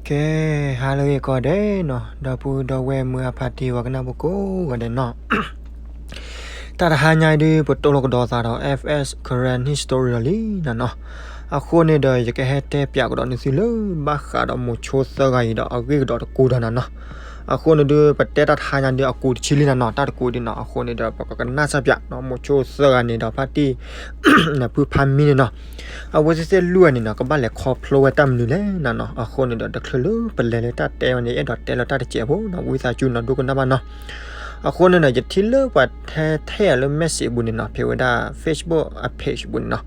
ကဲ ဟါလၢအဂ့ၤကိးဂၤဒဲးနီၤ, ဒီပုၢ်ဒီဝဲၢ်မုၢ်အဖါတံၢ် ပှၤကနၣ်ဖိကိးဂၤဒဲးနီၤ, တၢ်တဟါညါအံၤဒုး ပတိၢ်လိာ်ကဒီးသးဒီး F S Karen History လီၤလံနၤနီၤ. အဃိန့ၣ်ဒီး ယကဟဲတဲပၠးကဒီးနသုလၢ ဘၣ်ဃးဒီးမိၤဆိသၢဂၤအံၤဒီး အဂ့ၢ်ကဒီးတကူဒီးနၤနီၤ. အဃိန့ၣ်ဒုး ပတဲတၢ်တဟါညါဒုး အကူတဆံလံနၤနီၤ, တၢ်တကူဒုးနီၤ. အဃိန့ၣ်ဒီး ပကကနၣ်စၢ်ပၠးနီၤ, မိၤဆိသၢဂၤန့ၣ်ဒီး ဖါတံၢ် နဖုဖါမံန့ၣ်နီၤ, အဝဲသ့ၣ်သ့ၣ်လွံၢ်ဂၤန့ၣ်နီၤ ကဘၣ်လဲၤခီဖျိဝဲတၢ်မနုၤလဲၣ်နၤနီၤ. အဃိန့ၣ်ဒီး တချုးလၢပလဲၤလၢတၢ်တဲအီၤန့ၣ် အဲၣ်ဒိးတဲလီၤတၢ်တစဲးဖိနီၤ, ဝံသးစူၤနီၤ ဒိကနၣ်ဘၣ်နီၤ. အဃိန့ၣ်ဒီး ယထံၣ်လၢပှၤဟဲထဲအီၤလၢ message ပူၤန့ၣ်နီၤ, ဖဲဝဲဒၣ် Facebook အ page ပူၤန့ၣ်နီၤ,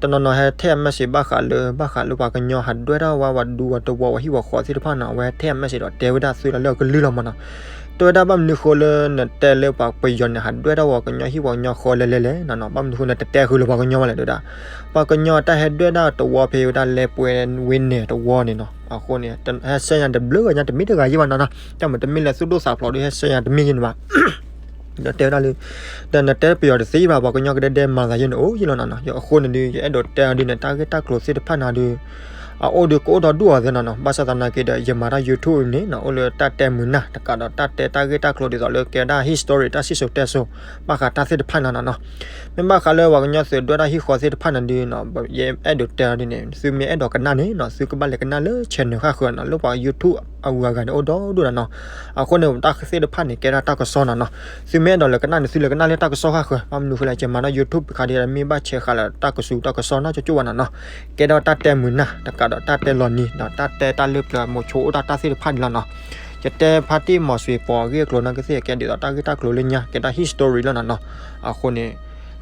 တနီၤနီၤဟဲထဲအီၤ message ဘၣ်ဃးလၢ ဘၣ်ဃးလၢပှၤကညီဟးဒွဲၣ်တၢ်ဝဲ ပှၤဒူပှၤတဝီ ပှၤဟံၣ်ပှၤဃီသ့ၣ်တဖၣ်နီၤ, အဝဲဟဲထဲအီၤ message ဒီးတဲဝဲဒၣ်သုလၢအကလုၢ်လီၤမးနီၤ. တဲဝဲဒၣ် ဘၣ်မနုၤဃိလၢ နတဲလၢပှၤပယီၤန့ၣ် ဟးဒွဲၣ်တၢ်ဝဲပှၤကညီဟံၣ်ပှၤကညီဃီလဲၣ်လဲၣ်လဲၣ်နီၤနီၤ, ဘၣ်မနုၤဃိနတတဲဃုာ်လၢပှၤကညီဘၣ်လဲၣ် တဲဝဲဒၣ်. ပှၤကညီတၢ်ဟဲဒွဲၣ်တၢ်တဝီဖဲဝဲဒၣ် လဲၤပှဲၤဝ့ၢ်န့ၣ်တဝီန့ၣ်နီၤ, အဃိန့ၣ် ဟဲဆှၢညါတဘျုးဂၤညါ တမ့ၢ်တဂၤယံၣ်ဘၣ်နီၤနီၤ, တၢ်မ့ၢ်တမ့ၢ်လၢသူၣ်ဒိၣ်သးဖျိးဒီး ဟဲဆှၢညါတမ့ၢ်ယံၣ်န့ၣ်ဘၣ် ဒီးတဲဝဲဒၣ်လၢ ဒီးနတဲပယီၤတသ့ဘၣ်, ပှၤကညီကဒဲဒဲမၤသးယဲန့ၣ် အိၣ်ယံၣ်လီၤနၤနီၤ. အဃိန့ၣ်ဒုး ယအဲၣ်ဒိးတဲအီၤဒုးန့ၣ် တၢ်ဂ့ၢ်တၢ်ကျိၤသ့ၣ်တဖၣ်န့ၣ်ဒုး အအိၣ်ဒုးကအိၣ်ဒီဒူၣ်အီၤသ့နီၤနီၤ. ဘၣ်ဆၣ်သနာ်က့ဒီး ယမၤတၢ် YouTube န့ၣ်နီၤ အိၣ်လၢတၢ်တဲမုာ်နၢ် တကးဒီးတၢ်တဲတၢ်ဂ့ၢ်တၢ်ကျိၤဒ်သိးလၢကဲဝဲဒၣ် history တၢ်စံၣ်စိၤတဲစိၤ ဘၣ်ဃးတၢ်သ့ၣ်တဖၣ်န့ၣ်နီၤနီၤ. မ့ၢ်ဘၣ်ဃးလၢပှၤကညီသုးဒွဲၣ်တၢ်ဟံၣ်ဃီသ့ၣ်တဖၣ်န့ၣ်ဒုးနီၤ ယအဲၣ်ဒိးတဲအီၤဒ်န့ၣ် သုမ့ၢ်အဲၣ်ဒိးကနၣ်န့ၣ်နီၤ သုကဘၣ်လဲၤကနၣ်လၢ channel ဃၣ်ဃၢၤနီၤ လၢပှၤ YouTube အဂုၤအဂၤန့ၣ် အိၣ်ဒီဒူၣ်နီၤနီၤ. အဃိန့ၣ် တၢ်သ့ၣ်တဖၣ်န့ၣ် ကဲဒၣ်တၢ်ကစီၣ်နီၤနီၤ. သုမ့ၢ်အဲၣ်ဒိးလဲၤကနၣ်န့ၣ် သုလဲၤကနၣ်လၢတၢ်ကစီၣ်ဃၣ်ဃၢၤ ဘၣ်မနုၤဃိလဲၣ် ယမၤတၢ် YouTube တခါဒ် မ့ၢ်ဘၣ်ဆဲးဃာ်လၢတၢ်ကစူၤတၢ်ကစီၣ်နီၢ်ကၠိကၠိဘၣ်နီၤနီၤ. ကဲဒၣ်တၢ်တဲမုာ်နၢ် တကးဒီးတၢ်တဲလီၤနံၤ ဒီးတၢ်တဲတၢ်လၢပျၢၤမိၤဆိအိၣ်တၢ်တၢ်သ့ၣ်တဖၣ်န့ၣ်လီၤနီၤ. ယတဲဖါတံၢ်မီၤစွ့ၤ ပိာ်အဂ့ၢ်အကျိၤနာ်က့သ့ၣ် ကဲဒ်သိးတၢ်ဂ့ၢ်တၢ်ကျိၤလၢညါ ကဲတၢ် history လီၤနီၤနီၤ. အဃိန့ၣ်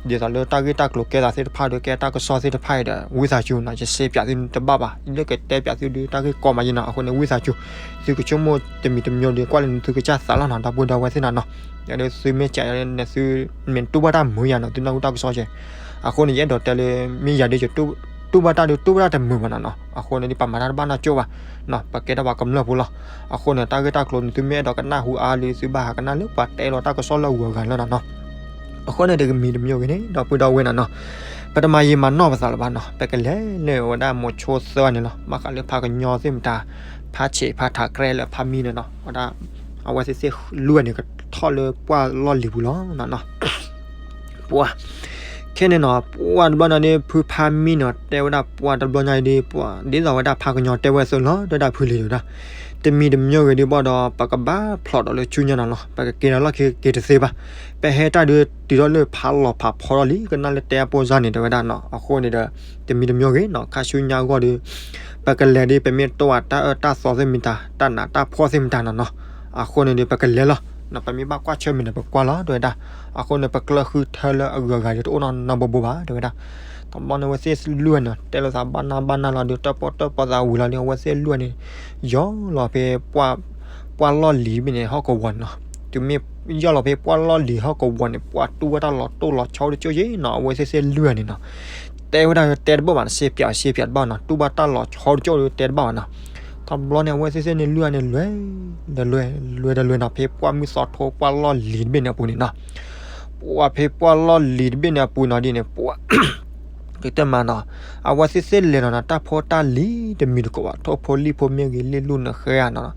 ဒ်သိးလၢတၢ်ဂ့ၢ်တၢ်ကျိၤကဲသးသ့ၣ်တဖၣ်ဒီး ကဲတၢ်ကစီၣ်သ့ၣ်တဖၣ်အံၤဒီး ဝံသးစူၤနီၤ ယစ့ပၠးသုတဘၣ်ဘၣ် လၢကတဲပၠးသုဒုး တၢ်ဂ့ၢ်ကီမးယဲနီၤ. အဃိန့ၣ် ဝံသးစူၤ သုကဆိကမိၣ်တမံၤတမံၤဒီး ကွၢ်လၢနသုကစၢ်သးလီၤနီၤ ဒီပုၢ်ဒီဝဲၢ်သ့ၣ်နီၤနီၤ. ဒီးသုမ့ၢ်စးန့ၣ် သုမ့ၢ်တူၢ်ဘၣ်တၢ်မုာ်ယၤနီၤ သုနၢ်ဟူတၢ်ကစီၣ်ကဲ အဃိန့ၣ် ယအဲၣ်ဒိးတဲလၢ မ့ၢ်ယၤဒုး ယတူၢ်ဘၣ်တၢ်ဒုး တူၢ်ဘၣ်တၢ်တမုာ်ဘၣ်နီၤနီၤ. အဃိန့ၣ် ဒ်ပမၤတၢ်တဘၣ်နီၢ်ကၠိဘၣ် ပကဲထီၣ်ပှၤကမျၢၢ်ဖိလီၤ. အဃိန့ၣ် တၢ်ဂ့ၢ်တၢ်ကျိၤန့ၣ် သုမ့ၢ်အဲၣ်ဒိးကနၣ်ဟူအါလံ သုဘၣ်ဟးကနၣ်လၢပှၤတဲလီၤတၢ်ကစီၣ်လၢအဂုၤအဂၤလီၤနီၤနီၤ. အဃိန့ၣ် တမံၤတမံၤဂ့ၤန့ၣ် ဒီပုၢ်ဒီဝဲၢ်နီၤနီၤ ပတမၤယံာ်မၤနီၢ်ပသးလၢၤဘၣ်နီၤ. ပကလဲၤလၢဝဲဒၣ်မိၤဆိသၢဂၤန့ၣ်လီၤ. ဘၣ်ဃးလၢဖးကညီသ့ၣ်မတၤ ဖးဆံးဖးထးကြဲလၢဖးမံန့ၣ်နီၤ ဝဲဒၣ် အဝဲသ့ၣ်သ့ၣ်လွံၢ်ဂၤန့ၣ် ကထီၣ်လၢပှၢ်လီၢ်လံၤပူၤလီၤနီၤနီၤ. ပှၤ ခဲန့ၣ်နီၤ ပှၤတဘျီန့ၣ်ဒ် ဖုဖးမံနီၤ တဲဝဲဒၣ်ပှၤတဘျီညါအံၤဒ် ပှၤဒ်သိးဝဲဒၣ်ဖးကညီတဲဝဲအသိးလီၤ တဲဝဲဒၣ်ဖုလံၤတဲဝဲဒၣ် တမံၤတမံၤဂ့ၤဒ်ဘၣ်ဒီး ပကဘၣ်ဖျိးဒီးလၢဆူညါနီၤလီၤ. ပကက့ၤဒီးလီၢ်ခံက့ၤတသ့ဘၣ်. ပဟဲတၢ်ဒုးတုၤထီၣ်လၢဖးလီၤဖးဖီထီၣ်လံ ကနၣ်လၢတဲအဖိစၢ်န့ၣ် တဲဝဲဒၣ်နီၤ. အဃိန့ၣ်ဒီး တမံၤတမံၤဂ့ၤနီၤ ခါဆူညါအဂီၢ်ဒီး ပကလဲၤဒ် ပမ့ၢ်တၢ်အၢတၢ်သီသ့ၣ်မတၤ တၢ်နးတၢ်ဖှီၣ်သ့ၣ်မတၤနီၤနီၤ. အဃိန့ၣ်ဒီး ပကလဲၤလီၤ. ပမ့ၢ်ဘၣ်ကွၢ်ဆၢမုၢ်န့ၣ် ပကွၢ်လီၤ တဲဝဲဒၣ်. အဃိန့ၣ် ပကျၢၢ်ဃုထၢလၢအဂုၤအဂၤဒီး တအိၣ်နီၢ်နီၢ်ဘိဘိဘၣ် တဲဝဲဒၣ်. တဘျီန့ၣ် အဝဲသ့ၣ်လွံၢ်ဂၤန့ၣ် တဲလိာ်သးဘၣ်နၢ်ဘၣ်နၢ်လီၤဒီး တၢၣ်ပီၣ်တၢၣ်ပီသးဝံၤလီၤဒီး အဝဲသ့ၣ်လွံၢ်ဂၤန့ၣ် ယီၤလီၤဖဲ ပှၢ်လီၢ်လံၤတဘ့ၣ်န့ၣ် ဟီၣ်ကဝီၤန့ၣ်လီၤ. တုၤမ့ၢ်ယီၤလီၤဖဲပှၢ်လီၢ်လံၤဟီၣ်ကဝီၤန့ၣ် ပှၤတူၢ်ဘၣ်တၢ်လီၤတိၢ်လီၤဆီတကၠိၢ်ယဲနီၤ အဝဲသ့ၣ်သ့ၣ်လွံၢ်ဂၤန့ၣ်နီၤ. တဲဝဲဒၣ်တဲတဘၣ်ဘၣ်နီၤ စ့ပၠးစ့ပၠးတဘၣ်နီၤ တူၢ်ဘၣ်တၢ်လီၤဆီတကၠိၢ်ဒီးတဲတဘၣ်ဘၣ်နီၤ. တဘျီန့ၣ် အဝဲသ့ၣ်သ့ၣ်န့ၣ်လွံၢ်ဂၤန့ၣ် လဲၤ လဲၤ လဲၤ လဲၤ လဲၤနီၤ ဖဲပှၢ်မုၢ်သီထိ ပှၢ်လီၢ်လံၤတဘ့ၣ်န့ၣ်အပူၤန့ၣ်နီၤ. ပှၤဖဲပှၢ်လီၢ်လံၤတဘ့ၣ်န့ၣ်အပူၤနီၤဒ်န့ၣ် ပှၤ ကတဲမးနီၤ အဝဲသ့ၣ်သ့ၣ်လဲၤနီၤနီၤ တၢ်ဖိတၢ်လံၤတမံၤတကိးဘၣ် ထိၣ်ဖိလံၣ်ဖိမ့ၢ်ဂ့ၤ လ့ၣ်လူၢ်နဃဲဧါနီၤ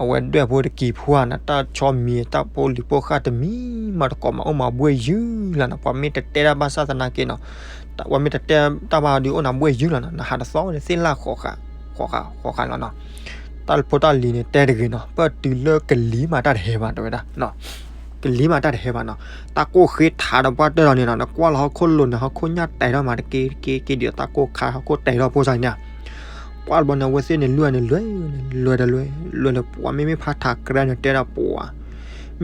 အဝဲဒွဲၣ်ဖိတကံၤဖိဧါနီၤ တၢ်ဆီမံၤ တၢ်ဖိလံၤဖိဃၣ်တမံၤမးတကိးမး အိၣ်မးဘှ့ၣ်ယုၢ်လီၤနီၤ ပှၤမ့ၢ်တတဲတၢ်ဘၣ်ဆၣ်သနာ်က့နီၤ ပှၤမ့ၢ်တတဲတၢ်ဘၣ်ဒီး အိၣ်နၤဘှ့ၣ်ယုၢ်လီၤနီၤ နဟးတသီဝဲန့ၣ် သ့ၣ်လၢ်ဃီးဃာ် ဃီးဃာ် ဃီးဃာ်လီၤနီၤ တၢ်ဖိတၢ်လံၤန့ၣ် တဲတဂ့ၤနီၤ ပတုၤလၢကလံၤမးတၢ်တဟဲဘၣ် တဲဝဲဒၣ် ကလံၤမးတၢ်တဟဲဘၣ်နီၤ တၢ်ကိၢ်ဃ့ထးဒီးပှၢ်တၢၢ်လီၤန့ၣ်နီၤ နကွၢ်လီၤဟီၣ်ခိၣ်လိၤန့ၣ် ဟီၣ်ခိၣ်ညၣ်တဲထီၣ်မးတက့ၢ်တက့ၢ်က့ၢ်ဒီးတၢ်ကိၢ်ခါ ဟီၣ်ခိၣ်တဲထီၣ်ဖိစၢ်န့ၣ် ပှၢ်တဘျီန့ၣ် အဝဲသ့ၣ်န့ၣ်လွံၢ်ဂၤန့ၣ် လဲၤ လဲၤတလဲၤ လဲၤလၢပှၤမ့မ့ၢ်ဖးထးကြဲန့ၣ် တဲဒၣ်ပှၤ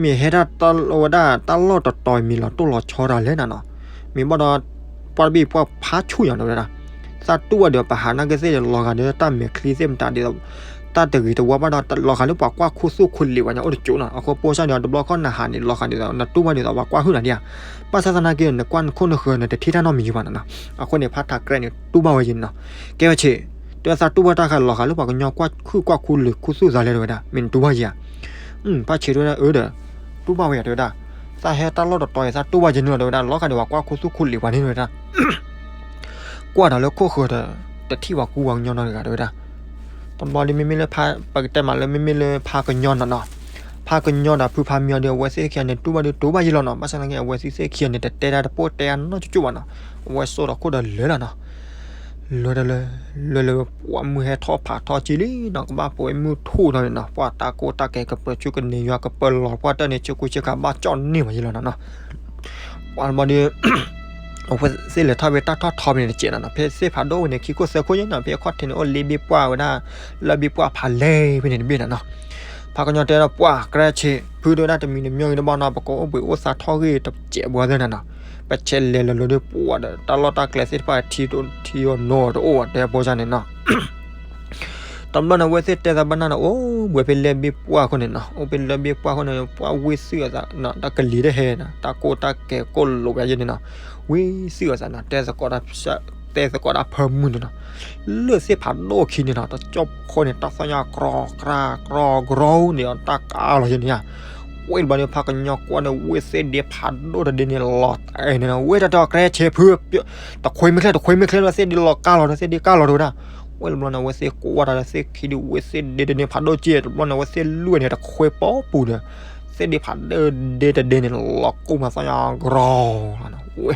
မ့ၢ်ဟဲတၢ်လီၢ်ဝဲဒၣ် တၢ်လီၢ်တတီၤမံၤလီၤတိၢ်လီၤဆီတၢ်လဲၣ်နၤနီၤ မ့ၢ်ဘၣ်ဒီး ပှၢ်တဘ့ၣ်ပှၢ်ဖးဆူၣ်ယၤတဲဝဲဒၣ် သးတူၢ်ဘၣ်ဒီးပဟးနာ်က့သ့ၣ်ဒီးလီၤဂာ်ဒီးတၢ်မဲာ်ချံသ့ၣ်မတၤဒ်သိး တၢ်တဂ့ၤတဝါဘၣ်ဒီးလီၤဂာ်လၢပှၤကွၢ်ခူသူၣ်ခူလံာ်ဝဲညါအိၣ်တကၠိၢ်နီၤ အဃိပိၢ်စၢ်န့ၣ် တဘျီခီၣ်နဟးန့ၣ် လီၤဂာ်ဒ်သိး နတူၢ်ဘၣ်ဒ်သိးပှၤကွၢ်ဟုၣ်နၤဒံးဧါ ဘၣ်ဆၣ်သနာ်က့ နကွၢ်နခိၣ်နဃၢၤ နတထံၣ်တၢ်နီတမံၤဘၣ်နီၤနီၤ အဃိန့ၣ် ဖးထးကြဲန့ၣ် တူၢ်ဘၣ်ဝဲယံၤနီၤ ကဲဝဲဆ့း တဲဝဲသးတူၢ်ဘၣ်တၢ်ဃာ်လီၤဂာ်လၢပှၤကညီကွၢ်ဟုၣ်ကွၢ်ခူလံာ်ခူသူၣ်သးလဲၣ်တဲဝဲဒၣ် မ့ၢ်နတူၢ်ဘၣ်ယံၤဧါ ဖးဆံးတဲဝဲဒၣ်အၢဒီး တူၢ်ဘၣ်ဝဲယၤ တဲဝဲဒၣ် သးဟဲတၢ်လီၢ်တတီၤအံၤ သးတူၢ်ဘၣ်ယံၤန့ၣ်လီၤ တဲဝဲဒၣ် လီၤဂာ်ဒ်ပှၤကွၢ်ခူသူၣ်ခူလံာ်ပှၤန့ၣ်တဲဝဲဒၣ် ကွၢ်တၢ်လၢခိၣ်ဃၢၤဒီး တထံၣ်ပှၤကူပှၤကညီနီတဂၤတဲဝဲဒၣ် တဘျီဒီးမ့မ့ၢ်လၢ ပကတဲမးလၢမ့မ့ၢ်လၢဖးကညီနီၤနီၤ, ဖးကညီဒီးဖုဖးမံအီၤဒီး အဝဲသ့ၣ်ခံဂၤန့ၣ် တူၢ်ဘၣ်ဒုးတူၢ်ဘၣ်ယဲလီၤနီၤ. ဘၣ်ဆၣ်သနာ်က့ အဝဲသ့ၣ်ခံဂၤန့ၣ် တတဲတၢ်တပိၢ်တဲအါနီတကၠိၣ်ဘၣ်နီၤ. အဝဲစိာ်ထီၣ်ခိၣ်ဒီးလဲၤလီၤနီၤ. လဲၤဒီးလဲၤ လဲၤလၢပှၢ်မုၢ်ဟဲထီၣ်ဖးထီၣ်က့လံနီၤ, ကဘၣ်ပှဲၤမုၢ်ထူၣ်ထီၣ်န့ၣ်နီၤ, ပှၢ်တၢ်ကိၢ်တၢ်ကဲၤ ကပၢၤဆူကန့ၢ်ယွၤ ကပၢၤလီၤပှၢ်တၢၢ်န့ၣ် ဆ့ကူဆ့ကၤဘၣ်ကၠီၣ်န့ၢ်ဝဲယဲလီၤနီၤနီၤ. ပှၢ်တဘျီဒီး အဝဲသ့ၣ်လဲၤထီၣ်ဝဲတၢ်ထီၣ်ထီဖဲန့ၣ်တစဲးနီၤနီၤ, ဖဲသ့ၣ်ဖးဒိၣ်ဝဲန့ၣ် ခံခိၣ်သၢခိၣ်ယဲနီၤ, ဖဲခီၣ်ထံးန့ၣ် အိၣ်လ့ဘ့ၣ်ပှၢ်ဝဲဒၣ် လၢဘ့ၣ်ပှၢ်ဖးလဲၢ်ဖဲန့ၣ်တဘ့ၣ်နီၤနီၤ. ဖးကညီတဲဒီးပှၢ် ကြဲဆ့ ဖုဒိၣ်ဒၣ်တမံၤတမံၤဂ့ၤတဘျီနီၤ, ပကအိၣ်ဘှံးအိၣ်သါထီၣ်ဂ့ၤတစဲးဘၣ်သ့ၣ်နီၤနီၤ. ပဆဲးလဲၤလီၤလီၤဒီးပှၢ်ဒီး တၢ်လီၢ်တၢ်ကျဲသ့ၣ်တဖၣ်ထံထီၣ်နီၤတအိၣ်ဘၣ် တဲဖိစၢ်န့ၣ်နီၤ. တဘျီန့ၣ် အဝဲသ့ၣ်တဲသးဘၣ်နၢ်န့ၣ် အိၣ်ဘှံးဖဲလၢဘ့ၣ်ပှၢ်ခိၣ်န့ၣ်နီၤ, အိၣ်ဖဲလၢဘ့ၣ်ပှၢ်ခိၣ်န့ၣ် ပှၢ်ဝံၣ်သုးအသးနီၤ, တၢ်ကလံၤတဟဲနီၤ, တၢ်ကိၢ်တၢ်ကဲၤကိၢ်လိာ်ဝဲယဲန့ၣ်နီၤ, ဝံၣ်သုးအသးနီၤ, တဲသကိးတၢ်ဖၢမုၢ်န့ၣ်နီၤ, လၢသ့ၣ်ဖးဒိၣ်ခံန့ၣ်နီၤ, တကၠီၣ်ဖိန့ၣ် တၢ်သီၣ်ညါကြီကြါကြီကြီန့ၣ် တၢ်ကးလီၤယဲန့ၣ်ဧါ. ဝံၣ်တဘျီန့ၣ် ဖးကညီကွၢ်န့ၣ် ဝံၣ်သ့ၣ်ဒ့ဖးဒိၣ်တဒ့န့ၣ် လီၤတဲာ်န့ၣ်နီၤ, ဝံၣ်တၢ်တဲအီၤ ကြဲဆ့ ဖု တခွ့မ့ၢ်ချ့ တခွ့မ့ၢ်ချ့လၢသ့ၣ်ဒ့လီၤကါလီၤဒီး သ့ၣ်ဒ့ကါလီၤတဝဲဒၣ်. ဝံၣ်တဘျီန့ၣ် အဝဲသ့ၣ်ကွၢ်တၢ်ဒီးသ့ၣ်ခံဒုး ဝံၣ်သ့ၣ်ဒ့တန့ၢ်ဖးဒိၣ်က့, တဘျီန့ၣ် အဝဲသ့ၣ်လွံၢ်န့ၣ် တခွ့ပိာ်ပူၤဒီး သ့ၣ်ဒ့ဖးဒိၣ်ဒ့တဒ့န့ၣ် လီၤကိၢ်မးသီၣ်ညါကြီလီၤနီၤ. ဝဲ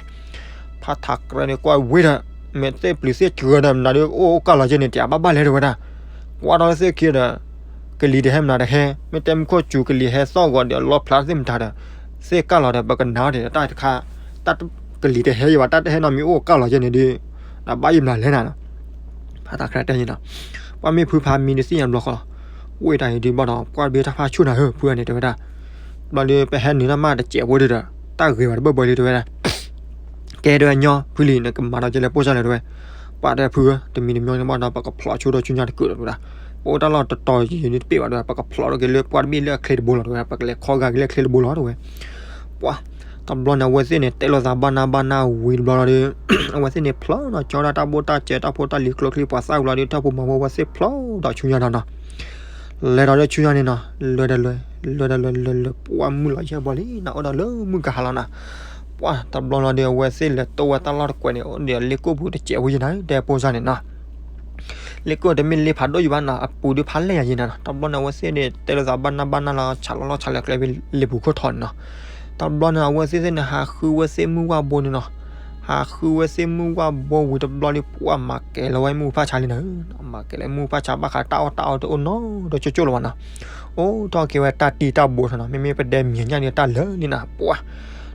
ဖးထးကြဲန့ၣ်ကွၢ်ဝံၣ်ဒီး မ့ၢ်သ့ၣ်ပျုၤသ့ၣ်စှၤဒီး မနုၤဒုးအိၣ်ကါလီၤက့န့ၣ် တဘၣ်ဘၣ်လဲၣ်တဝဲဒၣ်. ကွၢ်ထီၣ်လၢသ့ၣ်ခံဒီး ကလံၤတဟဲမနုၤတဟဲ, မ့ၢ်တဲမူခိၣ်စူၤ ကလံၤဟဲသီၣ်ဂီၤဒီး လီဖျါသ့ၣ်မတၤဒီး သ့ၣ်ကါလီၤဒီး ပကနၣ်အီၤဒီး တၢ်တခါ တၢ်ကလံၤတဟဲယံၤဘၣ် တၢ်တဟဲနီတမံၤအိၣ်ကါလီၤက့န့ၣ်ဒုး တဘၣ်ယံၤမနုၤလဲၣ်နၤနီၤ. ဖးထးကြဲတဲန့ၣ်နီၤ, ပှၢ်မ့ၢ်ဖုဖးမံဒီးသ့ၣ်ညါဘျီဃီလီၤ. ဝံၣ်တၢ်အံၤဒုးဘၣ်ဒီး ပှၢ်တဘ့ၣ်တၢ်ဖးဆူၣ်နၤဧၢ ဖုန့ၣ်တဲဝဲဒၣ်. ဘျီဒီး ပဟဲနုာ်တၢ်မးတစဲးဖိဒုးဒီး တၢ်ဂ့ၤဘၣ်တဘၣ်ဘၣ်လံတဝဲဒၣ်. ကဲဒုးညီ ဖုလံၤ နကမၤဒီးကဲလၢပိၢ်စၢ်လၢတဝဲ, ပှၢ်တဲဖုဧၢ တမံၤတမံၤန့ၣ်ဘၣ်ဒီး ပကဖျိးဆိဒီးဆူညါတကုာ်လီၤတဝဲဒၣ်. ပအိၣ်တၢ်လီၢ်တတီၤယံၤန့ၣ်တပ့ၢ်ဘၣ်တဝဲ, ပကဖျိးထီၣ်က့ၤလၢပှၢ်တဘ့ၣ်လၢအချ့တဘိလီၤတဝဲ, ပကလဲၤခီဂာ်က့ၤလၢအချ့တဘိလီၤတဝဲ. ပှၢ် တဘျီန့ၣ် အဝဲသ့ၣ်န့ၣ်တဲလိာ်သးဘၣ်နၢ်ဘၣ်နၢ်ဝံၤတဘျီလီၤဒီး အဝဲသ့ၣ်န့ၣ်ဖျိးနီၤ ကၠီဒၣ်တၢ်ဘိၣ်တၢ်စဲး တၢ်ဖိတၢ်လံၤ ကျိချံမျိာ်သၣ်ဝံၤလီၤဒီး တၢ်ဖိမၤဖိဝဲသ့ၣ်ဖျိးဒီးဆူညါနီၤနီၤ. လဲၤဒီးလၢဆူညါန့ၣ်နီၤ လဲၤဒီးလဲၤ လဲၤဒီးလဲၤ လဲၤလဲၤ ပှၢ်မုၢ်လီၤယဲၢ်ဘီလံနီၤ အိၣ်ဒီးလၢမုၢ်ကဟါလီၤနီၤ. ပှၢ် တဘျီလီၤဒီး အဝဲသ့ၣ်လဲၤတိဝဲတၢ်လီၢ်တကွဲးန့ၣ် အိၣ်ဒီးလ့ကိၣ်ပူၤတစဲးဖိယဲၢ်နၤ တဲပိၢ်စၢ်န့ၣ်နီၤ. လ့ကိၣ်တမ့ၢ်လ့ဖးဒိၣ်ယံၤဘၣ်နီၤ အပူၤဒုးဖးလဲၢ်ယၤယဲၢ်နၤနီၤ. တဘျီန့ၣ် အဝဲသ့ၣ်န့ၣ် တဲလိာ်သးဘၣ်နၢ်ဘၣ်နၢ်လီၤ ဆးလီၤလီၤဆးလၢကျဲဖဲလ့ပူၤခိၣ်ထီန့ၣ်နီၤ. တဘျီန့ၣ် အဝဲသ့ၣ်သ့ၣ်န့ၣ် ဟးဃုဝဲသ့ၣ်မုၢ်ဝၣ်ဘိန့ၣ်နီၤ. ဟးဃုဝဲသ့ၣ်မုၢ်ဝၣ်ဘိဝံၤတဘျီလံ ပှၢ်မၤကဲၤလီၤဝဲမုၢ်ဖၣ်ဆါလံနီၤ. မၤကဲၤလီၤမုၢ်ဖၣ်ဆါဘၣ်ဃးတၢ်အီၣ်တၢ်အီတအိၣ်နီတကၠိၣ်ကၠိၣ်လၢၤဘၣ်နီၤ. အိၣ်ထီၣ်က့ၤဝဲတၢ်တံၢ်တၢ်ဘိထီၣ်နီၤ မ့မ့ၢ်ပဒဲမံၤညၣ်န့ၣ် တၢ်လၢာ်လံနီၤ ပှၢ်.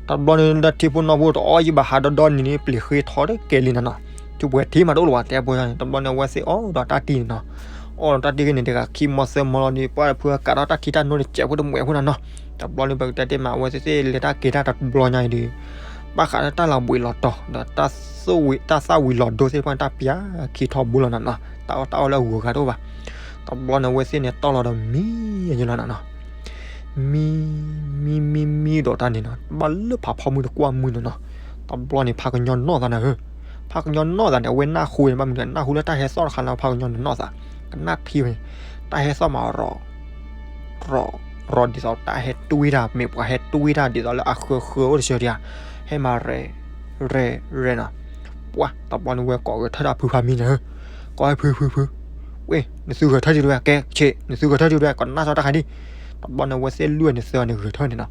တဘျီန့ၣ် လၢထံဖိနီၣ်ဖိတအီၣ်ယံၤဘၣ် ဟးဒီဒီနံၤန့ၣ် ပျံၤဃ့ထီတကဲလံနီၤနီၤ. ထူၣ်ပှဲၤထံမးတအိၣ်လၢၤဘၣ် တဲပိၢ်စၢ်န့ၣ် တဘျီန့ၣ် အဝဲသ့ၣ်အီၣ်ဒီးတၢ်တံၢ်န့ၣ်နီၤ. အီၣ်ဒီးတၢ်တံၢ်ဂ့ၤန့ၣ် တဂၤခံမီသၢမီလီၤဒီး ပှၢ်ဖုကးထီၣ်တၢ်ထံတၢ်နိတစဲးဖိတမှဲးဖိနီၤနီၤ. တဘျီန့ၣ် ပကတဲတ့ၢ်မး အဝဲသ့ၣ်သ့ၣ်လဲၤတၢ်က့ၤတၢ်တဘျီညါအံၤဒီး ဘၣ်ဃးလၢတၢ်လီၤဘှံးလီၤတီၤ ဒီးတၢ်သၣ်ဝံၤလီၤဒိသ့ၣ်တဖၣ်န့ၣ် တၢ်ပျၢ်ခံထီဘိလီၤနီၤနီၤ. တၢ်အီၣ်တၢ်အီလၢအဂုၤအဂၤတအိၣ်ဘၣ်. တဘျီန့ၣ် အဝဲသ့ၣ်န့ၣ် တီၢ်လီၤဒီးမံယဲၢ်လီၤနီၤနီၤ. မံ မံ မံ မံဒီးတၢ်န့ၣ်နီၤ ဘၣ်လၢဖးဖီမုၢ်တကွၢ်မုၢ်န့ၣ်နီၤ. တဘျီန့ၣ် ဖးကညီနီၢ်သးနၤဧၢ. ဖးကညီနီၢ်သးန့ၣ် အဝဲနၢ်ဟူန့ၣ် ဘၣ်မနုၤ နၢ်ဟူလၢတၢ်ဟဲသီၣ်တခါလၢဖးကညီန့ၣ်နီၢ်သး ကနၣ်ထံဝဲန့ၣ် တၢ်ဟဲသီၣ်မးရီၤ ရီၤ ရီၤဒ်သိးတၢ်ဟဲတွံၢ်တၢ် မ့ၢ်ပှၤဟဲတွံၢ်တၢ်ဒ်သိးလၢအဃၢဃၢအိၣ်တဆၢဒံးဧါ. ဟဲမးရဲၣ် ရဲၣ် ရဲၣ်နီၤ. ပှၢ် တဘျီန့ၣ်ဝဲကိးဂဲၤထၢၣ်တၢ်ဖုဖးမံန့ၣ်ဧၢ. ကိးဝဲဖု ဖု ဖု ဝ့ၢ် နသုဂဲၤထၢၣ်ဒံးတဝဲ ကဲဆ့း နသုဂဲၤထၢၣ်ဒံးတဝဲ ကနၣ်စီတၢ်ခါဒံး. တဘျီန့ၣ် အဝဲသ့ၣ်လွံၢ်န့ၣ် သၢန့ၣ်ဂဲၤထၢၣ်န့ၣ်နီၤ.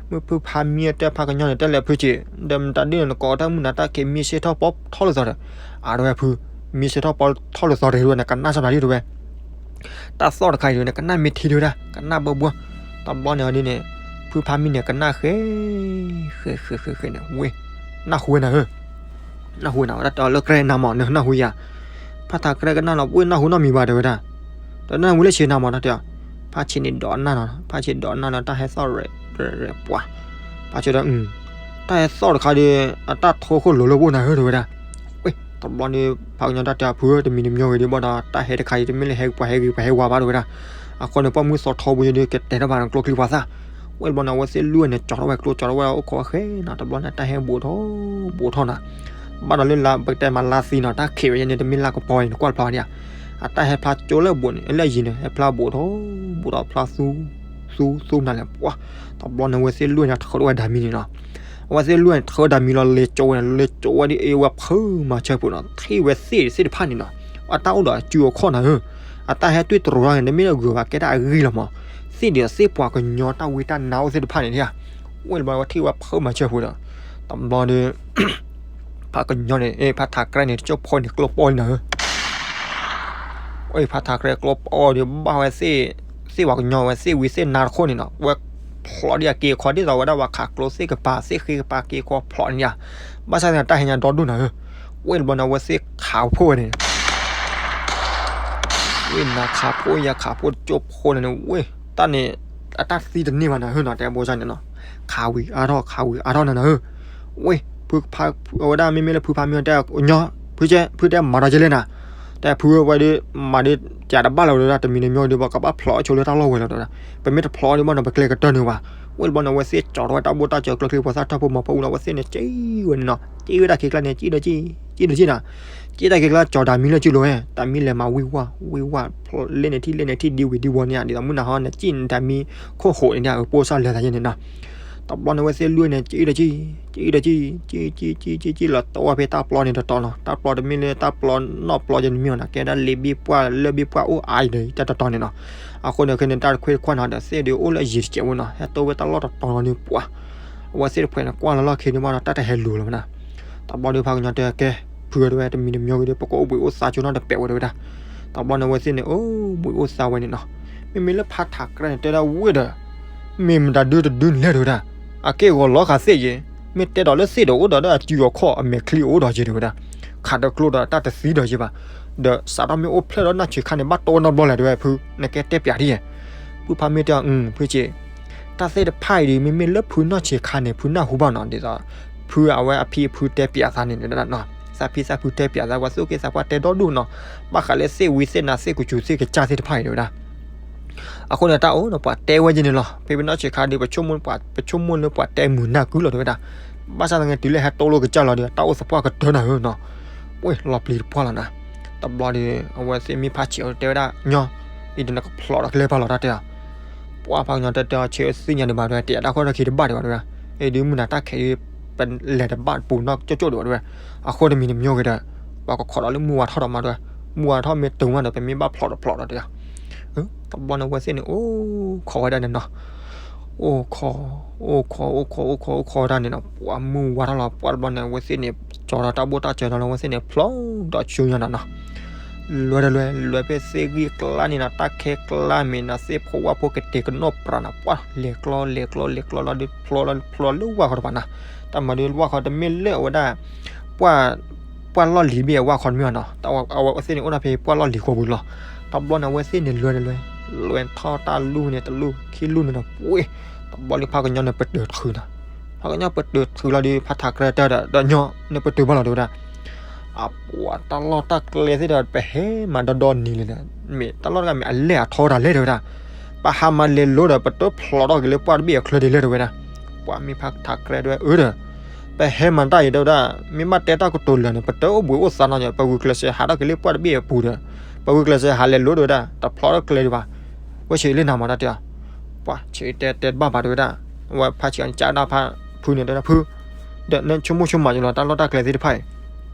မ့ၢ်ဖုဖးမံတဲဖးကညီန့ၣ် တဲလဲၤဖုဆ့း ဒီးမတၤဒ်န့ၣ် နကိးတၢ်မုၢ်နၤတၢ်က့ၤမံဆ့ၣ်ထီၣ်ပီထီၣ်လၢသီဒီး အါတဝဲဖု မံဆ့ၣ်ထီၣ်ပီထီၣ်လၢသီတဂ့ၤတဝဲ နကနၣ်စီတၢ်ဒံးတဝဲ တၢ်သီၣ်တခါအံၤတဝဲ နကနၣ်မ့ၢ်ထံတဝဲဒၣ် ကနၣ်ဘၢဘှီ. တဘျီန့ၣ်ဒ်န့ၣ် ဖုဖးမံန့ၣ် ကနၣ်ဃဲ ဃဲ ဃဲ ဃဲ ဃဲန့ၣ် ဝ့ၢ် နၢ်ဟူဝဲနၤဧၢ. နၢ်ဟူဝဲနၤ တၢ်တဲအီၤလၢကြဲနၤမး နနၢ်ဟူယၤ. ဖးထးကြဲကနၣ်လီၤ ပှ့ၢ်နၢ်ဟူနီတမံၤဘၣ်တဲဝဲဒၣ်. ဒီးနၢ်ဟူလၢဆ့းနၤမး တၢ်တဲအီၤ. ဖးဆ့းန့ၣ်ဒိးနၢ်လီၤ ဖးဆ့းဒိးနၢ်လီၤ တၢ်ဟဲသီၣ်ရဲၣ် ရဲၣ် ရဲၣ် ပှၢ်. ဖးဆ့းဒီး တၢ်ဟဲသီၣ်တခါဒီး အတၢ်ထိခိၣ်လိၤလိၤဘိၣ်နၤဧၢ တဲဝဲဒၣ်. ဝ့ၢ် တဘျီန့ၣ် ဖးကညီတၢ်တဲအီၤ ဖုဧၢ တမံၤတမံၤဂ့ၤဒံးဘၣ်ဒီး တၢ်ဟဲတခါအံၤ တမ့ၢ်လၢဟဲပှၤဟဲဂ့ၤပှၤဟဲဝါဘၣ်တဲဝဲဒၣ်. အဃိန့ၣ် ပှၢ်မုၢ်သီထီဘိယဲဒုး ကတဲတၢ်ဘၣ်နကျိချံပှၤသၣ်. ဝ့ၢ်တဘျီန့ၣ် အဝဲသ့ၣ်လွံၢ်န့ၣ် ကၠီထီၣ်ဝဲကျိ ကၠီထီၣ်ဝဲအိၣ်ခိးဝဲဃဲနီၤ တဘျီန့ၣ် တၢ်ဟဲဘူးထီၣ် ဘူးထီၣ်နၤ ဘၣ်ဒီးလၢလါ ပကတဲမးလါသံနီၤ တၢ်ခံးဝဲယဲန့ၣ် တမ့ၢ်လါကပီၤအံၤ နကွၢ်တဖျါဒံးဧါ. အတၢ်ဟဲဖျါကၠိလၢဘူးန့ၣ် လၢယံၤန့ၣ် ဟဲဖျါဘူးထီၣ် ဘူးထီၣ်ဖျါသူ သူ သူနၤလဲၣ် ပှၢ်. တဘျီန့ၣ် အဝဲသ့ၣ်လွံၢ်န့ၣ် ထၢထီၣ်ဝဲဒၣ်မံန့ၣ်နီၤ. အဝဲသ့ၣ်လွံၢ်န့ၣ် ထၢဝဲဒၣ်မံလီၤ လဲၤကၠိဝဲန့ၣ် လဲၤကၠိဝဲဒ်အ့ၣ်ဝဲဖုမၤဆၢပူၤနီၤ ထံၣ်ဝဲသ့ၣ်သ့ၣ်တဖၣ်န့ၣ်နီၤ. အတၢ်အိၣ်ဒီးအစုအခီၣ်နၤဧၢ. အတၢ်ဟဲတွံၢ်တရိးထီၣ်န့ၣ် တမ့ၢ်လၢဂုၤဘၣ် ကဲဒၣ်အဂံၢ်လီၤမး, သ့ၣ်ဒံးသ့ၣ်ပှၤကညီတၢ်ဝံတၢ်နါအိၣ်သ့ၣ်တဖၣ်န့ၣ်ဧါ, ဝဲလၢဘၣ်ဝဲထံၣ်ဝဲဖုမၤစၢၤပူၤဒီး, တဘျီဒီး ဖးကညီန့ၣ် ဖးထးကြဲန့ၣ် တကၠိၢ်ဖိန့ၣ် ကျိပီၢ်လံနၤဧၢ, ဖးထးကြဲကျိပီၢ်ဒီး ဘၣ်ဝဲသ့ၣ်, သ့ၣ်ပှၤကညီဝဲသ့ၣ်ဝံသ့ၣ်နါတခိၣ်န့ၣ်နီၤ, ဝဲဖျိးဒ်အက့အခီဒ်သိးဝဲဒၣ်ပှၤခးကျိသ့ၣ်ကပၤ သ့ၣ်ဃ့ကပၤက့အခီဖျိးန့ၣ်ဧါ, ဘၣ်ဆၣ်သနာ်က့တၢ်ဟဲညါဒီဒူၣ်နၤဧၢ, ဝဲတဘျီန့ၣ် အဝဲသ့ၣ်ခးဖှိၣ်ဝဲန့ၣ် ဝဲနၤခးဖှိၣ်ယၤခးဖှိၣ်တကၠိၢ်ဖိန့ၣ်န့ၣ် ဝဲ, တၢ်န့ၣ်, အတၢ်သံတန့ၢ်ဘၣ်နၤဧၢနီၤ, တဲဘိစၢ်န့ၣ်နီၤ, ခးဝံၤအါထီၣ်ခးဝံၤအါထီၣ်နၤနၤဧၢ, ဝဲ, ဖုဖးဝဲဒၣ်မ့မ့ၢ်လၢဖုဖးမ့ၢ်တဲညီ, ဖုကဲ, ဖုတဲမၤဒီးကဲလဲၣ်နၤ, တဲဖုဝဲဒီး, မၤဒီးတၢ်တဘၣ်လီၤဝဲဒၣ် တမံၤတမံၤဒီး ပကဘၣ်ဖျိးအီၣ်ဆိလၢတၢ်လီၢ်ဝဲလီၤဒီး, ပမ့ၢ်တဖျိးအီၣ်ဒီးဘၣ်နီၤ ပကျဲကတၢၢ်န့ၣ်ဘၣ်, ဝဲတဘျီန့ၣ် အဝဲသ့ၣ်ကၠီထီၣ်ဝဲတၢ်ဘိၣ်တၢ်စၢၤကျၢၤချ့ဖိသၣ်ထၢၣ်ဖိမၤဖီၣ်ဝံၤလီၤ အဝဲသ့ၣ်န့ၣ် က့ဝဲန့ၣ်နီၤ, က့ဝဲတၢ်ခံးကျါန့ၣ် က့ဒီးက့, က့ဒီးက့နၤ က့တၢ်ခံးကျါ ကၠီၤတၢ်မံလၢကၠိလိၤဝဲ, တၢ်မံလဲၤမၤဝံၢ်ဝါ, ဝံၢ်ဝါ, လဲန့ၣ်ထံၣ်လဲန့ၣ်ထံၣ်ဒံဝံၤဒံဝီၤန့ၣ်ဧါ, ဒ်သိးမုၢ်နၤဟီန့ၣ် ကၠံၣ်နတၢ်မံခိၣ်ဃိးန့ၣ်ဧါ, ပိၢ်စၢ်လဲၤသးယဲန့ၣ်နီၤ, တဘျီန့ၣ် အဝဲသ့ၣ်လွံၢ်န့ၣ် ကၠံၣ်ဒီးကၠံၣ်, ကၠံၣ်ဒီးကၠံၣ်, ကၠံၣ်ကၠံၣ်ကၠံၣ်ကၠံၣ်ကၠံၣ် လီၤတိၢ်ဝဲဖဲတၢ်ပျီန့ၣ်တတီၤနီၤ, တၢ်ပျီတမ့ၢ်လၢတၢ်ပျီနီၢ်ပျီယဲန့ၣ်မ့ၢ်နီၤ, ကဲဒၣ်လ့ဘ့ၣ်ပှၢ်လၢဘ့ၣ်ပှၢ်အိၣ်အါအံၤဒီးတတီၤန့ၣ်နီၤ, အဃိန့ၣ်ခဲန့ၣ် တၢ်တခွ့တခွါနီၤဒီး သ့ၣ်ဒုးအိၣ်လၢအယံၤတစဲးဝဲနီၤ, ဟဲတိၢ်ဝဲတၢ်လီၢ်တတီၤလီၤန့ၣ်ပှၤ အဝဲသ့ၣ်တဖှဲးန့ၣ် ကွၢ်လီၤလီၢ်ခံန့ၣ်ဘၣ်ဒီး တၢ်တဟဲလူၤလီၤဝဲဒၣ်, တဘျီဒီးဖါကညီတဲကဲ, ဖုတဲဝဲတမံၤတမံၤဂ့ၤဒီး ပကအိၣ်ဘှံးအိၣ်သါကၠိနီတပဲာ်ဝဲတဲဝဲဒၣ်, တဘျီန့ၣ်အဝဲသ့ၣ်န့ၣ် အိၣ်ဘှံးအိၣ်သါဝဲန့ၣ်နီၤ, မ့မ့ၢ်လၢဖါထးကြဲန့ၣ် တဲဒၣ်ဝဲဒီး, မ့ၢ်မတၤဒုတဒုန့ၣ်လဲၣ်တဲဝဲဒၣ်, အက့ၢ်ဂီၤလီၤဃာ်သ့ၣ်ယဲ, မ့ၢ်တဲဒီးလၢသ့ၣ်ဒီးအိၣ်ဒီး အစုအီၤခီၣ်အမဲာ်ချံအိၣ်ဒီးယဲတဲဝဲဒၣ်, ခးတကျိဒီးတၢ်တသံဒီးယဲဘၣ်, ဒီးစးထီၣ်မ့ၢ်အိၣ်ဖျဲၣ်ဒီးနီၢ်ဆံးခါန့ၣ် ဘၣ်တိၢ်ဝဲနီတဘျီလဲၣ်တဲဝဲဖု, နကဲတဲပျးဒ်ယဲ, ဖုဖါမ့ၢ်တဲအီၤ ဖုက့ တၢ်သ့ၣ်တဖၣ်အံၤဒီး မ့မ့ၢ်လၢဖုနီၢ်ဆံးခါန့ၣ် ဖုနၢ်ဟူဘၣ်နီၤ, ဒ်သိး ဖုအဝဲအဖံအဖုတဲပျးသးန့ၣ်နီၤ, သးဖံသးဖုတဲပျးသး ပှၤသူၣ်က့သးပှၢ်တဲဒီဒူၣ်နီၤ, ဘၣ်ဃးလၢသ့ၣ်ဝံသ့ၣ်နါသ့ၣ်ကူစူၤသ့ၣ်ကစၢ်သ့ၣ်တဖၣ်အံၤတဲဝဲဒၣ်, အဃိန့ၣ် တၢ်အိၣ်ဒီးပှၤတဲဝဲယဲန့ၣ်လီၤ, ဖဲပနီၢ်ဆံးခါဒီး ပဆိကမိၣ်လၢပှၤတဲမုာ်နၢ်ကုလီၤတဲဝဲဒၣ်, ဘၣ်ဆၣ်သနာ်က့တုၤလၢဟဲတိၢ်လိာ်ကစၢ်လီၤဒီး တၢ်အိၣ်သပှၢ်ကတၢၢ်နၤဧၢနီၤ, ပှဲၤလီၤပျံၤတပှၢ်လီၤနၤ, တဘျီဒီး အဝဲသ့ၣ်မ့ၢ်ဖါဆံးအီၤတဲဝဲဒၣ် ညီ, အံၤဒီးနကဖျိးဒီးကလဲၤပာ်လီၤတၢ်တဲအီၤ ပှၢ်ဖါကညီတဲတဲအီၤ ဆ့အသ့ၣ်ညါဒံးဘၣ်တဲဝဲ, တယာ်တၢ်ခီၣ်ထီၣ်ခံတဘၣ်ဒံးဘၣ်တဲဝဲ, အံၤဒုးမုၢ်နၤတၢ်ခဲအံၤ ပလဲၤတဘၣ်ပူၤနီၢ်ကၠိၣ်ကၠိၣ်ဒံးဘၣ်တဲဝဲ, အဃိတမံၤတမံၤဂ့ၤဒီး ပှၤကခိးဒီးလၢမုၢ်ဝါထီၣ်ဒီးမးတဲဝဲ, မုၢ်ဝါထီၣ်မ့ၢ်တုၤမးဒီး ပမ့ၢ်ဘၣ်ဖျိးဒီးဖျိးဒီးတဲအီၤ, တဘျီန့ၣ် အဝဲသ့ၣ်န့ၣ် အိၣ်ခိးဝဲဒၣ်န့ၣ်နီၤ အိၣ်ခိး, အိၣ်ခိး အိၣ်ခိး အိၣ်ခိး အိၣ်ခိးဝဲဒၣ်န့ၣ်နီၤ, ပှၢ်မုၢ်ဝါထီၣ်လီၤ ပှၢ်တဘျီန့ၣ် အဝဲသ့ၣ်န့ၣ် ကၠီဒီးတၢ်ဘိၣ်တၢ်စၢၤနီၤလၢအဝဲသ့ၣ်န့ၣ် ဖျိဒီးဆူညါနီၤနီၤ, လွဲတလွဲ လွဲဖဲသ့ၣ်ဂံၢ်ကျါန့ၣ်နီၤ တၢ်ခဲကျါမ့ၢ်နီၤ သ့ၣ်ဖိဝၣ်ဖိကတဲာ်ကနီၣ်ပြးနီၤ ပှၢ်လဲၤကျီ လဲၤကျီ လဲၤကျီလီၤဒီး ဖျိလီၤ ဖျိလီၤလၢဝၣ်ခီတပၤနီၤ, တၢ်မၤဒီးဝၣ်ခီတမ့ၢ်လၢအဝဲဒၣ် ပှၢ်လီၢ်လံၤဘ့ၣ်အဝၣ်ခီတမ့ၢ်ဘၣ်နီၤ, အဝဲသ့ၣ်န့ၣ်အိၣ်ဒၣ်ဖဲပှၢ်လီၢ်လံၤဃီပူၤလီၤ, တဘျီန့ၣ် အဝဲသ့ၣ်န့ၣ် လွဲတလွဲ လွဲထီၣ်တၢ်လူၢ်န့ၣ် တလူၢ်ခံလူၢ်န့ၣ်ဒီး ပှ့ၤ, တဘျီလၢဖါကညီန့ၣ် ပတုာ်ထုးနီၤ, ဖါကညီပတုာ်ထုးလီၤဒီး ဖါထးကြဲတဲဒီး ဒီးညီ နပတုာ်ဘၣ်လီၤတဲဝဲဒၣ်, အပှၤတၢ်လီၢ်တၢ်ကျဲသ့ၣ်ဒီး ပဟဲမၤဒီဒီနံၤလဲၣ်ဒီး မ့ၢ်တၢ်လီၢ်တဂၤမ့ၢ်အလဲၢ်အထီတၢ်လဲၣ်တဲဝဲဒၣ်, ပဟးမၤလဲၤလိၤဒီး ပတဖျိးထီၣ်က့ၤလၢပှၢ်တဘ့ၣ်အချၢဒ်လဲၣ်တဲဝဲဒၣ်, ပှၢ်မ့ၢ်ဖါထးကြဲတဲဝဲအၢဒီး ပဟဲမၤတၢ်အံၤတဲဝဲဒၣ်, မ့ၢ်ဘၣ်တဲတၢ်ကတိၤလၢာ်န့ၣ် ပတအိၣ်ဘှံးအိၣ်သါနီၤ, ပဂုာ်ကျဲးစၢးဟးထီၣ်က့ၤလၢပှၢ်တဘ့ၣ်အပူၤဒီး ပဂုာ်ကျဲးစၢးဟးလဲၤလိၤတဲဝဲဒၣ်, တဖျိးထီၣ်ကျဲဒံးဘၣ်, ဝဲဆံးလၢနၤမၤတၢ်တဲအီၤ, ပှၢ်ဆံးတဲတဲတဘၣ်ဘၣ်တဲဝဲဒၣ်, ဝဲဖါဆံးအီၤန့ၣ် ကးဒၣ်ဖါဖုန့ၣ်တဲဒၣ်ဖု, ဒီးနဆိကမိၣ်ဆိကမးယလီၤ တၢ်လီၢ်တၢ်ကျဲသ့ၣ်တဖၣ်အံၤ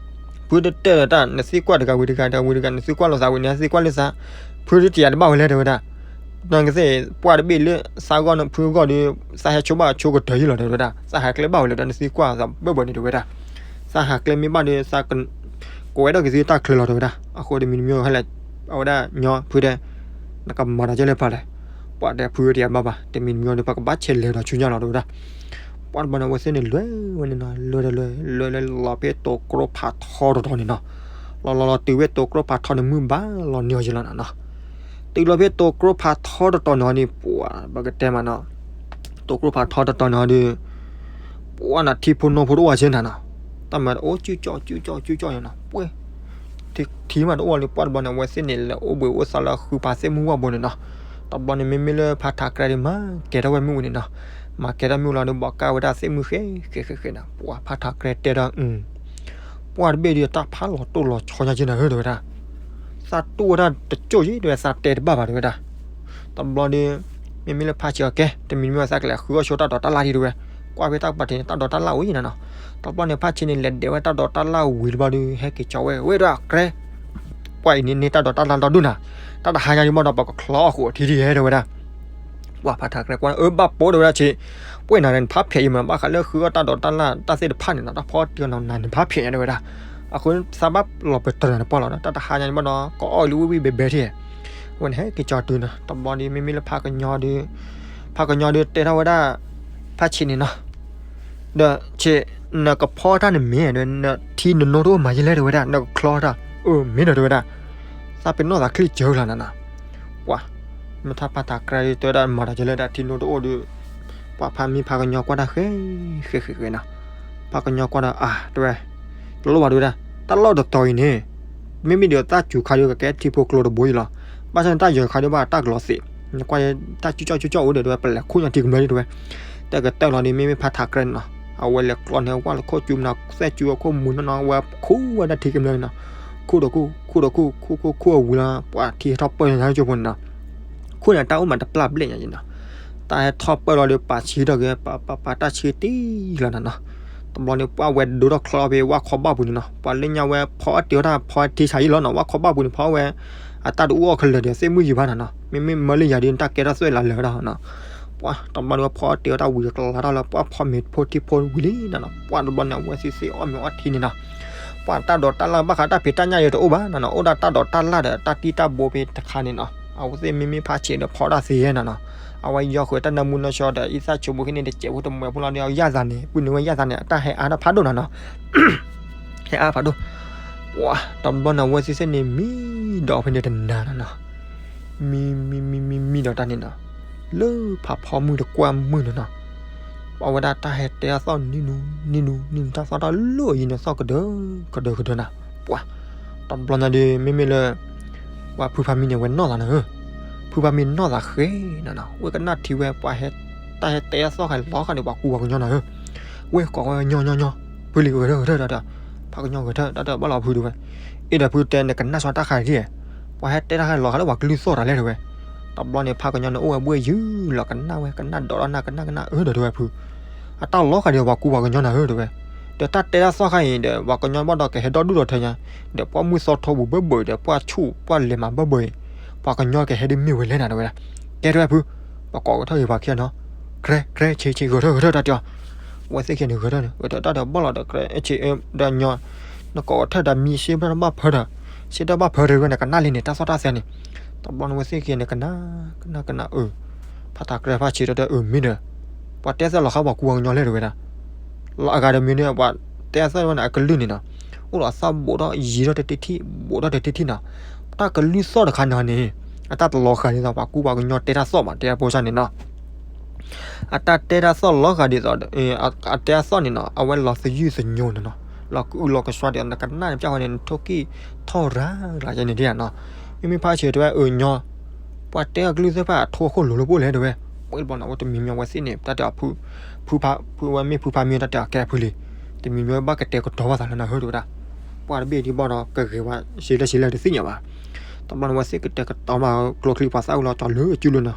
ဖုတတဲဒီးတၢ် နသံကွၢ်တဂၤဝံၤတဂၤ တဂၤဝံၤတဂၤ နသံကွၢ်လိာ်သးဝံၤ နသံကွၢ်လိာ်သး, ဖုတယာ်တဘၣ်ဝဲလဲၣ်တဲဝဲဒၣ်, နကသ့ၣ်ပှၢ်တဘ့ၣ်လၢသးဂီၢ်န့ၣ် ဖုဂီၢ်ဒီး သးဟဲဆိဘၣ်ဆိကတၢၢ်ယံလီၤတဲဝဲဒၣ်, သးဟးကျဲဘၣ်ဝဲလဲၣ်ဒီး နသံကွၢ်သးဘၣ်ဘၣ်န့ၣ်တဲဝဲဒၣ်, သးဟးကျဲမ့ၢ်ဘၣ်ဒီး သးက ကဝဲဒၣ်က့ၤသ့ၣ်တၢ်ချၢလီၤတဲဝဲဒၣ်, အဃိတမံၤတမံၤဟဲလဲၣ်, အဝဲဒၣ်ညီဖုတဲ နကမၤတၢ်ကဲလဲၣ်ဖးလဲၣ်, ပှၢ်တဲဖုတယာ်ဘၣ်ဘၣ် တမံၤတမံၤဒီး ပကဘၣ်ဆဲးလဲၤဒီးဆူညါလီၤတဲဝဲဒၣ်, ပှၢ်တဘျီန့ၣ် အဝဲသ့ၣ်န့ၣ် လွဲဝဲန့ၣ်နီၤ လွဲဒီးလွဲ လွဲလၢလီၤဖဲတိၤကျိဖးထီတတီၤန့ၣ်နီၤ, လီၤလီၤလီၤတုၤဝဲတိၤကျိဖးထီန့ၣ် မုၢ်ဘၣ်လီၤန့ၢ်အီၤယံလီၤနီၤ, တုၤလီၤဖဲတိၤကျိဖးထီတတီၤန့ၣ်န့ၣ် ပှၢ် ပကတဲမးနီၤ, တိၤကျိဖးထီတတီၤန့ၣ်ဒီး ပှၢ်နၤထံဖိနီၢ်ဖိတအိၣ်ဝဲဆ့နၤနီၤ, တၢ်မၤတအိၣ် စုကၠီၣ်စုကၠီၣ်စုကၠီၣ်န့ၣ်နီၤ, ပှဲၤ ထံမးတအိၣ်လၢပှၢ်တဘျီန့ၣ် အဝဲသ့ၣ်န့ၣ် လဲၤအိၣ်ဘှံးအိၣ်သါလၢဃုဖးသ့ၣ်မုၢ်ဝၣ်ဘိန့ၣ်နီၤ, တဘျီန့ၣ် မ့မ့ၢ်လၢဖါထးကြဲဒီး မၤကဲၤထီၣ်ဝဲမုၢ်ဝံၤန့ၣ်နီၤ, မၤကဲၤထီၣ်မုၢ်လီၤဒီး ဘီးကၢ်ဝဲဒၣ်သ့ၣ်မုၢ်ဃဲဃဲဃဲဃဲနီၤ, ပှၢ်ဖါထးကြဲတဲဒီး ပှၢ်တဘ့ၣ်ဒီးတၢ်ဖးလီၤတိၢ်လီၤဆီညါက့နၤဧၢ တဲဝဲဒၣ်, သးတူၢ်ဝဲဒၣ်တကၠိၢ်ယံၤ တဲဝဲ သးတဲတဘၣ်ဘၣ် တဲဝဲဒၣ်, တဘျီဒီး မ့မ့ၢ်လၢဖါဆံးအီၤကဲ တမံၤမ့ၢ်သးကလဲၤဃုအီၣ်ဆိတၢ်ဒိးတၢ်လၣ်ဒံး တဲဝဲ, ကွၢ်ဖဲတၢ်ကပၤထံးန့ၣ် တၢ်ဒိးတၢ်လၣ်အိၣ်ယံၤနၤနီၤ, တဘျီန့ၣ် ဖါဆံးန့ၣ် လဲၤဒဲးဝဲတၢ်ဒိးတၢ်လၣ်ဝံၤတဘျီဒီး ဟဲက့ၤကၠီဝဲ ဝဲဒၣ်ကြဲ ပှၢ်အံၤန့ၣ်န့ၢ်တၢ်ဒိးတၢ်လၣ်ဒီဒူၣ်နၤ, တၢ်တဟါညါဒံးဘၣ်ဒီး ပကချီအီၣ်ဃုာ်အထံထံဟဲတဲဝဲဒၣ်. ပှၤဖးထးကြဲကွၢ် အၢဘၣ်ပိာ်တဲဝဲဒၣ်ဆ့, ပှဲၤနၤဒီးနဖးဖျဲးအံၤမး ဘၣ်ဃးလၢဃုအီၣ်တၢ်ဒိးတၢ်လၣ်တၢ်သ့ၣ်တဖၣ်န့ၣ်နီၤ တၢ်ဖီအီၣ်တ့ၢ်နီၤနၤနဖးဖျဲးညါတဲဝဲဒၣ်. အဃိသးဘၣ်လီၤပတၢၢ်နၤတပှၢ်လီၤဒီး တၢ်တဟါညါဒံးဘၣ်ဒီး ကအီၣ်လံဝံၣ်ဝံၣ်ဘဲဘဲထံၣ် အဝဲန့ၣ်ဟဲက့ၤကၠီတုၤနီၤ တဘျီဒီး မ့မ့ၢ်လၢဖးကညီဒီး ဖးကညီဒီးတဲထီၣ်ဝဲဒၣ် ဖးဆံးန့ၣ်နီၤ, ဒီးဆ့ နကဖီတၢ်န့ၣ်မ့ၢ်ဒီး နထံနနိတအိၣ်မၤယလဲၣ်တဲဝဲဒၣ် နကချီတၢ် အၢ မ့ၢ်ဒီးတဲဝဲဒၣ်, သးပ့ၤနီၣ်သးချံစၢၤလီၤနၤနီၤ, ပှၤ မ့ၢ်ထါဖးထးကြဲဒီး တဲဝဲဒၣ်မၤတၢ်ကလဲၣ်ဒၣ်ထံနိတအိၣ်ဒီး ပှၤဖးမံဖးကညီကွၢ်တၢ်ဃဲ ဃဲဃဲဃဲနီၤ, ဖးကညီကွၢ်ဒီး အါ တဲဝဲ တလိၣ်ဘၣ်တဲဝဲဒၣ် တၢ်လီၢ်တတီၤအံၤန့ၣ် မ့မ့ၢ်ဒီးတၢ်စူၤခါဒီးကကဲထံဖိကျိတဘိအံၤလီၤ, ဘၣ်ဆၣ်န့ၣ်တၢ်ယၢၤခါဒီးဘၣ်တၢ်ကလီၤသ့ၣ်, နကွၢ်တၢ်ကၠူကၠီၣ်ကၠူကၠီၣ်အိၣ်ဒီးတဲဝဲ ပလဲၤခူၣ်ညါထံကမျၢၢ်ဒ်တဲဝဲ, တၢ်ကတၢၢ်လီၤဒီး မ့မ့ၢ်ဖးထးကြဲန့ၣ်နီၤ အဝဲလဲၤကျီန့ၣ် ဝၣ်လၢခိၣ်ကၠူမနၤ သဲၣ်ကၠူအခိၣ်မူနီၢ်နီၢ် ဝဲခူၣ်ဝဲဒၣ်ထံကမျၢၢ်န့ၣ်နီၤ, ခူၣ်ဒီးခူၣ် ခူၣ်ဒီးခူၣ် ခူၣ်ခူၣ်ခူၣ်အဝံၤလီၤ ပှၤထံဟဲထီၣ်ပၢၢ်ညါကၠိဖိန့ၣ်နီၤ, ခူၣ်န့ၣ်တၢ်အိၣ်မးတပျၢ်ဘျဲၣ်ညါနီၤ, တၢ်ဟဲထီၣ်ပၢၢ်လီၤဒီး ပာ်ဆံးထီၣ်က့ၤ ပာ်ပာ်ပာ်တၢ်ဆံးတံၢ်လီၤနၤနီၤ, တဘျီန့ၣ် ပှၤဝဲဒိထီၣ်ချီဖဲ ဝၣ်ခီဘၣ်ပူၤန့ၣ်နီၤ, ပှၤလၢညါဝဲဖီအီၣ်တ့ၢ်အီၣ်တၢ်ဖီထံဆါအံၤလီၤနီၤ, ဝၣ်ခီဘၣ်ပူၤန့ၣ် ဖီဝဲ အတၢ်တအူအီၣ်ခဲလၢာ်ဒီး သ့ၣ်မုၢ်ယံၤဘၣ်နၤနီၤ, မ့မ့ၢ်မၢလၢယၤဒီး တၢ်ကဲထီၣ်သွဲၣ်လၢလၢာ်ဝဲဒၣ်နီၤ, ပှၤတဘျီန့ၣ်ဝဲဖီအီၣ်တ့ၢ်အီၣ်တၢ်ဝံၤဒီးကလၤတၢ်လၢ ပှၤဖီမ့ၤဖိထံဖိဝံၤလံနၤနီၤ, ပှၤတဘျီန့ၣ် အဝဲသ့ၣ်သ့ၣ်အီၣ်မ့ၤအီၣ်ထံန့ၣ်နီၤ, ပှၤတၢ်ဒိးတၢ်လၣ်ဘၣ်ဃးတၢ်ဖံးတၢ်ညၣ်ဒီးတအိၣ်ဘၣ်နၤနီၤ, အိၣ်ဒၣ်တၢ်ဒိးတၢ်လၣ်ဒီး တၢ်တံၢ်တၢ်ဘိဖဲတခါန့ၣ်နီၤ, အဝဲသ့ၣ်မ့မ့ၢ်ဖးဆံးဒီးဖီတၢ်သ့ယဲနၤနီၤ, အဝဲယီဃုာ်တၢ်နၢမူနီၢ်ဆှီဒီး အံသၣ်ဆိးဘိဃ့န့ၣ် တစဲးဖိတမှဲးဖိလီၤဒီး အယၣ်သးန့ၣ် ပုၢ်နုာ်ဝဲယၣ်သးန့ၣ် အတၢ်ဟဲအါထီၣ်ဖးဒိၣ်နၤနီၤ ဟဲအါဖးဒိၣ်, ပှၤတဘျီန့ၣ် အဝဲသ့ၣ်သ့ၣ်န့ၣ် မံဒီးဖဲန့ၣ်တနၤနီၤနီၤ, မံမံမံမံမံဒီးတၢ်န့ၣ်နီၤ, လၢဖးဖီမုၢ်တကွၢ်မုၢ်န့ၣ်နီၤ, ပှၤဝဲဒၣ်တၢ်ဟဲတဲအသီၣ်နံၤနူနံၤနူနံၤနူ တၢ်သီၣ်တၢ်လီၢ်အံၤန့ၣ် သီၣ်ကဒၢကဒၢကဒၢနၤ, ပှၤ တဘျီန့ၣ်ဒီး မ့မ့ၢ်လၢ ပှၤဖုဖးမံန့ၣ် ဝဲနီၢ်သးနၤဧၢ, ဖုဖးမံနီၢ်သးဃဲနၤနီၤ, ဝဲကနၣ်ထံဝဲ ပှၤဟဲ တၢ်ဟဲတဲအသီၣ်ဃာ်လီၤဃာ်ဒီး ပှၤကူပှၤကညီနၤဧၢ, ဝဲကိးဝဲညီညီညီ ဖုလံၤဂဲၤထၢၣ်ဂဲၤထၢၣ်တၢ်တဲ, ဖးကညီဂဲၤထၢၣ်တၢ်တဲ ဘၣ်လီၤဖုတဲဝဲ, အ့ဒီးဖုတဲ နကနၣ်ဆီတၢ်ဃာ်ဒ်, ပှၤဟဲတဲတၢ်ဃာ်လီၤဃာ်လၢပှၤကလုၢ်သီၣ်တၢ်လဲၣ်တဲဝဲ, တဘျီန့ၣ် ဖးကညီန့ၣ်အိၣ်ဝဲဘှ့ၣ်ယုၢ်လီၤ ကနၣ်ဝဲ ကနၣ်ဒီးတၢ်နၢ်ကနၣ်ကနၣ်အၢဒီးတဲဝဲဖု အတၢ်လီၤဃာ်ဒီးပှၤကူပှၤကညီနၤဧၢတဲဝဲ, ဒီးတၢ်တဲတၢ်သီၣ်ဃာ်အံၤဒီး ပှၤကညီဘၣ်ဒီးကဟဲဒီဒူၣ်ဒီးထၢညါ, ဒီးပှၢ်မုၢ်သီထီပူၤဘၢဘၢအံၤဒီး ပှၢ်ဆူၣ်ပှၢ်လဲၤမးဘၢဘၢအံၤ, ပှၤကညီကဟဲဒ်မ့ၢ်ဝဲလဲၣ်နၤတဲဝဲဒၣ်, ကဲတဲဝဲဖု, ပကိးဂဲၤထၢၣ်ဂ့ၤပှၤခံဂၤနီၤ, ကြဲကြဲဆ့ဆ့ဂဲၤထၢၣ်ဂဲၤထၢၣ်တၢ်တဲအီၤ, အဝဲသ့ၣ်ခံဂၤန့ၣ် ဂဲၤထၢၣ်န့ၣ် ဂဲၤထၢၣ်တၢ်ဒီးဘၣ်လီၤဒီး ကြဲဆ့ ဒီးညီ နကိးဂဲၤထၢၣ်ဒီးမံစ့ဘၣ်ဘၣ်ဖၢဒီး, စ့တၢ်ဘၣ်ဖၢဒီးဝဲန့ၣ် ကနၣ်လံန့ၣ် တၢ်သီၣ်တၢ်သဲန့ၣ်, တဘျီန့ၣ်ဝဲသ့ၣ်ခံဂၤန့ၣ် ကနၣ် ကနၣ်ကနၣ်အၢ, ဖးတၢ်ကြဲဖးဆံးတၢ်တဲအၢမ့ၢ်ဒီး ပှၤတဲသီၣ်လီၤဃာ်ပှၤကူပှၤကညီလဲၣ်တဲဝဲဒၣ်, လီၤအဂၤဒီးမ့ၢ်န့ၣ် ပှၤတဲသီၣ်ဝဲန့ၣ် အကလုၢ်န့ၣ်နီၤ, အိၣ်ဒီးအသီၣ်ဘူးထီၣ်ယံၤထီၣ်တထံၣ်ထံၣ် ဘူးထီၣ်တထံၣ်ထံၣ်နီၤ, တၢ်ကလုၢ်သီၣ်တခါန့ၣ်န့ၣ် အတၢ်တလီၤဃာ်ဒ်သိး ပှၤကူပှၤကညီတဲတၢ်သီၣ်မး တဲအဖိစၢ်န့ၣ်နီၤ, အတၢ်တဲတၢ်သီၣ်လီၤဃာ်ဒ်သိး အတဲအသီၣ်န့ၣ်နီၤ အဝဲလီၤသယုၢ်သညိန့ၣ်နီၤ, လီၤကအုလီၤကဆှီဒ်သိး နကနၣ်န့ၣ် ပျၢ်ဃီန့ၣ် နထိၣ်ကံၣ်ထီၣ်ရၤရၤယဲန့ၣ်ဒ်နီၤ, မ့မ့ၢ်ဖးဆံးတဲဝဲအၢညီ ပှၤတဲအကလုၢ်သ့ၣ်တဖၣ် အထိအခိၣ်လိၤလၢပှိၢ်လဲၣ်တဲဝဲ, ပှဲၤတဘျီန့ၣ် အဝဲတမံၤမံၤဝဲသ့ၣ်န့ၣ် တၢ်တဲအီၤ ဖု ဖုဖး ဖုဝဲမ့ၢ်ဖုဖးမံတၢ်တဲအီၤ ကဲဖုလံ, တမံၤမံၤဝဲဘၣ်ကတဲာ်ကတီၤဘၣ်သးလၢနၤဧၢတဲဝဲဒၣ်, ပှၤတဘ့ၣ်ဒံးဘၣ်ဒီး ကဂ့ၤဝဲ စ့လၢစ့လၢတသ့ၣ်ညါဘၣ်, တဘျီန့ၣ် ဝဲသ့ၣ်ကတဲာ်ကတီၤမး ကျိချံပှၤသၣ်ဝံၤလီၤ ကၠီၤလၢအစုလိၤနီၤ,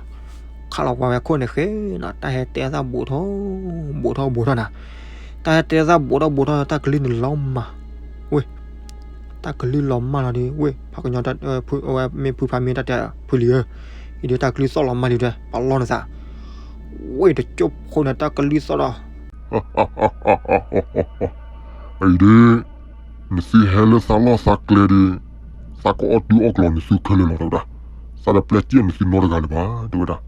ခးလီၤပှၤဝဲခိၣ်န့ၣ်ဃဲနီၤ တၢ်ဟဲတဲအသၣ်ဘူးထီၣ် ဘူးထီၣ်ဘူးထီၣ်နၤ, တၢ်ဟဲတဲအသၣ်ဘူးထီၣ်ဘူးထီၣ် တၢ်ကလုၢ်န့ၣ်လီၤမၢ်, ဝ့ၢ် တၢ်ကလုၢ်လီၤမၢ်လီၤဒီး ဝ့ၢ် ဖးကညီ ဖု ဝဲမ့ၢ်ဖုဖးမံတၢ်တဲ ဖုလံဧၢ, အံၤဒီးတၢ်ကလုၢ်သီၣ်လီၤမၢ်လံဒီး ပလီၢ်နသး, ဝ့ၢ်တကၠိၢ်ဖိန့ၣ် တၢ်ကလုၢ်သီၣ်ဒီး အံၤဒီး နသုဟဲလၢသးလီၢ်သးကျဲဒီး သးကအီၣ်တုၤအီၣ်ကျီၤနသုခဲလၢာ်လီၤတဲဝဲဒၣ်, သးတပျဲစံၣ်နသုနီတဂၤလၢၤဘၣ်တဲဝဲဒၣ်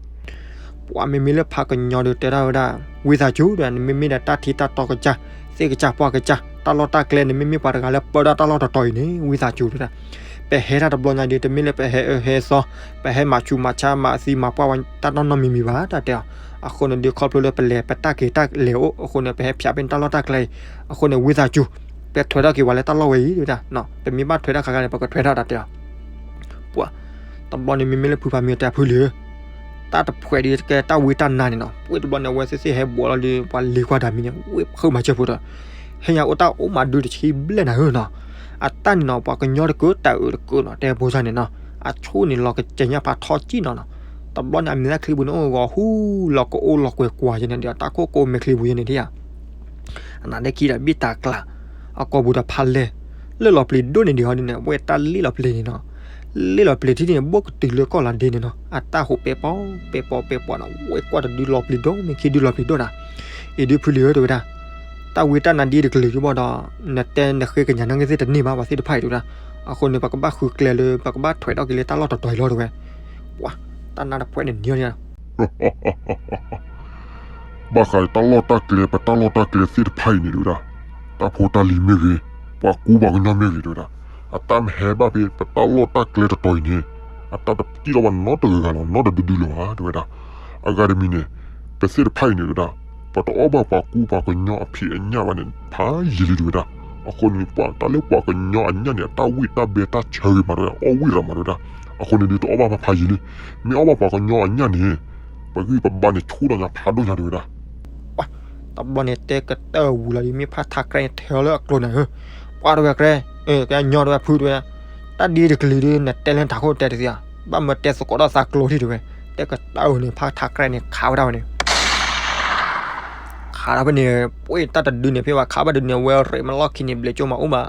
ပှၤမ့မ့ၢ်လၢဖးကညီဒီးတဲတၢ်ဝဲဒၣ်, ဝံသးစူၤဒီး နမ့မ့ၢ်ဒီးတၢ်ထံတၢ်တီကစၢ်, သ့ၣ်ကစၢ်ပှၢ်ကစၢ်, တၢ်လီၢ်တၢ်ကျဲ နမ့မ့ၢ်ပှၤတဂၤလၢပၢတၢ်တၢ်လီၢ်တတီၤအံၤန့ၣ် ဝံသးစူၤတဲဝဲဒၣ်, ပဟဲတၢ်တဘျီညါဒီး တမ့ၢ်လၢပဟဲအၢဟဲသီ, ပဟဲမၤဆူးမၤဆါမၤသံမၤပှၢ်ဝဲတၢ်နီတမံၤမံၤဘၣ် တၢ်တဲအီၤ, အဃိန့ၣ်ဒီး ခီဖျိလၢပလဲၤပတၢ်က့ၤတၢ်လဲၤအိၣ်အဃိန့ၣ် ပဟဲဖျါဖဲန့ၣ်တၢ်လီၢ်တၢ်ကျဲအံၤ, အဃိန့ၣ် ဝံသးစူၤ, ပထွဲထီၣ်က့ၤပှၤလၢတၢ်လီၢ်ဝဲအံၤတဲဝဲဒၣ်, ပမ့ၢ်ဘၣ်ထွဲတၢ်ခါခါန့ၣ် ပကထွဲထီၣ်တၢ်တဲအီၤ ပှၤ တဘျီန့ၣ် မ့မ့ၢ်လၢဖုဖးမံတဲဖုလံဧၢ, တၢ်တဖှဲးဒီးကဲတၢ်ဝံတၢ်နါန့ၣ်နီၤ, ပှဲၤတဘျီန့ၣ် အဝဲသ့ၣ်သ့ၣ်ဟဲဘူးလီၤဒီး ပှၤလ့ၤကွၢ်တၢ်မံန့ၣ် ဝ့ၢ်ဖုမၤစၢၤဖိဒီး ဟဲညါအိၣ်တၢ်အိၣ်မးဒုတဆံဘျဲၣ်နၤဧၢနီၤ, အတၢ်န့ၣ်နီၤ ပှၤကညီတကုးတၢ်အုးတကုးနီၤ တဲဖိစၢ်န့ၣ်နီၤ, အဆိၣ်န့ၣ်လီၤကစဲၤညါဖးထီကံၣ်နီၤနီၤ, တဘျီန့ၣ် အမဲာ်သၣ်ချံပူၤန့ၣ် အိၣ်ဂီၤဟူလီၤကအိၣ်လီၤကွဲၤကွၢ်ယဲန့ၣ်ဒီး တၢ်ခိၣ်ကိးမဲာ်ချံပူၤယဲန့ၣ်ဒံးဧါ အနါဒဲခံဒီးဘံၣ်တၢ်ကျါ, အကိာ်ပူၤဒီးဖးလဲၢ်, လၢလီၤပျံၤဒိၣ်န့ၣ်ဒံးဟီဒ်န့ၣ် အဝဲတၢ်လ့ၣ်လီၤပျံၤန့ၣ်နီၤ, လ့ၣ်လီၤပျံၤထံၣ်န့ၣ် ဘိၣ်ကတုၤလၢကီၢ်လီၤဒ့န့ၣ်နီၤ, အတၢ်ဟူးပဲပီပဲပီပဲပီနီၤ, ဝဲကွၢ်တဒုလီၤပျံၤဒိၣ်မ့ၢ်ခံဒုလီၤပျံၤဒိၣ်နီၤ, အံၤဒုဖုလံၤဧၢ တဲဝဲဒၣ်, တၢ်ဝံတၢ်နါဒ်တကလုာ်က့ၤဘၣ်ဒီး နတဲနဃ့ကညးနၢ်က့ၤသ့ၣ်တန့ၢ်ဘၣ် ပှၤသ့ၣ်တဖၣ်အံၤ တဲဝဲဒၣ်, အဃိန့ၣ် ပကဘၣ်ဃုကျဲလၢ ပကဘၣ်ထွဲးထီၣ်က့ၤလၢတၢ်လီၢ်တတီၤအံၤလီၤ တဲဝဲ, ပှၤ တၢ်နါတဖှဲးန့ၣ်န့ၢ် ဘၣ်ဃးတၢ်လီၢ်တၢ်ကျဲ ပတၢ်လီၢ်တၢ်ကျဲသ့ၣ်တဖၣ်အံၤန့ၣ် တဲဝဲဒၣ်, တၢ်ဖိတၢ်လံၤမ့ၢ်ဂ့ၤ, ပှၤကူပှၤကညီမ့ၢ်ဂ့ၤ တဲဝဲဒၣ်, အတၢ်မ့ၢ်ဟဲဘၣ်ဖဲ ပတၢ်လီၢ်တၢ်ကျဲတတီၤအံၤန့ၣ်, အတၢ်တကံၣ်ထီၣ်ဘၣ်နီတဂၤဂၤလီၤ နီတဒုဒုလၢၤဘၣ် တဲဝဲဒၣ်, အဂၤတမံၤန့ၣ်, ပသ့ၣ်တဖၣ်အံၤန့ၣ် တဲဝဲဒၣ်, ပတအီၣ်ဘၣ်ပှၤကူပှၤကညီအဖံးအညၣ်ဘၣ်န့ၣ် ဖးယံာ်လံ တဲဝဲဒၣ်, အဃိန့ၣ် ပှၤတၢ်လၢပှၤကညီအညၣ်န့ၣ် အတၢ်ဝံၣ်တၢ်ဘဲတၢ်ဆၢဂ့ၤမး တဲဝဲဒၣ်, အီၣ်ဝံၣ်ရၤမး တဲဝဲဒၣ်, အဃိန့ၣ်ဒုးတအီၣ်ဘၣ်ဖးဖးယံာ်လံ, မ့ၢ်အီၣ်ဘၣ်ပှၤကညီအညၣ်န့ၣ်, ပဂံၢ်ပဘါန့ၣ်ဆူၣ်ဒီးညါဖးဒိၣ်ညါ တဲဝဲဒၣ်, ပှၤ တဘျီန့ၣ်တဲကတၢၢ်ဝံၤလီၤဒီး မ့ၢ်ဖးထးကြဲန့ၣ်ထဲလီၤလၢအကျိၤန့ၣ်ဧၢ, ပှၤတဲဝဲကြဲ, ကညီတဲဝဲဖုတဲဝဲ, တၢ်ဒ်တကလုာ်ဒုး နတဲလၢတၢ်ခိၣ်တဲတသ့ဧါ, ဘၣ်မၢတဲသကိးထီၣ်သးကျိထံၣ်တဲဝဲ, တဲကတၢၢ်ဝံၤန့ၣ် ဖးထးကြဲန့ၣ်ခးဝဲဒၣ်ဝဲန့ၣ် ခးဒီးဖဲန့ၣ်, ပှၤတၢ်တဒုန့ၣ် ဖဲဝဲခးဘၣ်တဒုန့ၣ် ဝဲရ့းမလီၢ်ခံန့ၣ် ဘျဲးကၠိမးအိၣ်ဘၣ်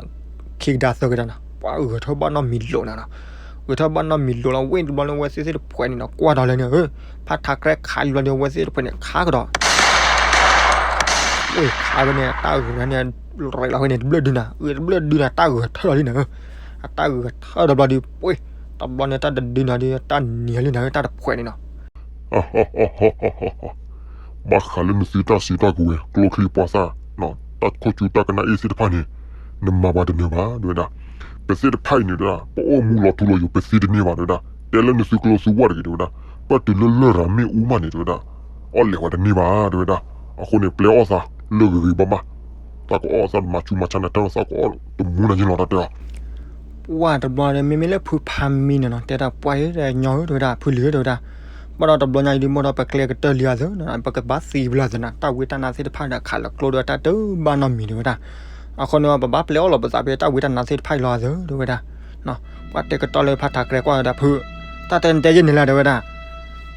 ခံကဒါသၢကဒါနီၤ, ပှၤဂဲၤထၢၣ်ဘၣ်နီတမံၤလိာ်နီၤ, ဂဲၤထၢၣ်ဘၣ်နီတမံၤလိာ်လီၤ ဝဲတဘျီန့ၣ် ဝဲသ့ၣ်သ့ၣ်တဖှဲးန့ၣ်နီၤ ကွၢ်ဒီးလၢန့ၣ်ဧၢ, ဖးထးကြဲခးလံဘျီဒီး ဝဲသ့ၣ်တဖှဲးန့ၣ် ခးကဒီး ဝဲခးဖဲန့ၣ် တၢ်ဂဲၤန့ၣ် ရ့းလီၤဖဲန့ၣ် တဘျၢၣ်ဒုနၤ, ဂဲၤတဘျၢၣ်ဒုနၤ တၢ်ဂဲၤထၢၣ်လီၤလံနၤဧၢ, အတၢ်ဂဲၤထၢၣ်တဘျီဒီး ပှၤ တဘျီန့ၣ် တၢ်တဒုနၤဒီး တၢ်နံၤလံနၤဧၢ တၢ်တဖှဲးန့ၣ်နီၤ ဘၣ်ဃးလၢနသုတၢ်စုတၢ်ကဝဲၤ ကျိချံပှၤသၣ်, တၢ်ခိၣ်ဆူတၢ်ကနၣ်အ့ၣ်သ့ၣ်တဖၣ်န့ၣ်, နမၤပှၤတနၢၤဘၣ် တဲဝဲဒၣ်, ပသ့ၣ်တဖၣ်အံၤန့ၣ်တဲဝဲဒၣ် ပအိၣ်မူလီၤထူလီၤယိာ် ပသံတန့ၢ်ဘၣ် တဲဝဲဒၣ်, တဲလၢနသုကျိသုဝၣ်တဂ့ၤ တဲဝဲဒၣ်, ပတုၤလၢလရာ်မ့ၣ်အူမးန့ၣ် တဲဝဲဒၣ်, အီၣ်လဲၤဝဲတန့ၢ်ဘၣ် တဲဝဲဒၣ်, အဃိန့ၣ် ပျဲအီၣ်သးလၢဂ့ၤဂ့ၤဘၣ်ဘၣ်, သးကအီၣ်သးမၤဆူးမၤဆါန့ၣ် တၢ်သးကအီၣ်တမူနၤယ့ၢ်လီၤ တၢ်တဲအီၤ ပှၤတဘျီဒီး မ့မ့ၢ်လၢဖုဖါမံန့ၣ်နီၤ တဲဒၣ်ပှၤဧၢ ညီဧၢ တဲဝဲဒၣ် ဖုလံၤဧၢ တဲဝဲဒၣ်, ဘၣ်ဒီးတဘျီညါအံၤဒုး ဘၣ်ဒီးပကျဲကတၢၢ်လံအသးနီၤ ပကဘၣ်သံဝံၤလီၤသးနီၤ တၢ်ဝံတၢ်နါသ့ၣ်တဖၣ်ဒီး ခးလီၤကျိဒီးတၢ်တဘၣ်နီတမံၤ တဲဝဲဒၣ်, အဃိန့ၣ် ပဘၣ်ပျဲအီၣ်လီၤပသးဖဲတၢ်ဝံတၢ်နါသ့ၣ်တဖၣ်အံၤလီၤသး တဲဝဲဒၣ်, ပှၤတဲကတီၢ်လၢဖါထးကြဲကွၢ်ဝဲဒၣ် ဖု, တၢ်တဲနတဲယဲၢ်န့ၣ်လၢ တဲဝဲဒၣ်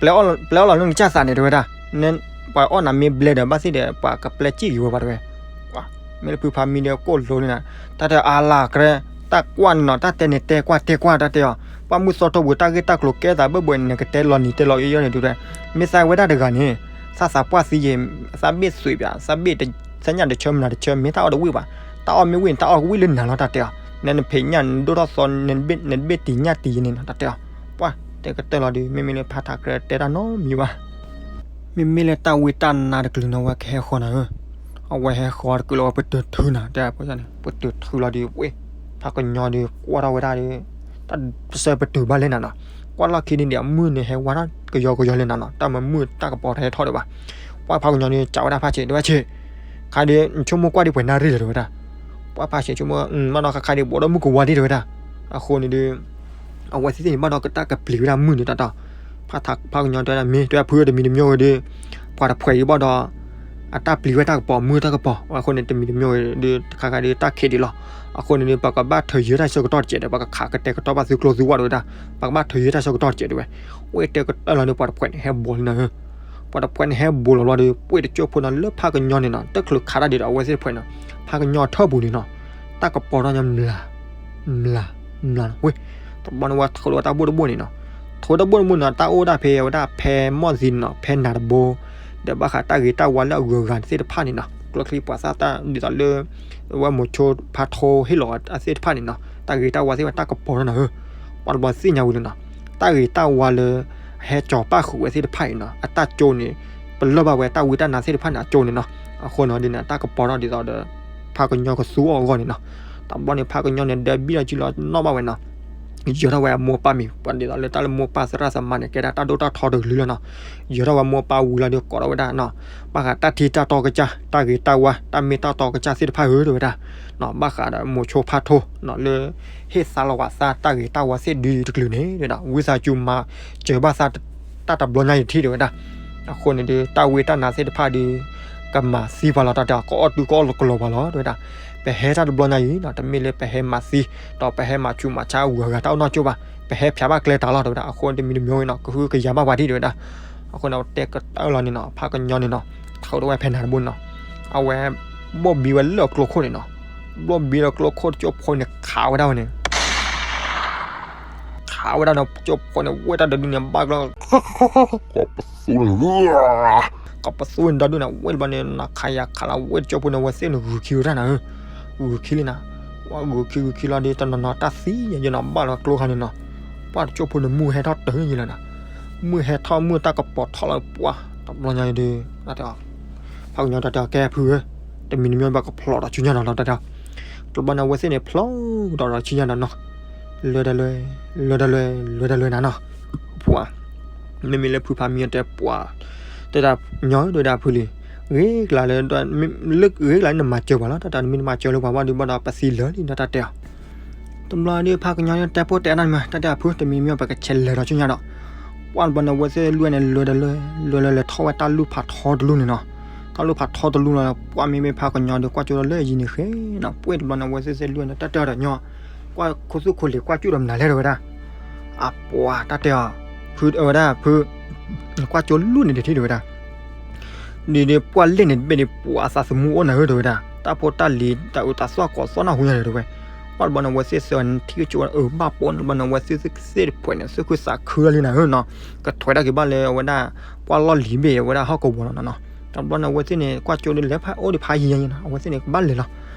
ပျဲအီၣ်လီၤလၢနကစၢ်သးန့ၣ် တဲဝဲဒၣ်, ပှၤအီၣ်နၤမ့ၢ်ဘျဲဒီး ဘၣ်သ့ၣ်ဒီး ပှၤကပျဲစံၣ်က့ၤဝဲဘၣ် တဲဝဲ, မ့ၢ်လၢဖုဖါမံဒီးကိၣ်လိၤန့ၣ်နီၤ တၢ်တဲအါလၢကြဲ, တၢ်ကွၢ်န့ၣ်နီၤ တၢ်တဲန့ၣ်တဲကွၢ်တဲကွၢ် တၢ်တဲအီၤ, ပှၢ်မုၢ်သီထီၣ်ပူၤ တၢ်ဂ့ၢ်တၢ်ကျိၤကဲသးဘၢၣ်ဘၢၣ်န့ၣ် နကတဲလီၤနံၤတဲလီၤအီၤန့ၣ် တဲဝဲ, မ့ၢ်သးဝဲဒၣ်တဂၤန့ၣ်, သးသးပှၢ်သံယဲၢ်, သးဘ့ၣ်သွံးပၠး သးဘ့ၣ်သးညၣ်တဆၢမနုၤတဆၢ မ့ၢ်တၢ်အီၣ်တဝံၣ်ဘၣ်, တၢ်အီၣ်မ့ၢ်ဝံၣ်န့ၣ် တၢ်အီၣ်ကဝံၣ်လၢနၤလီၤ တၢ်တဲအီၤ, နနဖံးညၣ်နဒိၣ်ထီၣ်သီ နတဘ့ၣ်တံၤညၣ်တံၤယဲၢ်န့ၣ်နီၤ တၢ်တဲအီၤ, ပှၤတဲကတၢၢ်လီၤဒီး မ့မ့ၢ်လၢဖါထးကြဲတဲတၢ်နီတမံၤဘၣ် မ့မ့ၢ်လၢတၢ်ဝံတၢ်နါတကလုာ်နီၤ ဝဲကဟဲဃီၤနၤဧၢ, အဝဲဟဲဃီၤတကလုာ်လီၤ ပတုာ်ထုးနၤ တဲပှၤန့ၣ် ပတုာ်ထုးလီၤဒီး ဝ့ၢ် ဖးကညီဒီး ကွၢ်ထီၣ်ဝဲဒၣ်ဒီး တၢ်တစၢပတုာ်ဘၣ်လဲၣ်နၤနီၤ, ကွၢ်လီၢ်ခံန့ၣ်ဒီး အမုၢ်န့ၣ်ဟဲဝါထီၣ်ကယီကယီလဲၣ်နၤနီၤ တၢ်မၤမုၢ်တၢ်ကပီၤတဟဲထီၣ်ဒံးဘၣ်, ပှၤဖးကညီန့ၣ် စံးဝဲဒၣ်ဖးဆံး တဲဝဲဆံး, ခါဒီး နဆိကမိၣ်ကွၢ်ဒံးပှဲၤနၣ်ရံၣ်လဲၣ် တဲဝဲဒၣ်, ပှၤဖးဆံးဆိကမိၣ် ဘၣ်ဒီးခါခါဒီး ဘိးဒီးမုၢ်ကဝါဒံး တဲဝဲဒၣ်, အဃိန့ၣ်ဒီး အဝဲသ့ၣ်သ့ၣ်န့ၣ် ဘၣ်ဒီးကတၢ်ကပျံၤဝဲဒၣ်မုၢ်န့ၣ်တၢ်တီ, ဖးကညီတဲဝဲဒၣ် မ့ၢ်တဲဝဲဖု တမံၤတမံၤဝဲဒီး ပှၤတဖှဲးအံၤဘၣ်ဒီး အတၢ်ပျံၤဝဲတၢ်ကပီၤ မုၢ်တၢ်ကပီၤ အဃိန့ၣ် တမံၤတမံၤဝဲဒီး တခါခါဒီး တၢ်ခံးဒံးလီၤ, အဃိန့ၣ်ဒီး ပကဘၣ်ထုးယဲၢ်တၢ်ဆၢကတီၢ်တစဲးဒီး ပကခးကတဲာ်ကတီၤဘၣ်သုကျိသုဝၣ် တဲဝဲဒၣ်, ပကဘၣ်ထုးယဲၢ်တၢ်ဆၢကတီၢ်တစဲး တဲဝဲ, ဝ့ၢ်တဲကတၢၢ်လီၤဒီး ပှၤတဖှဲးန့ၣ် ဟဲဘိးလံနၤဧၢ ပှၤတဖှဲးန့ၣ်ဟဲဘိးလီၤဘျီဒီး ပှ့ၢ်တကၠိၢ်ဖိနီၤ လၢဖးကညီန့ၣ်နီၤ တချုးခးတၢ်ဒံးဒီး အဝဲသ့ၣ်တဖှဲးနီၤ, ဖးကညီထၢၣ်ပူၤန့ၣ်နီၤ, တၢ်ကပီၤထီၣ်ညီမျး မျး မျး ဝ့ၢ်, တဘျီန့ၣ်ဝဲထိးလီၤတၢ်ဘိၣ်တဘိၣ်န့ၣ်နီၤ, ထိးတၢ်ဘိၣ်တဘိၣ်န့ၣ်နီၤ တၢ်အိၣ်ဒၣ်ဖဲဝဲဒၣ်ဖဲမီၢ်သံန့ၣ်နီၤ ဖဲနၤတဘိ ဒီးဘၣ်ဃးတၢ်ဂ့ၤတၢ်ဝါလၢအဂုၤအဂၤသ့ၣ်တဖၣ်န့ၣ်နီၤ ကျိချံပှၤသၣ်တၢ်ဒ်သိးလၢ ဝဲမိၤဆိဖးထိဟ့ၣ်လီၤအသ့ၣ်တဖၣ်န့ၣ်နီၤ တၢ်ဂ့ၤတၢ်ဝါသ့ၣ်တဖၣ်တၢ်ကပီၤထီၣ်နၤဧၢ, ပှၤတဘျီသ့ၣ်ညါဝံၤလီၤနီၤ, တၢ်ဂ့ၤတၢ်ဝါလၢ ဟဲကၠီၤပၣ်ဃုာ်ဝဲသ့ၣ်တဖၣ်အံၤနီၤ အတၢ်ကၠိန့ၣ် ပလၢၢ်ဘၣ်ဝဲတၢ်ဝံတၢ်နါသ့ၣ်တဖၣ်န့ၣ် အကၠိန့ၣ်နီၤ, အဃိန့ၣ်ဒ်န့ၣ် တၢ်ကပီၤထီၣ်ဒ်သိးဒီး ဖးကညီကသူအီၤအဂီၢ်န့ၣ်နီၤ, တဘျီန့ၣ် ဖးကညီန့ၣ် ဒၢဘံၣ်လီၤကံလီၤနီၣ်ဘၣ်ဝဲနီၤ, ယၢၤထီၣ်ဝဲအမိၢ်ပၢ်မံၤ ပှၤဒ်သိးလၢတၢ်လၢမိၢ်ပၢ်သရၣ်သမါန့ၣ် ကဲဒၣ်တၢ်ဒိၣ်တၢ်ထီတကလုာ်လီၤနီၤ, ယၢၤထီၣ်ဝဲမိၢ်ပၢ်ဝံၤလီၤဒီး ကိးထီၣ်ဝဲဒၣ်နီၤ, ဘၣ်ဃးတၢ်ထံတၢ်တီကစၢ် တၢ်ဂ့ၤတၢ်ဝါ တၢ်မ့ၢ်တၢ်တီကစၢ်သ့ၣ်တဖၣ်ဧၢ တဲဝဲဒၣ်, ဘၣ်ဃးဒီးမိၤဆိဖးထိနီၤ လၢ ဟ့ၣ်သါလီၤဝဲသးတၢ်ဂ့ၤတၢ်ဝါသ့ၣ်ဒုတကလုာ်န့ၣ် တဲဝဲဒၣ် ဝံသးစူၤမၤစၢၤဘၣ်သး တၢ်တဘျီညါအံၤတထံၣ် တဲဝဲဒၣ်, အဃိန့ၣ်ဒီး တၢ်ဝံတၢ်နါသ့ၣ်တဖၣ်ဒီး ကမၤသံပှၤလီၤတၢ်တဲအီၤ ကအီၣ်တုကအီၣ်ကလီၤပှၤလီၤ တဲဝဲဒၣ်, ပဟဲတၢ်တဘျီညါအံၤနီၤ တမ့ၢ်လၢပဟဲမၤသံ ဒီးပဟဲမၤဆူးမၤဆါအဂုၤအဂၤတၢ်အိၣ်နီၢ်ကၠိဘၣ်, ပဟဲဖျါဘၣ်ကျဲတၢ်လီၤ တဲဝဲဒၣ်, အဃိန့ၣ်တမံၤတမံၤဝဲနီၤ ကဟုကယာ်ဘၣ်ပှၤဒံး တဲဝဲဒၣ်, အဃိန့ၣ် တဲကတၢၢ်လီၤန့ၣ်နီၤ ဖးကညီန့ၣ်နီၤ ထုးထီၣ်ဝဲဖဲနၤတဘိန့ၣ်နီၤ, အဝဲ ဘီၣ်ဘံဝဲလၢအကျိခိၣ်န့ၣ်နီၤ, ဘီၣ်ဘံလၢကျိခိၣ်တကၠိၢ်ဖိန့ၣ် ခးဝဲဒၣ်ဝဲန့ၣ် ခး ထါဝဲဒၣ်ဒီးကၠိဖိန့ၣ် ဝဲတၢ်ဒီဒုန့ၣ် ဘၣ်ကျီ ကပသူန့ၣ် ကပသူန့ၣ်ဒီဒုန့ၣ် ဝဲတဘျီန့ၣ် နခးယၤခးလီၤ ဝဲတကၠိဖိန့ၣ် အဝဲသ့ၣ်န့ၣ်ဂုာ်ခံဝဲဒၣ်နၤဧၢ, ဂုာ်ခံလံနၤ, ပှၤဂုာ်ခံဂုာ်ခံလီၤဒီး တနီၤနီၤတၢ်သံယဲနီၤ ဘၣ်လီၤကျိခါန့ၣ်နီၤ, ပှၤတကၠိဖိန့ၣ် မုၢ်ဟဲထီၣ်တၢၢ်ယံလီၤနၤ, မုၢ်ဟဲထီၣ်မုၢ်တၢ်ကပီၤထီၣ်လီၤ ပှၤ တဘျီညါဒီး ဖးကညီတၢ်တဲအီၤ ကဲဖုဧၢ, တမံၤတမံၤဘၣ်ကဖျိးဒီးဆူညါဒီးနီၤ တၢ်တဲအီၤ, တဘျီန့ၣ် အဝဲသ့ၣ်န့ၣ် ဖျိးဒီးဒီးဆူညါဒီးနီၤ, လဲၤတလဲၤ, လဲၤတလဲၤ, လဲၤတလဲၤနၤနီၤ, ပှၤ မ့မ့ၢ်လၢဖုဖးမံအီၤတဲပှၤ, တဲဒၣ်ညီဧၢ တဲဝဲဒၣ်ဖုလံ, ဂ့ၤကလၤလၢ လၢဂ့ၤကလၤလၢနမၤစၢၤပှၤလီၤ တၢ်တမ့ၢ်နမၤစၢၤလၢပှၤဘၣ်ဒုးဘၣ်ဒီး ပသံလၢာ်လံဒီးတၢ်တဲအီၤ, တဘျီဒီးဖးကညီန့ၣ်တဲပိာ်တဲအီၤနီၤမး တၢ်တဲအီၤဖု တမံၤမံၤပကဆဲးလဲၤဒီးဆူညါဒီး, ပှၤတဘျီန့ၣ် အဝဲသ့ၣ်လွဲၢ်န့ၣ် လဲၤတလဲၤ, လဲၤလဲၤလဲၤထီၣ်ဝဲတၢ်လူၢ်ဖးထီတလူၢ်န့ၣ်နီၤ, တၢ်လူၢ်ဖးထီတလူၢ်လီၤ, ပှၤမ့မ့ၢ်ဖးကညီဒီး ကွၢ်ကၠိဒီးလၢယံၤန့ၣ်ဃဲနီၤ, ပှဲၤတဘျီန့ၣ် အဝဲသ့ၣ်သ့ၣ်လွဲၢ်န့ၣ် တၢ်တဲအီၤဒီးညီ ကွၢ်ခိသူၣ်ခိလံၤ ကွၢ်ကၠိဒီးမနုၤလဲၣ်တဲဝဲဒၣ်, အပှၤတၢ်တဲအီၤ, ဖုဝဲဒၣ်ဖု, ကွၢ်ကၠိလူၢ်န့ၣ်တထံၣ်တဲဝဲဒၣ်, ဒ်ဒ်ပှၢ်လဲၣ်န့ၣ်တဘ့ၣ်ဒီး ပှၤအသးသမူအိၣ်နၤဧၢ တဲဝဲဒၣ်, တၢ်ဖိတၢ်လံၤ တၢ်အုးတၢ်သီၣ်ကိးသီၣ်နၢ်ဟူညါဒီးတဲဝဲ, ပှၤတဘျီန့ၣ် အဝဲသ့ၣ်သၢဂၤန့ၣ် ထံၣ်ကၠိအၢဘၣ်ပိာ်န့ၣ် တဘျီန့ၣ် အဝဲသ့ၣ်သ့ၣ်တဖှဲးန့ၣ် သူၣ်ခုသးခုလၢာ်လံနၤဧၢနီၤ, ကထွဲဒၣ်က့ၤဘၣ်လၢအဝဲဒၣ် ပှၢ်လီၢ်လံၤဘ့ၣ်အဝဲဒၣ်ဟီၣ်ကဝီၤလီၤနီၤ, တဘျီန့ၣ် အဝဲသ့ၣ်န့ၣ် ကွၢ်ကၠိဒီးလဲၤဖးအိၣ်ဒီးဖးယံၤယံၤနီၤ အဝဲသ့ၣ်န့ၣ် ကဘၣ်လဲၤလီၤ,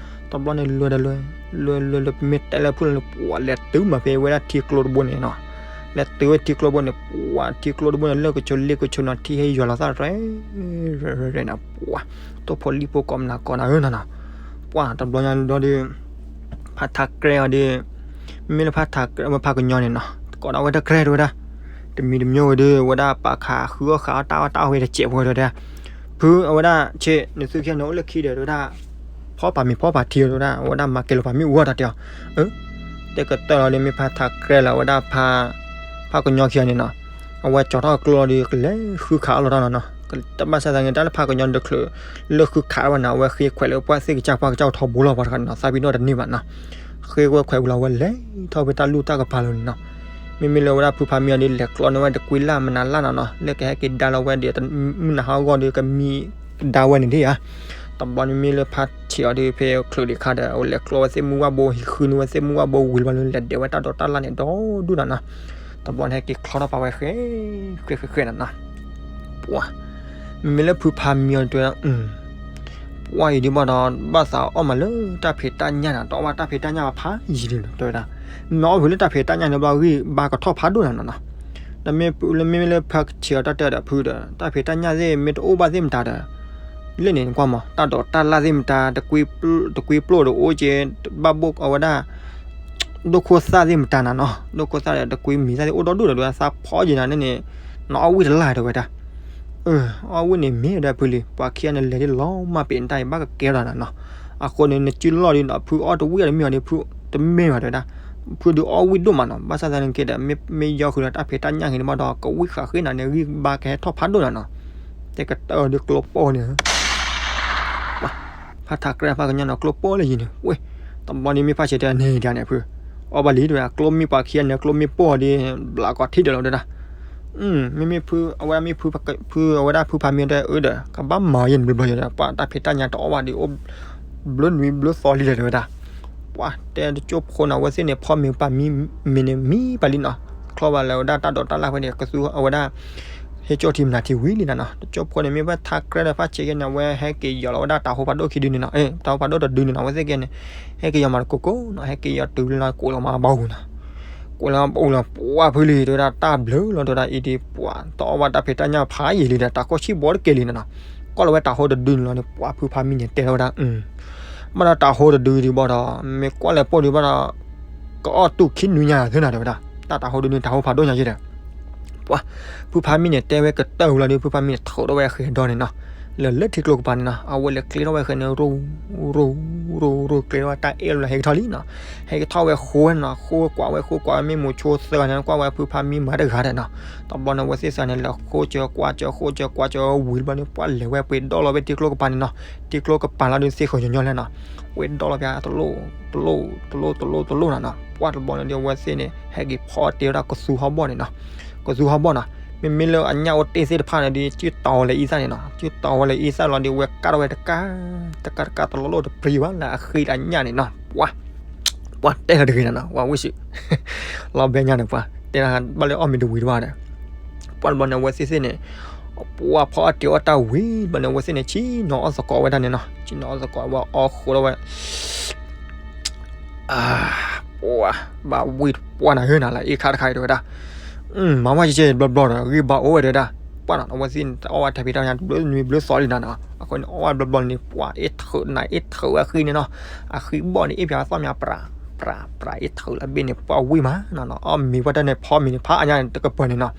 တဘျီန့ၣ် လဲၤတလဲၤ, လဲၤလဲၤလဲၤ ပမ့ၢ်တဲလၢဖုလၢ ပှၤလဲၤတုၤမးဖဲအဝဲဒၣ် ထံကျိတဘိန့ၣ်နီၤ, လဲၤတုၤဝဲထံကျိတဘိန့ၣ် ပှၤထံကျိတဘိန့ၣ် လၢကဆိလ့ကဆိနီၤ ထံဟဲယွၤလီၤသၣ်ရဲၣ်ရဲၣ်န့ၣ် ပှၤ တိၢ်ဖိလံၣ်ဖိကိးမနၤကိးနၤဧၢနီၤနီၤ, ပှၤတဘျီညါဒီး ဖးထါကြဲအီၤဒီး မ့မ့ၢ်လၢဖးထါကြဲဝဲဖးကညီန့ၣ်နီၤ ကိးဒၣ်ဝဲတကြဲတဲဝဲဒၣ်, တမံၤတမံၤဝဲဒီး အဝဲဒၣ်ပာ်ခးဃုအီၣ်ဃာ်အီၣ်တၢ်အီၣ်တၢ်အီၣ်ဝဲတစဲးဖိတဲဝဲဒၣ်, ဖုအဝဲဒၣ်ဆ့ နသုခံဂၤန့ၣ်အိၣ်လၢခံဒီးတဲဝဲဒၣ်, ဖီပာ်မ့ၤဖီပာ်ထံတဲဝဲဒၣ် အဝဲဒၣ်မၤကဲလီၤပာ်မ့ၣ်အူအီၣ်တၢ်တဲအီၤ, အၢ တဲကတၢၢ်လီၤဒီး မ့ၢ်ဖးထါကြဲလီၤဝဲဒၣ် ဖးကညီခံဂၤန့ၣ်နီၤ, အဝဲကၠီထီၣ်ကျိလီၤဒီး ကလဲၤဃုခးအီၣ်လီၤတၢ်နီၤနီၤ, ဘၣ်ဆၣ်သနာ်က့ တၢ်လၢဖးကညီန့ၣ်တချုးလၢဃုခးဝဲနီၤ အဝဲဃ့ခွဲးလၢပှၢ်သ့ၣ်ကစၢ်ပှၢ်ကစၢ်ထီဘိလီၤပှၤတဂၤန့ၣ်နီၤ သးပ့ၤနီၣ်တန့ၢ်ဘၣ်နီၤ, ဃ့ဝဲခွဲးဝံၤလီၤ အဝဲလဲၤထီၣ်ဖဲတၢ်လူၢ်တၢ်ကပၤလီၤန့ၣ်နီၤ, မ့မ့ၢ်လၢအဝဲဒၣ်ဖုဖးမံအီၤဒီး လဲၤကျီန့ၢ်ဝဲတကွံလၢ်မနုၤလၢ်နီၤနီၤ လၢကဟဲက့ၤဒါလီၤဝဲဒီး မုၢ်နၤဟးဂီၤဒီး ကမံကဒါဝဲန့ၣ်ဒ်ဧါ တဘျီန့ၣ်မ့ၢ်လၢဖးဆံးအီၤဒီး ဖဲချုးဒံးခါဒီး အဝဲလဲၤကျီဝဲသ့ၣ်မုၢ်ဝၣ်ဘိ ဟံးဃုန့ၢ်ဝဲသ့ၣ်မုၢ်ဝၣ်ဘိဝံၤဘျီန့ၣ် လဲၤဒဲးဝဲတၢ်ဒိးတၢ်လၢ်န့ၣ်ဒီဒူၣ်နီၤနီၤ, တဘျီန့ၣ်ဟဲက့ၤချီထီၣ်ပာ်ဝဲဃဲ ဃဲဃဲဃဲနီၤနီၤ, ပှၤ မ့မ့ၢ်လၢဖုဖးမံအီၤတဲဝဲဒၣ် ပှၢ်အံၤဒ်ဘၣ်ဒီး ဘၣ်သးအီၣ်မးလၢတၢ်ဖံးတၢ်ညၣ်နီၤ တအီၣ်ဘၣ်တၢ်ဖံးတၢ်ညၣ်ဘၣ်ဖးယံာ်လံနီၤ တဲဝဲဒၣ်, မ့ၢ်အီၣ်ဖုးလၢတၢ်ဖံးတၢ်ညၣ်န့ၣ်ဘျီဂံၢ်ဘါကထီၣ်ဖးဒိၣ်နီၤနီၤနီၤ, ဒီးမ့မ့ၢ်လၢဖးဆံးအီၤတၢ်တဲဒီးဖုဒီး တၢ်ဖံးတၢ်ညၣ်သ့ၣ်မ့ၢ်တအိၣ်ဘၣ်သ့ၣ်မတၤဒီး လၢန့ၣ်နကွၢ်မး တၢ်ဒိးတၢ်လၢ်သ့ၣ်မတၤ တကွံပျိၢ်ဒီးအိၣ်က့ ဘၣ်ဘိၣ်အဝဲဒၣ် ဒိၣ်ခိၣ်သၣ်သ့ၣ်မတၤနၤနီၤ ဒိၣ်ခိၣ်သၣ်ဒီးတကွံမံၤသၣ်သ့ၣ်အိၣ်ဒီဒူၣ်ဒီး ဒ်သးဖီယံာ်နၤန့ၣ်န့ၣ် နအီၣ်ဝံၣ်တလၢ်တဲဝဲဒၣ်, အီၣ်ဝံၣ်န့ၣ်မ့ၢ်ဒီးဖုလံ ပှၤခံဂၤန့ၣ်လဲၤဒ်လီၤမၢ်ပ့ၤနတၢ်အံၤ ဘၣ်ကကဲထီၣ်နၤနီၤ, အဃိန့ၣ် နစုလီၢ်ဒ်နီၤ ဖုအီၣ်တဝံၣ်အီၤတမ့ၢ်အီၤဒီး ဖုတမ့ၢ်ဘၣ်တဲဝဲဒၣ်, ဖုဒုးအီၣ်ဝံၣ်ဒိၣ်မးနီၤ ဘၣ်ဆၣ်သနာ်က့ဒီး မ့ၢ်ယီဃုာ်ဒီးတၢ်ဖံးတၢ်ညၣ်ဂ့ၤန့ၣ်ဘၣ်ဒီး ကဝံၣ်ဃာ်ဃ့နၤန့ၣ် ဂံၢ်ဘါကဟဲထီၣ်ဖးဒိၣ်နၤနီၤ, တဲကတၢၢ်ဒ်ကျိပိၢ်န့ၣ် ဖးထးကြဲဖးကညီနီၤ ကျိပိၢ်လၢယံၤန့ၣ် ဝဲ တဘျီန့ၣ်မ့ၢ်ဖးဆံးတဲန့ၣ်ဒ်န့ၣ်ဖု, အီၣ်ဘၣ်လံတဲဝဲဒၣ် ကျိမ့ၢ်ပှၤခံဂၤန့ၣ် ကျိမ့ၢ်ပိၢ်အီၤဒီး ဘျးကီးထံၣ်ဒီးလီၤတဲဒၣ်, မ့မ့ၢ်ဖု အဝဲဒၣ်မ့ၢ်ဖု ဖု အဝဲဒၣ်ဖုဖးမံတဲအၢဒီး ကဘၣ်မၤယဲၢ်န့ၣ်ဘျီဘျီယဲၢ်ဒီး ပှၤတၢ်ဖံးတၢ်ညၣ်တအီၣ်ဘၣ်ဒီးအိၣ် ဘျုးနွံဘျုးသီလံလဲၣ်တဲဝဲဒၣ်, ပှၤတဲတကၠိဖိနီၤ အဝဲသ့ၣ်န့ၣ် ဖီမ့ၤပှၤမံမ့ၤန့ၣ်မံပှၤလံနီၤ, ချီဘၣ်လၢဝဲဒၣ်တၢ်ဒိးတၢ်လၢ်ဖဲန့ၣ် ကသူအဝဲဒၣ် ဟဲကၠီထံမနၤထံဝံၤလံနၤနီၤ, တကၠိဖိန့ၣ် မ့ၢ်ဖးထးကြဲဒီးဖးဆံးက့န့ၣ် အဝဲဟဲက့ၤယီၤလီၤဝဲဒၣ်တၤဟိဖးဒိၣ်ခံဒုန့ၣ်နီၤ, တၤဟိဖးဒိၣ်တဒုန့ၣ်နီၤ အဝဲသ့ၣ်က့န့ၣ် ဟဲက့ၤယီၤမၤတကိးကိးနီၤ ဟဲက့ၤယီၤတုၤလၢကိးလီၤမၤဘၣ်အူနီၤ, ကိးလီၤဘၣ်အူလီၤ ပှၤဖုလံတဲဝဲဒၣ် တၢ်ဘျုးလီၤတဲဝဲဒၣ် အံၤဒ်ပှၤတအီၣ်ဘၣ်တၢ်ဖံးတၢ်ညၣ်ဖးယံာ်လံဒီး တၢ်ကိၢ်ဆံၣ်ဘီတက့ၢ်လံနီၤနီၤ, ကွၢ်လီၤဝဲတၤဟိတဒုန့ၣ်လီၤန့ၣ် ပှၤဖုဖးမံန့ၣ်တဲထီၣ်ဝဲဒၣ် ဘၣ်ဒီးတၤဟိတဒုဒ်ဘၣ်ဒီး မ့ၢ်ကွၢ်လၢပိၢ်ဒံးဘၣ်ဒီး ကအီၣ်တူၢ်ခံနွံညါသ့နီၤတဲဝဲဒၣ်, တၢ်တၤဟိဒုန့ၣ် တၤဟိဖးဒိၣ်ညါယဲၢ်ဒီး ပှၤ ဖုဖးမံန့ၣ်တဲဝဲကတၢၢ်ဝံၤလီၤဒီး ဖုဖးမံန့ၣ်ထီၣ်ထီၣ်ဝဲဃဲၤဒီန့ၣ်နီၤ, လၢလၢထံကျိကပၤန့ၣ်နီၤ အဝဲလဲၤကျဲထီၣ်ဝဲဃဲၤန့ၣ် ရိၣ် ရိၣ် ရိၣ် ရိၣ် ကျဲထီၣ်ဝဲတၢ်အဲၣ်လီၤဟဲက့ၤထီၣ်လံနီၤ, ဟဲက့ၤထီၣ်ဝဲဃိဝဲနီၤ ဃိကွၢ်ဝဲဃိကွၢ်ဝဲ မ့ၢ်မိၤဆိသၢဂၤန့ၣ် ကွၢ်ဝဲဖုဖးမံမၤတဂၤဒီးနီၤ, တဘျီန့ၣ် အဝဲသ့ၣ်သၢဂၤန့ၣ် လဲၤဃိစၢၤကွၢ်စၢၤဃိစၢၤကွၢ်စၢၤဝံၤတဘျီန့ၣ် ပှၤလဲၤဝဲပှ့ၤဒီၣ်လီၤဝဲထံကျိကပၤန့ၣ်နီၤ, ထံကျိကပၤလီၤဒီးသ့ၣ်ဃီၤညီညီလဲၣ်နီၤ, ပှ့ၤဒီၣ်လီၤဖဲတလိၣ် တလိၣ် တလိၣ် တလိၣ် တလိၣ်နီၤနီၤ, ပှၤတဘျီန့ၣ်ဒီး အဝဲသ့ၣ်န့ၣ် ဟဲက့ၤဖီတဲဝဲဒၣ်ကသူဟီၣ်ဘီၣ်န့ၣ်နီၤ, ကသူဟီၣ်ဘီၣ်နီၤ, မ့မ့ၢ်လၢအညၣ်အိၣ်တ့ၢ်သ့ၣ်တဖၣ်န့ၣ်ဒီး စုတီၤဝဲလၢအံသၣ်န့ၣ်နီၤ, စုတီၤဝဲလၢအံသၣ်လီၤဒီး ဝဲကၣ်ထီၣ်ဝဲတကး တကးတကးတလိၣ်လိၣ်တပြံဘၣ်လၢအဃ့ဒီးအညၣ်န့ၣ်နီၤ, ပှၤ ပှၤတဲလီၤတဂ့ၤနီၤနီၤ ပှၤဝံၣ်စံး လီၤဘဲညါန့ၣ်ပှၤ တဲဘၣ်လၢအီၣ်မ့ၤတဝံၤတဘၣ်ဒီး ပှၢ်တဘျီန့ၣ် အဝဲသ့ၣ်သ့ၣ်န့ၣ် ပှၢ်ဖီအီၣ်တ့ၤအီၣ်တၢ်ဝံၤတဘျီန့ၣ် အဝဲသ့ၣ်န့ၣ် ဆ့ၣ်နီၤအီၣ်သကိးဝဲဒၣ်န့ၣ်နီၤ, ဆ့ၣ်နီၤအီၣ်သကိးဝဲအီၣ်ဃိလီၤဝဲ ပှၢ် ဘၣ်ဝံၣ်ပှၢ်နၤဧၢနၤလၢအ့ၣ်ခါတခါအံၤတဲဝဲဒၣ်, မၤဝဲကဲကဲဘျီဘျီဒီး ဂံၢ်ဘါအိၣ်ဝဲတဲဝဲဒၣ်, ပှၢ်နီၤ အဝဲသ့ၣ်န့ၣ်တအီၣ်ဝဲထဲဖံးတၢ်ညၣ်တဘျုးနွံဘျုးသီလံနၤနီၤ, အဃိန့ၣ် အီၣ်ဝဲဘျီဘျီန့ၣ် ပှၢ်အ့ၣ်ထုးနၤအ့ၣ်ထုးဝဲအဃံန့ၣ်နီၤ, အဃံဘီၣ်န့ၣ် အ့ၣ်ပၠးဝဲသီၣ်မး ပြး ပြး ပြး အ့ၣ်ထုးလၢအဘ့ၣ်န့ၣ် ပှၢ်ဝံၣ်မးနီၤနီၤ, အီၣ်မ့ၤပှၢ်တၢ်န့ၣ် ဖီမ့ၤန့ၣ် ဖးအါညါန့ၣ် တကပၤန့ၣ်နီၤ,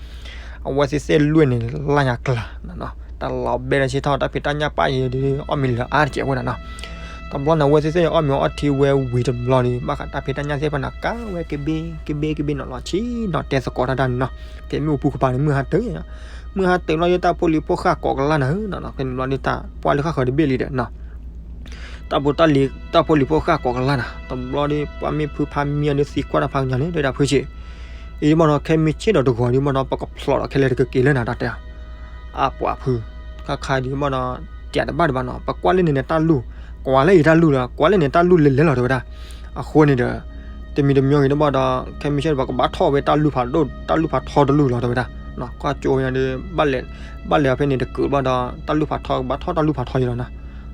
အဝဲသ့ၣ်သ့ၣ်လွံၢ်န့ၣ် လၢညါကျါနီၤနီၤ, တၢ်လီၤဘဲလၢဆ့ထီၣ် တၢ်ဖံးတၢ်ညၣ်ပၣ်ယဲဒ် အီၣ်မ့ၤလၢအါတကဲးဝဲဒၣ်နီၤ, တဘျီန့ၣ် အဝဲသ့ၣ်သ့ၣ်န့ၣ် အီၣ်မ့ၤအီထံဝဲဝံၤတဘျီဒီး ဘၣ်ဃးတၢ်ဖံးတၢ်ညၣ်သ့ၣ်တဖၣ်န့ၣ် ကးဝဲကဘ့ကဘ့ကဘ့နီၤလီၤ ဆ့ၣ်နီၤတဲသကိးတၢ်ဒၣ်န့ၣ်နီၤ, ဖဲမုၢ်အပူၤကပၤန့ၣ် မုၢ်ဟါတၢၢ် မုၢ်ဟါတၢၢ်ဘျီဒီး တၢ်ဖိလံၤဖိဃၢ်ကိးကလၢ်နၤဧၢနီၤနီၤ, ဖဲန့ၣ်ဘျီဒီး တၢ်ပှၢ်လၢဃၣ်ဃၢၤတဘ့ၣ်လံဒီးနီၤ တၢ်ဖိတၢ်လံၤ တၢ်ဖိလံၤဖိဃၢ်ကိးကလၢ်နၤ, တဘျီဒီး ပှၢ်မ့ၢ်ဖုဖးမံအီၤဒီးသံကွၢ်တၢ်ဖးကညီၤန့ၣ် တဲဝဲဒၣ်ဖုဆံး, အံၤမ့ၢ်နီၤ ခဲမ့ၢ်ဆ့ၣ်ဒီးတဂီၤဒ်မ့ၢ်နီၤ ပကဖျိးဒီးခဲလၢာ်တကက့ၤလၢနၤတၢ်တဲ, အပှၤဖု, ခါခါဒ်မ့ၢ်နီၤ, တၢ်တဘၣ်တဘၣ်နီၤ ပကွၢ်လၢန့ၣ်န့ၣ်တၢ်လူၢ်, ကွၢ်လၢအံၤတၢ်လူၢ်လီၤ ကွၢ်လၢန့ၣ်တၢ်လူၢ်လဲၤလဲၤလီၤတဲဝဲဒၣ်, အဃိန့ၣ်ဒီး တမံၤတမံၤဂ့ၤဒ်မ့ၢ်ဒီး ခဲမ့ၢ်ဆ့ၣ်ဒီးပကဘၣ်ထီၣ်ဝဲတၢ်လူၢ်ဖးဒိၣ် တၢ်လူၢ်ဖးထီတလူၢ်လီၤတဲဝဲဒၣ်, ကွၢ်ကၠိဝဲညါဒီး ဘၣ်လဲၤ ဘၣ်လဲၤဖဲန့ၣ်တကုးဘျီဒီး တၢ်လူၢ်ဖးထီကဘၣ်ထီၣ်တၢ်လူၢ်ဖးထီယံၤလီၤနီၤ,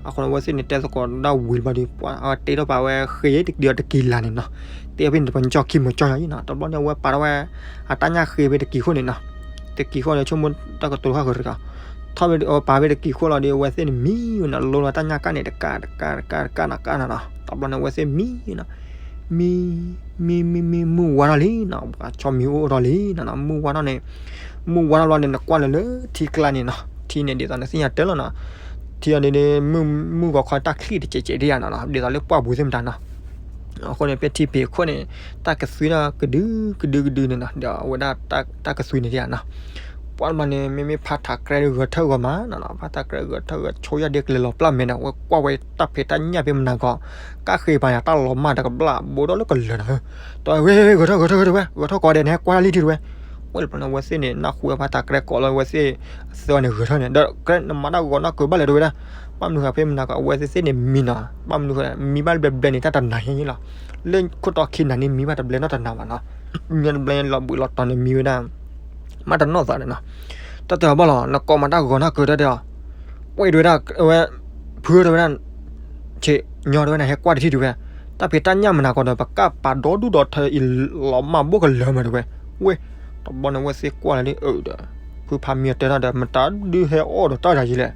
အဃိန့ၣ် အဝဲသ့ၣ်န့ၣ် တဲသကိးဒၣ်ဝံၤတဘျီဒီး ပှၤအဝဲတ့ထီၣ်ပာ်ဝဲဃ့တကဒီးတက့ၤလၢ်န့ၣ်နီၤ, တ့ဖဲန့ၣ်တပကၠီၣ်ခံမုၢ်ကၠီၣ်ညါအံၤနီၤ, တဘျီန့ၣ် အဝဲပာ်ထီၣ်ဝဲ အတၢ်ညၣ်ဃ့ဖဲတကံၤခိၣ်န့ၣ်နီၤ, တကံၤခိၣ်န့ၣ် ဆိကမိၣ်တၢ်ကတိၤတခါဃုာ်တဂၤ, ထီၣ်ဖဲပာ်ဖဲတကံၤခိၣ်လီၤဒီး အဝဲသ့ၣ်န့ၣ်မံဝဲနီၤ လိလီၤတၢ်ညၣ်ကၣ်န့ၣ် တကးတကးတကးတကးနီၤကးနီၤနီၤ, တဘျီန့ၣ် အဝဲသ့ၣ်မံနီၤ မံ မံ မံ မံ မုၢ်ဝါထီၣ်လံနီၤ, ပှၤဆီမံၤအိၣ်ထီၣ်လံနီၤနီၤ, မုၢ်ဝါထီၣ်န့ၣ် မုၢ်ဝါထီၣ်ဘျီန့ၣ် နကွၢ်လၢလၢထံကျါန့ၣ်နီၤ, ထံန့ၣ်ဒ်သိးနသ့ၣ်ညါတၢ်လီၤနီၤ, ထံအီၤန့ၣ် မုၢ်ဂီၤခီတၢ်ချံၣ်တစဲးစဲးဒ်ယါနီၤနီၤ, ဒ်သိးလၢပှၢ်ပူၤသ့ၣ်မတၤနီၤ, အဃိန့ၣ် ဖဲထံဖံးခိၣ်န့ၣ် တၢ်ကသွံဒၣ်ကဒုကဒုကဒုန့ၣ်နီၤ, ဒီးအဝဲဒၣ်တၢ်ကသွံန့ၣ်ဒ်ယါနီၤ, ပှၢ်ဘျီန့ၣ် မ့မ့ၢ်ဖးထးကြဲဂဲၤထၢၣ်ဂီၤမးနီၤနီၤ, ဖးထးကြဲဂဲၤထၢၣ်ဂီၤဆိယၢ်ဒ့ကလဲၤလီၤပျၢ်မဲာ်ဒီး အဝဲကွၢ်ဝဲတၢ်ဖံးတၢ်ညၣ်ဖဲမနၤကီး ကၣ်ဃ့ပာ်ယၤတၢ်လီၤမၢ်တကဘျၣ် ဘိးထီၣ်လၢကလၢၤနၤဧၢ, တဲဝဲ ဂဲၤထၢၣ်ဂဲၤထၢၣ်ဂဲၤထၢၣ်ဝဲ ဂဲၤထၢၣ်ကိးဂၤဒဲး နဟဲကွၢ်လံထံတဝဲ, ဝဲတဘျီန့ၣ် အဝဲသ့ၣ်န့ၣ် နၢ်ဟူဝဲဖးထးကြဲကိးလီၤ အဝဲသ့ၣ်သၢန့ၣ် ဂဲၤထၢၣ်န့ၣ် ဒီးကြဲနမၤတၢ်ဂီၤနီၢ်ကၢဘၣ်လဲၣ်တဲဝဲဒၣ်, ဘၣ်မနုၤဃိဖဲမနၤကီး အဝဲသ့ၣ်သ့ၣ်န့ၣ်မံနီၤ, ဘၣ်မနုၤဃိ မံဘၣ်တဘျဲဘျဲန့ၣ် တၢ်တနၤညါလီၤ, လၢခိၣ်တီခံနၤန့ၣ် မံဘၣ်တဘျဲနီတနၤဘၣ်နီၤ, မံတဘျဲလီၤဘှံးလီၤတီၤန့ၣ် မံဝဲဒၣ် မၤတနီၣ်သးန့ၣ်နီၤ, တၢ်တဲအီၤဘၣ်လီၤ နကိးမၤတၢ်ဂီၤနီၢ်ကၢတၢ်တဲအီၤ, ဝဲတဲဝဲဒၣ် ဝဲ ဖုတဲဝဲဒၣ် ဆ့ၣ်ညီတဲဝဲဒၣ် ဟဲကွၢ်တထံၣ်တဲဝဲ, တၢ်ဖံးတၢ်ညၣ်မနၤကီးဒီး ပကၣ်ပာ်ဒီဒူၣ်ဒီထၢအံၤ လီၤမၢ်ဘိၣ်ကလၢၤမးတဲဝဲ, ဝဲ တဘျီန့ၣ် အဝဲသ့ၣ်ကွၢ်လၢဒ်အၢဒီး ဖုဖးမံအီၤတဲထီၣ်ဒီး မတၤဒုးဟဲအီၣ်ဒီးတၢ်ယၤယံၤလဲၣ်,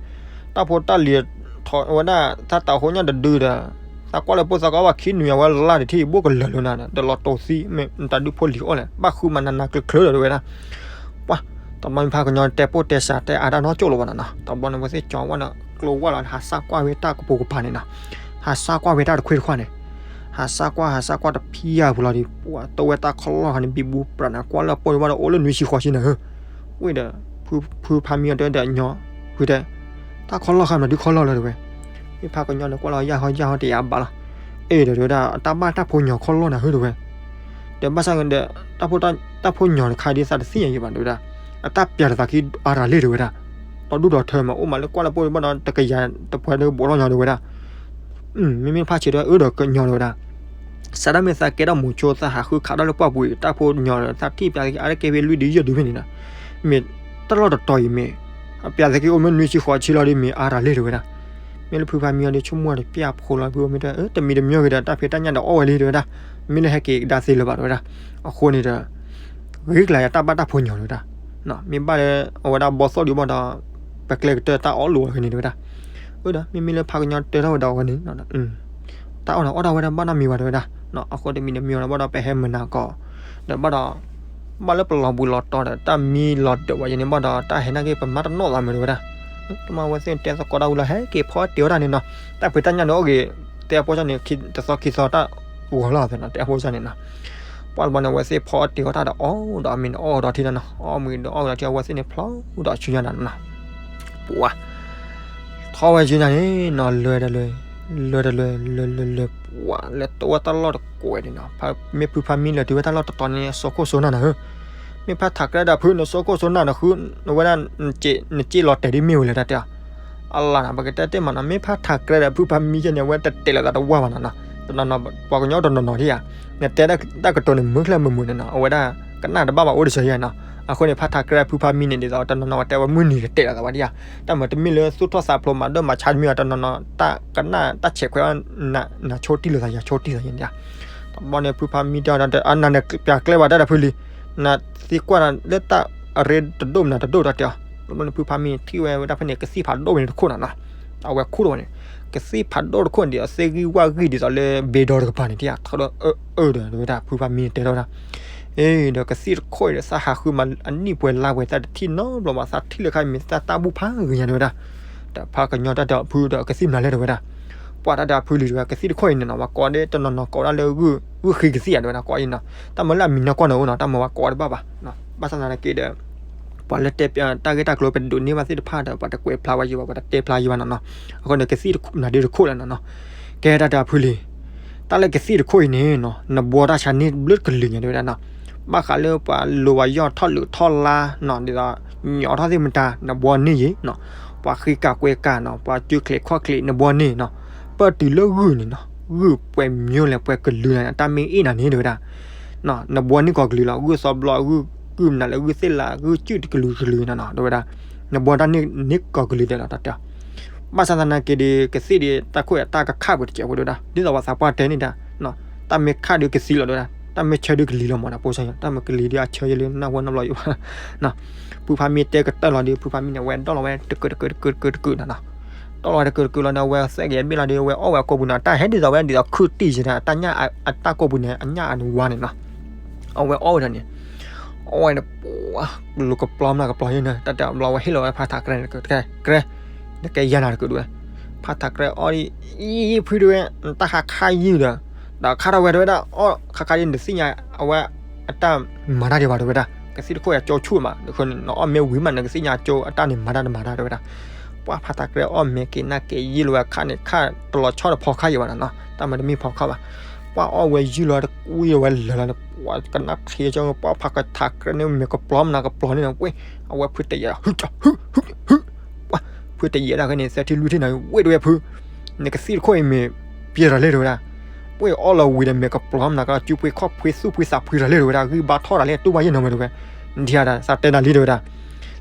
တၢ်ဖိတၢ်လံၤထီၣ်ဝဲဒၣ် တၢ်တးဟိညၣ်တဒုဒီး သးကွၢ်လၢပိၢ်သးကီဘၣ်ခံနွံအဝဲလၢ်တထံၣ်ဘိၣ်ကလၢၤလၢနၤဒီး လီၤတိာ်သံ မ့ၢ်နတၤဒုးဖိလံၤအီၣ်လဲၣ် ဘၣ်ဃုမၤနးနးကျၢၤကျၢၤဒီးတဲဝဲဒၣ်, ပှၤ တဘျီန့ၣ်ဖးကညီတဲပိၢ်တဲစးတဲအါတၢ်နီတစိၢ်လၢၤဘၣ်နီၤနီၤ, တဘျီန့ၣ် အဝဲသ့ၣ်ကၠီဝဲန့ၣ် ကျိဝဲလီၤ ဟးစၢ်ကွၢ်ဝဲတၢ်ကပိာ်ကပၤန့ၣ်နီၤ, ဟးစၢ်ကွၢ်ဝဲတၢ်တခွ့တခွါန့ၣ်, ဟးစၢ်ကွၢ် ဟးစၢ်ကွၢ်တဖံးယၢ်ပူၤလီၤဒီး ပှၤတိဝဲတၢ်ခီလီၢ်ခါန့ၣ် ဘံဘူပြးန့ၣ် ကွၢ်လၢပိၢ်န့ၣ်ဘၣ်ဒီး အိၣ်လၢနွံဆံဃိးဆံန့ၣ်ဧၢ, ဝဲဒီး ဖုဖးမံအီၤတဲဒီးညီ ဖုတဲ တၢ်ခီလီၢ်ခါမနုၤဒုးခီလီၢ်လၢၤတဲဝဲ, မ့ၢ်ဖးကညီန့ၣ် ကွၢ်လီၤယၢ်ဟီယၢ်ဟီတယာ်ဘၣ်လီၤ, အဲၣ်ဒီးတဲဝဲဒၣ် တၢ်ဘၣ်တၢ်ဖိညီခီလီၢ်နၤဧၢတဲဝဲ, ဒီးဘၣ်ဆၣ်ဒီး တၢ်ဖိညီတခါဒ်သးတသ့ၣ်ညါယံၤဘၣ်တဲဝဲဒၣ်, အတၢ်ပျးတသးခံအါတၢ်လံတဲဝဲဒၣ်, ဒီဒူၣ်ဒီထၢမး အိၣ်မးလၢကွၢ်လၢပိၢ်ဘၣ်ဒီး တကယၤတပှဲၤဒီးဘိးထီၣ်ညီတဲဝဲဒၣ်, မ့မ့ၢ်ဖးဆံးဒီးအၢဒီးကညီတဲဝဲဒၣ်, စးဒၣ်မ့ၢ်သးကဲထီၣ်မူၤဆိ သးဟးဃုခးထီၣ်လၢပှၢ်ပူၤအံၤ တၢ်ဖိညီဒီး သးထံၣ်ပျးသခံအါတက့ၢ်ဖဲလွံၢ်ဒုယဲၢ်ဒုဖဲန့ၣ်နီၤ, မ့ၢ်တၢ်လီၢ်တတီၤအံၤမ့ၢ် အပျးသခံအိၣ်မ့ၢ်နွံဆံဃိးဆံလီၤဒီး မ့ၢ်အါတၢ်လံတဲဝဲဒၣ်, မ့ၢ်လၢဖုဖးမံအီၤဒီး ဆိကမိၣ်တပျၢ်ဖိလီၤ ဖုမ့ၢ်တဲ တမံၤတမံၤဂ့ၤဒီး တၢ်ဖံးတၢ်ညၣ်ဒီးအီၣ်ဝဲလံတဲဝဲဒၣ်, မ့ၢ်လၢဟဲက့ၤကဒါသ့လၢၤဘၣ်တဲဝဲဒၣ်, အဃိန့ၣ်ဒီး ဂ့ၤကျါယတၢ်ဘၣ်တၢ်ဖိညီတဲဝဲဒၣ်, မ့ၢ်ဘၣ်လၢအဝဲဒၣ်ဘီသိၣ်ဒံးဘၣ်ဒီး ပကျဲကတၢၢ်တၢ်အီၣ်လိာ်အီၤဖဲန့ၣ်တဲဝဲဒၣ်, အၢဒီး မ့မ့ၢ်လၢဖးကညီတဲထီၣ်ဝဲဒီးအဝဲန့ၣ် တၢ်အီၣ်ဒီးအီၣ်ဒၣ်ဝဲဒၣ်ဘၣ်နီတမံၤဘၣ်တဲဝဲဒၣ်, အဃိတမံၤတမံၤလီၤဘၣ်ဒီး ပဟဲမုၢ်နၤကီး ဒီးဘၣ်ဒီး ဘၣ်လၢပလီၤဘှံးလီၤတီၤဒီး တၢ်မံလီၤဒၢးဝဲယဲန့ၣ်ဘၣ်ဒီး တၢ်ဟဲနာ်က့ၤပမၤတနီၣ်သးမုာ်တဲဝဲဒၣ်, တမ့ၢ်အဝဲသ့ၣ်တဲသကိးတၢ်ဝံၤလီၤ ဟဲက့ၤဖီအီၣ်တ့ၤအီၣ်တၢ်န့ၣ်နီၤ, တၢ်ဖံးတၢ်ညၣ်န့ၣ်အိၣ်ဂ့ၤ တဲအဖိကၠီန့ၣ် တသီခံသီတၢ်ဂီၤလီၤသ့နီၤ တဲအဖိကၠီန့ၣ်နီၤ, ပှၢ်တဘျီန့ၣ် အဝဲသ့ၣ်ဖီအီၣ်တ့ၤအီၣ်တၢ်ဒီးအီၣ်ဒီး မ့ၢ်အီၣ်ဒီးထံနီၤနီၤ အီၣ်မ့ၤဒီးအီၣ်ဒီးထံ အဝဲသ့ၣ်န့ၣ်ဖျီဒီးဆူညါနၤနီၤ, ပှၢ် ထီၣ်ဝဲဆူညါန့ၣ်နီၤ လဲၤတလဲၤ လဲၤတလဲၤ လဲၤလဲၤလဲၤ ပှၢ် လဲၤတိဝဲတၢ်လီၢ်တကွဲးန့ၣ်နီၤ, မ့ၢ်ဖုဖးမံလဲၤတုၤဝဲတၢ်လီၢ်တတီၤန့ၣ် စိခိၣ်စိနၢ်နၤဧၢ, မ့ၢ်ဖးထးကြဲဒီးဖုန့ၣ် စိခိၣ်စိနၢ်နၤဃု နဝဲဒၣ် နစ့လီၤတဲာ်ဒ်မ့ၢ်ဝဲလဲၣ်တၢ်တဲ, အလါနၤ ပကတဲတ့ၢ်မးနီၤ မ့ၢ်ဖးထးကြဲဒီးဖုဖးမံကဲန့ၣ် အဝဲတတဲာ်လီၤသးတဝါဘၣ်နီၤနီၤ, တနီၤနီၤ ပှၤကညီတနီၤနီၤဒ်ဧါ, နတဲတၢ်ကတိၤန့ၣ် မုၢ်ချၢမုၢ်မုၢ်န့ၣ်နီၤ အဝဲဒၣ် ကနၣ်တဘၣ်ဘၣ်အိၣ်တဆၢယဲနီၤ. အဃိန့ၣ် ဖးထးကြဲဖုဖးမံန့ၣ် ဒ်သိးတနီၤနီၤဝဲတဲဝဲမုၢ်နံၤကတဲာ်လီၤသးဝဲဒၣ်ယါ, တၢ်မၤတမ့ၢ်လၢသူၣ်ထီၣ်သးဖျိးမၤဒိၣ်မၤဆါတမ့ၢ်ဘၣ် တနီၤနီၤ တၢ်ကနၣ်တၢ်ဆဲးခွဲး နဆိတံၢ်လိာ်သး ယဆိတံၢ်သးယဲန့ၣ်, တဘျီန့ၣ် ဖုဖးမံတဲအီၤ အနၤန့ၣ် ပျၢ်ကျဲဘၣ်တၢ်ဒီးဖုလံ, နသံကွၢ်နၤလၢတၢ်အရ့တဒိၣ်မနုၤတဒိၣ်တၢ်တဲအီၤ, တဘျီန့ၣ် ဖုဖးမံထံၣ်ဝဲဝဲဒၣ်ဖဲန့ၣ် ကသံၣ်ဖးဒိၣ်ဝဲန့ၣ်တခိၣ်နီၤနီၤ, အဝဲခူၣ်ထီၣ်ဝဲန့ၣ်, ကသံၣ်ဖးဒိၣ်တခိၣ်န့ၣ်ဒီး အသ့ၣ်ဂံၢ်ဝၣ်ဂံၢ်ဒ်သိးလၢဘ့ဒီတကပၤန့ၣ် တယၤထီၣ်ဒီးအၢအၢဒီး တဲဝဲဒၣ် ဖုဖးမံတဲထီၣ်ဝဲဒၣ် အ့ဒီးကသံၣ်တခိၣ်အံၤဒီး သးဟးဃုမၤအနံၣ်ပှဲၤလါပှဲၤ သးတထံၣ်နီတဘျီဘၣ် သးထံၣ်လၢခါမ့ၢ်သးတၢ်ဘူၣ်ဖးဂ့ၤညါတဲဝဲဒၣ်, ဒီးဖးကညီတၢ်တဲအီၤဖုဒီးကသံၣ်မနုၤလဲၣ်တဲဝဲဒၣ်, ပှၤတၢ်တဲအီၤဖုလံတဲဝဲ ကသံၣ်တခိၣ်အံၤန့ၣ်နီၤ ပှၤကိးဒ်တနီၤနီၤကိးဒၣ်လၢ ဂုၢ်ဃံကသံၣ်ဧါတဲဝဲဒၣ် ကိးအံၤနီၤ, တၢ်မၤလၢအမံၤနီၢ်ကီၢ်န့ၣ်အိၣ်နီၤ တၢ်မၤပှၤကိးတဘၣ်ဘၣ်, ဘၣ်ဆၣ်သနာ်က့ဒီး ပှၤလၢတဲပျးတၢ်ဂ့ၢ်တၢ်ကျိၤ ပဒိးန့ၢ်ဘၣ်သ့ၣ်တဖၣ်ဒီး ပှၤတကွဲးဖျါဝဲယံၤဘၣ် ပှၤတတဲဖျါယံၤဘၣ်နီၤနီၤ, အဃိန့ၣ် ကသံၣ်တခိၣ်မနုၤဒ်တခိၣ်လၢနီၤနီၤ, ကဲတၢ်တဲအီၤဖုလံ တၢ်လၢကသံၣ်တခိၣ်အံၤန့ၣ်နီၤ နဘှီတၢ်ဆါန့ၢ်ဘျုးကလုာ်ညါတဲဝဲဒၣ်နီၤ, ဘၣ်ဃးလၢပှၤလိၤဝဲယီၢ်ထီၣ်လုးထီၣ်လါနီၤ ဒ်သိး ညီထီၣ်သ့ၣ်မတၤ နဘှီန့ၢ်ယံၤနီၤ, ပှၤဃ့ကၤကွဲကၤနီၤ ပှၤစုချံးခီၣ်ချံး နဘှီန့ၢ်နီၤ, ပၢၢ်တုၤလၢဂုၢ်န့ၣ်နီၤ ဂုၢ်ပှဲၤမံၤလဲၣ် ပှဲၤကလုာ်လဲၣ် တၢ်မ့ၢ်အ့ၣ်နၤန့ၣ်တဲဝဲဒၣ် နဘှီန့ၢ်ကီၢ်ကလုာ်လီၤ ဂုၢ်စီဘျီ ဂုၢ်မနုၤလဲၣ် ဂုၢ်သ့ၣ်လး ဂုၢ်စုၣ်တကလုာ်ကလုာ်နီၤနီၤ တဲဝဲဒၣ်, နဘှီတၢ်န့ၢ်န့ၢ်ကီၢ်ကလုာ်ဒဲးလီၤ တၢ်တဲအီၤ, ဘၣ်ဆၣ်သနာ်က့ဒီး ကသံၣ်ဒီးတၢ်ခိၣ်အတၢ်ကခၣ်ပူၤတစဲးဖိတဲဝဲဒၣ် ဒ်သိးပှၤသးပှၢ်တဲန့ၣ်ဒၣ်, တၢ်မ့ၢ်ခၣ်ဒီးကသံလီၤတဲဝဲဒၣ် တၢ်မ့ၢ်ဆၢဒီးကလံၤလီၤမး တၢ်ပိစါယံၤ တၢ်မ့ၢ်ကလံၤဒီးအဆၢယံၤလၢနၢ်ဝဲနီတဘျီယံၤဘၣ် ဖုဖးမံတဲကတၢၢ်လီၤဒီး ဖုဖးမံန့ၣ် အဝဲဒီၣ်လီၤဝဲတကုာ်တကုာ်တကုာ်တကုာ်တကုာ်နီၤနီၤ, ဒီၣ်လီၤဝဲတကုာ်တကုာ်လီၤဒီး အဝဲသဲကယဲၢ်ဘ့ၣ်လီၤဒီး အဝဲအီၣ်ဝဲကိာ်ပူၤနီၤ တၢ်ဟဲဒ်သိးဝဲဒ်သိးခုၣ်တံၢ်ယဲၢ်ဒၣ် တၢ်ညၣ်အတၢ်ကိာ်ပူၤန့ၣ် အညၣ်အဝါန့ၣ်နီၤ, အဝဲအီၣ်ဝဲဒၣ်န့ၣ်, အီၣ်ဝဲန့ၣ် ပှၤလူၤကပျီမနုၤကပျီယဲၢ်န့ၣ် တၢ်တဲအဘျီဝဲဟ့ၣ်လီၤဝဲဖးထးကြဲန့ၣ် ကြဲ နကဲယၤနၤတကုာ်ဒၣ်ဝဲ, ဖးထးကြဲအီၣ်ဒ် အံၤဖုတဲဝဲ နတၢ်ဟးခါယုၢ်ဒီး ဒီးခါထီၣ်ဝဲတဲဝဲဒၣ် အီၣ်ခါခါယုၢ်နတသ့ၣ်ညါ အဝဲအတၢ်မၤတၢ်ဒံးဘၣ်တဲဝဲဒၣ် ကသံၣ်တခိၣ်အံၤကၠိဆူၣ်မး နအီၣ်မ့ၢ်ဝံၤမး နကသ့ၣ်ညါကၠိအတၢ်န့ၣ်မၤတၢ်တမၤတၢ်တဲဝဲဒၣ်, ပှၤဖးထးကြဲအီၣ်မဲာ်က့ၤနၢ်က့ၤယံာ်လီၤဝဲခါန့ၣ် ခါတလီၤဆီတဖီခါယံၤဘၣ်နီၤနီၤ တၢ်မၤတမ့ၢ်ဖီခါဘၣ်, ပှၤအီၣ်ဝဲယုၢ်လီၤတကွံဝဲလၢာ်လီၤန့ၣ် ပှၤကနၣ်ချ့ကၠီ ပှၤဖးထးကြဲန့ၣ် မဲာ်ကပျီမနုၤကပျီန့ၣ်နီၤ ဝဲ အဝဲဖုတယဲၢ် ဟု ဟု ဟု ပှၤဖုတယဲၢ်ဒၣ်ခဲန့ၣ် သၢထံလွံၢ်ထံနီၤ ဝဲတဲဝဲဖု နကသံၣ်တခိၣ်အံၤမ့ၢ်ပျဲတၢ်လဲၣ်တဲဝဲဒၣ်, ပှၤအီၣ်လီၤဝံၤဒီးမဲာ်ကပျီမနုၤကလီၤ စုပှ့ၤခီၣ်ပှ့ၤသူၣ်ပှ့ၤသးပှ့ၤတၢ်လဲၣ်တဲဝဲဒၣ် ဂံၢ်ဘါထီၣ်တၢ်လဲၣ် တူၢ်ဘၣ်ယဲၢ်နီၤဝဲတဲဝဲ, နထံၣ်ဒၣ် သးတဲနၤလံတဲဝဲဒၣ်,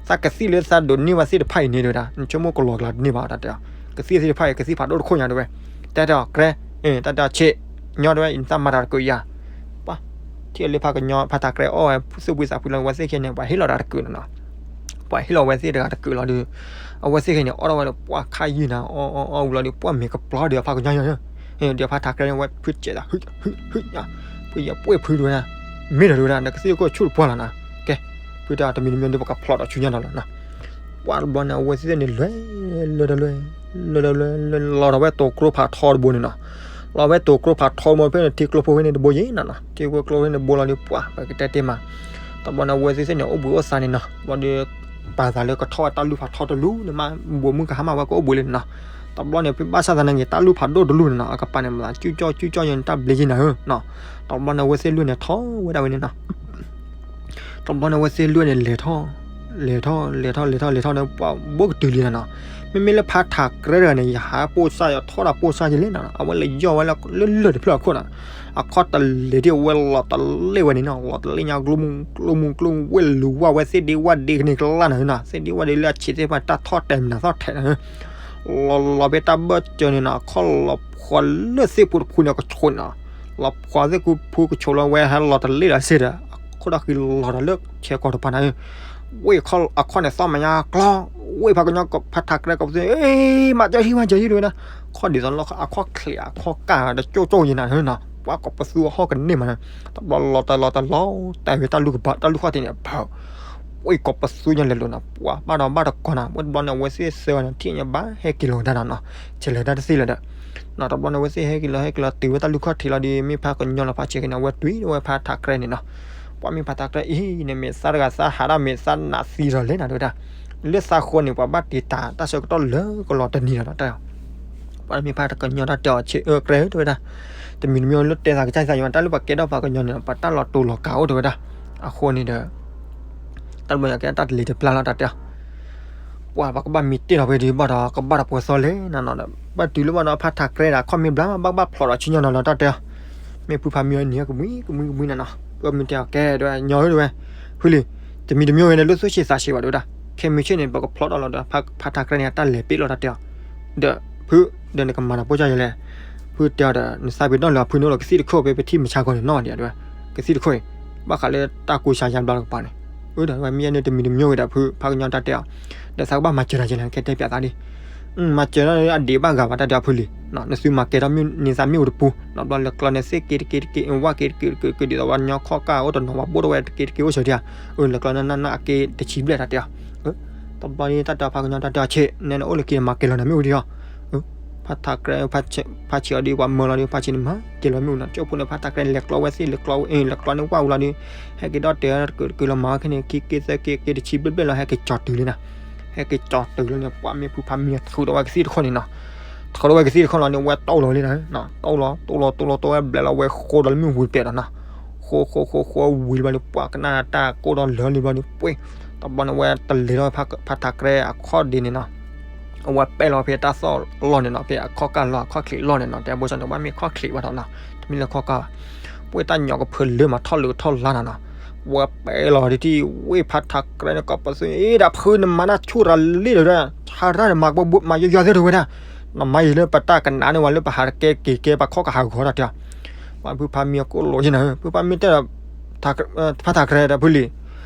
သးကသံၣ်လၢသးဒိးန့ၢ်ဘၣ်သ့ၣ်တဖၣ်အံၤန့ၣ်တဲဝဲဒၣ် နဆိကမိၣ်ကလီၤကလီတန့ၢ်ဘၣ်တၢ်တဲအီၤ, ကသံၣ်သ့ၣ်တဖၣ်အံၤ ကသံၣ်ဖးဒိၣ်တခိၣ်ညါတဲဝဲ, တဲတဲအီၤကြဲ, တၢ်တဲအီၤဆ့ၣ်, ညီတဲဝဲ နတၢ်မၤတၢ်တကုာ်ယၤ, ပှၤ ထံၣ်လၢဖးကညီ ဖးထးကြဲအီၣ်ဝဲ သူၣ်ပှ့ၤသးပှ့ၤလီၤ အဝဲသ့ၣ်ခဲန့ၣ် ပှၤဟ့ၣ်လီၤတၢ်တကုာ်နီၤနီၤ, ပှၤဟ့ၣ်လီၤဝဲသ့ၣ်တဂၤတကုာ်လီၤဒီး အဝဲသ့ၣ်ခဲန့ၣ် အီၣ်ထီၣ်ဝဲဒီး ပှၤခါယုၢ်နၤ အီၣ်အီၣ်အီၣ်ဝံၤလီၤဒီး ပှၤမဲာ်ကပျီဒီးဖးကညီယၤ, ဒီးဖးထးကြဲန့ၣ် ဝဲဖုစဲးသး ဟု ဟု ဟု ပှ့ၤယပှ့ၤဖုတဲဝဲဒၣ်, မ့ၢ်ဒီးတဲဝဲဒၣ် နကသံၣ်တခိၣ်ဆူၣ်တပှၢ်လီၤနီၤ, ကဲ, ဖုတဲအီၤတမံၤတမံၤဒီး ပကဖျိးဒီးဆူညါနီၤလီၤနီၤ ပှၤတဘျီန့ၣ် အဝဲသ့ၣ်န့ၣ်လဲၤ လဲၤဒီးလဲၤ လဲၤဒီးလဲၤ လီၤဒီးဝဲတိၤကျိဖးထီတဘိန့ၣ်နီၤ, လီၤဝဲတိၤကျိဖးထီတဘိဖဲန့ၣ် ထံကျိဖိဖဲန့ၣ်တဘိယဲၢ်နီၤနီၤ ထံကျိဖိဖဲန့ၣ်တဘိလီၤဒီး ပှၤပကတဲတဲမး, တဘျီန့ၣ် အဝဲသ့ၣ်သ့ၣ်န့ၣ် အိၣ်ဘှံးအိၣ်သါန့ၣ်နီၤ ဘျီဒီး ပာ်သးလၢကထီၣ်ဝဲတၢ်လူၢ်ဖးထီတလူန့ၣ်မး ဘိးမုၢ်ကဟါမၢ်ဝဲကအိၣ်ဘှံးလံန့ၣ်နီၤ, တဘျီန့ၣ် ဖဲဘၣ်ဆၣ်သနာ်က့ တၢ်လူၢ်ဖးဒိၣ်တလူန့ၣ်နီၤ အကပၤန့ၣ်မး ကၠူၣ်ကၠီၣ်ကၠူၣ်ကၠီၣ်ယဲၢ်န့ၣ် တၢ်ဘျ့ယဲၢ်နၤဧၢနီၤ, တဘျီန့ၣ် အဝဲသ့ၣ်လွံၢ်န့ၣ်ထီၣ်ဝဲဒၣ်ဝဲန့ၣ်နီၤ တဘျီန့ၣ် အဝဲသ့ၣ်လွံၢ်န့ၣ် လဲၤထီၣ် လဲၤထီၣ် လဲၤထီၣ် လဲၤထီၣ် လဲၤထီၣ်န့ၣ် ပှၤဘိၣ်ကတုၤလံနီၤနီၤ, မ့မ့ၢ်လၢဖးထးကြဲတဂၤန့ၣ် ယဟးပိၢ်စၢ် ယထီၣ်တၢ်ပိၢ်စၢ်ယလဲၣ်နီၤနီၤ အဝဲလဲၤယီၢ်ဝဲလၢလၢၢ်တဖျၢၣ်အခိၣ်နီၤ, အခီၣ်တလဲၤဒ်အဝဲလီၤတလဲဝဲန့ၣ်နီၤ လီၤတလဲညါ ကျိမူကျိမူကျိမူ ဝဲလူၤဝၣ်ဝဲသ့ၣ်ဒ့ဝၣ်ဒ့ကန့ၣ်ကလၢ်နီၤနီၤ သ့ၣ်ဒ့ဝၣ်ဒ့လၢအဆံးသ့ၣ်တဖၣ် တၢ်ထီၣ်တဲာ်မနုၤသီၣ်ထဲးနီၤ လီၤလီၤဖဲတၢ်ဘၢၣ်စၢၤန့ၣ်နီၤ အခီၣ်လီၤဖှီၣ်လၢသ့ၣ်ဖူတဖုန့ၣ် ကဆိးနီၤ, လီၤဖှီၣ်သ့ၣ်ဖူကဆိးလီၤဝဲဟဲလီၤတလဲဒီးစ့ၢ်ဒီး အခိၣ်ဒီးဃံလီၤဒီးလၢဆဲးကီးတပၤန့ၣ်, ဝဲအခီၣ်န့ၣ်သီၣ်မညါကျီ, ဝဲဖးကညီဖးထးကြဲကီးပသ့ၣ် မၤစၢၤဟံၣ်မၤစၢၤဟံၣ်တဲဝဲဒၣ်, ခီၣ်ဒ်သိးလီၤအခီၣ်ချံး အခီၣ်ကၢ်တကၠိၣ်ကၠိၣ်ယဲၢ်နၤနီၤ, ပှၤကီးပသူအဟီၣ်ကန့ၢ်မးနီၤ, တဘျီလီၤတၢ်လီၤတၢ်လီၤ တဲဝဲတၢ်လူၢ်ကဘၣ် တၢ်လူၢ်ခီၣ်ထံးန့ၣ် ဖး ဝဲကီးပသူညါလဲၤလိာ်နီၤ ပှၤဘၣ်ဒီးဘၣ်တကီးနီၤ ဝဲတဘျီန့ၣ် အဝဲသ့ၣ်ဆၢဝဲန့ၣ် ထံၣ်ညါဘၣ်ဟဲက့ၤလီၤဝဲဒၣ်နီၤနီၤ, ဆဲးလဲၤတၢ်တသ့လၢၤဒီး, တဘျီန့ၣ် အဝဲသ့ၣ်ဟဲက့ၤလီၤ ဟဲက့ၤလီၤတုၤဝဲတၢ်လူၢ်ခီၣ်ထံးလီၤဒီး မ့ၢ်ဖးကညီလီၤဖးဆဲးက့ၤန့ၣ် အဝဲတွံၢ်ဝဲဖးထးကြဲန့ၣ်နီၤ, ပှၤမ့ၢ်ဖးထးကြဲအံၤန့ၣ် မ့ၢ်သးတဂၤသးဟးဒၣ် မ့ၢ်သးနးသံဒီးလဲၣ်နၤတဲဝဲဒၣ်, လၢသးဃိန့ၣ် ပှၤဘၣ်တ့ၢ်တၢ်တၢ်ဆၢကတီၢ်လၢကလီၤတနံၤလီၤနီၤ တၢ် ပှၤမ့ၢ်ဖးကညီတၢ်တဲအီၤဆ့ၣ်အၢကြဲ တဲဝဲဒၣ်, တမံၤတမံၤလၢတဲသးကစၢ်သးယွၤ တၢ်လၢပှၤကဲထီၣ်ပှၤကညီန့ၣ် ပှၤတၢ်လီၤတူာ်လီၤကာ်အိၣ်တဲဝဲဒၣ်, အဃိန့ၣ်ဒီး တၢ်တဘျီညါကဲတၢ်တလံၤတပျၢ်လီၤတၢ်တဲအီၤ, ပှၤပကဘၣ်မံတ့ၢ်လီၤဖဲဒံးဘၣ်ဒီး ကဘၣ်တပှဲၤသီလဲၣ်နၤနီၤဒီး ဘၣ်တုၤလၢဘၣ်ဒီးဖးထးကြဲဒၣ် ခီၣ်မ့ၢ်ဘျါမး ဘၣ်ကဘၣ်ဖျိးဒီးဆူညါနီၤလီၤတၢ်တဲအီၤ, မ့ၢ်ဖုဖးမံအီၤန့ၣ် ကမှံကမှံကမှံနၤနီၤ ဖုဖါမံတဲအီၤ ကဲ တဲဝဲ ညီဧၢ တဲဝဲ, ဖုလံၤ, တမံၤတမံၤဝဲန့ၣ် လိၣ်သူၣ်ဆံးသးဆံးဘၣ် တဲဝဲဒၣ်, ခဲမုၢ်ဆ့ၣ်န့ၣ် ပကဖျီၣ်ထီၣ်လီၤဒီး ဖါ ဖါထးကြဲန့ၣ် အတၢ်လဲၤပ့ၣ်လီၤတၢ်တဲအီၤ, ဒီး ဖု ဒီးနကမၤနၤပိၢ်ကၢ်ယဲလဲၣ်, ဖုတဲအီၤဒီး နသးပ့ၤနီၣ်လၢဖုန့ၣ်အိၣ်လီၤကသံၣ်တခိၣ် ဖဲပထံၣ်မဆါဂီၤန့ၣ်နီၢ်ဒံး တဲဝဲ, ကသံၣ်တခိၣ်အံၤ ဘၣ်ဃးလၢတၢ်ကူစါယါဘျါတကပၤန့ၣ်, အၢ ဒီးဝဲမ့ၢ်ယဲန့ၣ် တမံၤတမံၤဝဲဒီး ဖုဖါကညီတၢ်တဲအီၤ, ဒီးသးကဘၣ်မၤစၢၤတၢ်ယဲလဲၣ် ခဲတဲပၠးသးလံ မၤစၢၤလၢအဒံးဘၣ်ဂၤဘၣ်တၢ်တဲအီၤဖုလံၤ, နသုမၤကဲထီၣ်န့ၢ်သးမ့ၣ်အူတပူၤ, ဒီးဘျီလဲၤကျီန့ၣ်သ့ၣ်က့တက့တက့ ဝၣ်က့တက့တက့ ဒ်သိးဝဲညီခီၣ်ကၢ်အိၣ်တနီၤ ပှၤဘိၣ်ထီၣ်ဝဲတက့တက့အိၣ်စၢၤဒံးဧါ, အၢ လဲၤကျီန့ၣ်နၢ်နၢ်အက့တဆံဘျဲၣ်တၢ်တဲအီၤ, တဘျီန့ၣ် တၢ်တဲအီၤဖါကညီတၢ်တဲအီၤ ဆ့ နဲနအိၣ်လၢခံန့ၣ် မၤကဲလီၤနၤမ့ၣ်အူဒံးအီၤ, ဖါထးကြဲ ဖါဆံးအီၤဒံး ပှၤမၢလီၤဒံး ဖါဆံးန့ၣ် မၤကဲလီၤမ့ၣ်အူနီၤ ကၠိဖိန့ၣ် ဖါထးကြဲန့ၣ် လဲၤကျီဝဲသ့ၣ် လဲၤကျီဝဲ လဲၤကျီန့ၣ်ဝၣ်ဝံၤလီၤဒံး, ဟဲက့ၤဒီၣ်တဲာ်တကုာ်တကုာ်လီၤ မၤဝဲခဲန့ၣ် ခံက့သၢက့က့တဆံဘျဲၣ်ဘျဲၣ်လီၤ ဟဲက့ၤကၠီၤတုၤလံနီၤ, ဟဲက့ၤကၠီၤတုၤလံန့ၣ် ပှၤမ့ၢ်ဖုဖါမံထုးဒီးဝဲကသံၣ်တခိၣ်န့ၣ်နီၤ, ထုးဒီးဝဲကသံၣ်တခိၣ်လီၤန့ၣ် ဝဲတိၢ်လီၤလံနီၤ, တိၢ်လီၤ တိၢ်လီၤ တိၢ်လီၤ တိၢ်ဝဲဘျဲးလီၤ ဝဲဃိဒီးလၢမ့ၣ်ဝံၤပျဲးဒီးနီၤ, ဃိ ဃိ ဃိ ဃိဝံၤလံဘျီန့ၣ် ပှၤကနၣ်တၢ်ကိၢ်ဒီးလၢာ်လံဘျီန့ၣ် ပှ့ၤ, တဘျီန့ၣ် ဝဲတလဲၤထီၣ်ဖါထးကြဲအခီၣ်ဒ့န့ၣ်နီၤ အဝဲပဲၢ်လီၤဖဲတၢ်သီၣ်လီၢ်န့ၣ်နီၤ ဖဲအခီၣ်ကၢ်လီၢ် အခီၣ်ချံးလီၢ်န့ၣ်နီၤ တဲဘိၣ်စၢ်န့ၣ် ဘၣ်မ့ၢ်ခီၣ်ချံးဘၣ်ထီၣ်နီၤ တမ့ၢ်လၢခီၣ်ကၢ်ဘၣ်, ပှ့ၤတၢ်ညီကဖၢလၢမၤထီၣ်လၢထီၣ်လါနီၤနီၤ, ဝဲပဲၢ်လီၤတထံၣ် ဝ့ၢ်ဖါထးကြဲန့ၣ် ကိးပသူန့ၣ် အ့ဒၣ်ဖုနမၤတၢ်ဆူၣ်တၢ်လံၣ်ဒီး ဟးရၣ်န့ၣ် မၤကဘၣ်မၤယီၤယီၤသ့ၣ်တဝဲဒၣ်, နမၤယံာ်လၢပတၢ်ကနၣ်န့ၣ် ဝဲလၢပဟးတကဲက့ၤကဲပှၤခီၣ်ကဟးဂီၤတၢ်တဲအီၤ, ပှၤဖုဖါမံအကိၣ်လိာ်ယဲနၤ ဖုဖါမံတဲဒီး ဖါထးကြဲဒီးဖုလံၤ,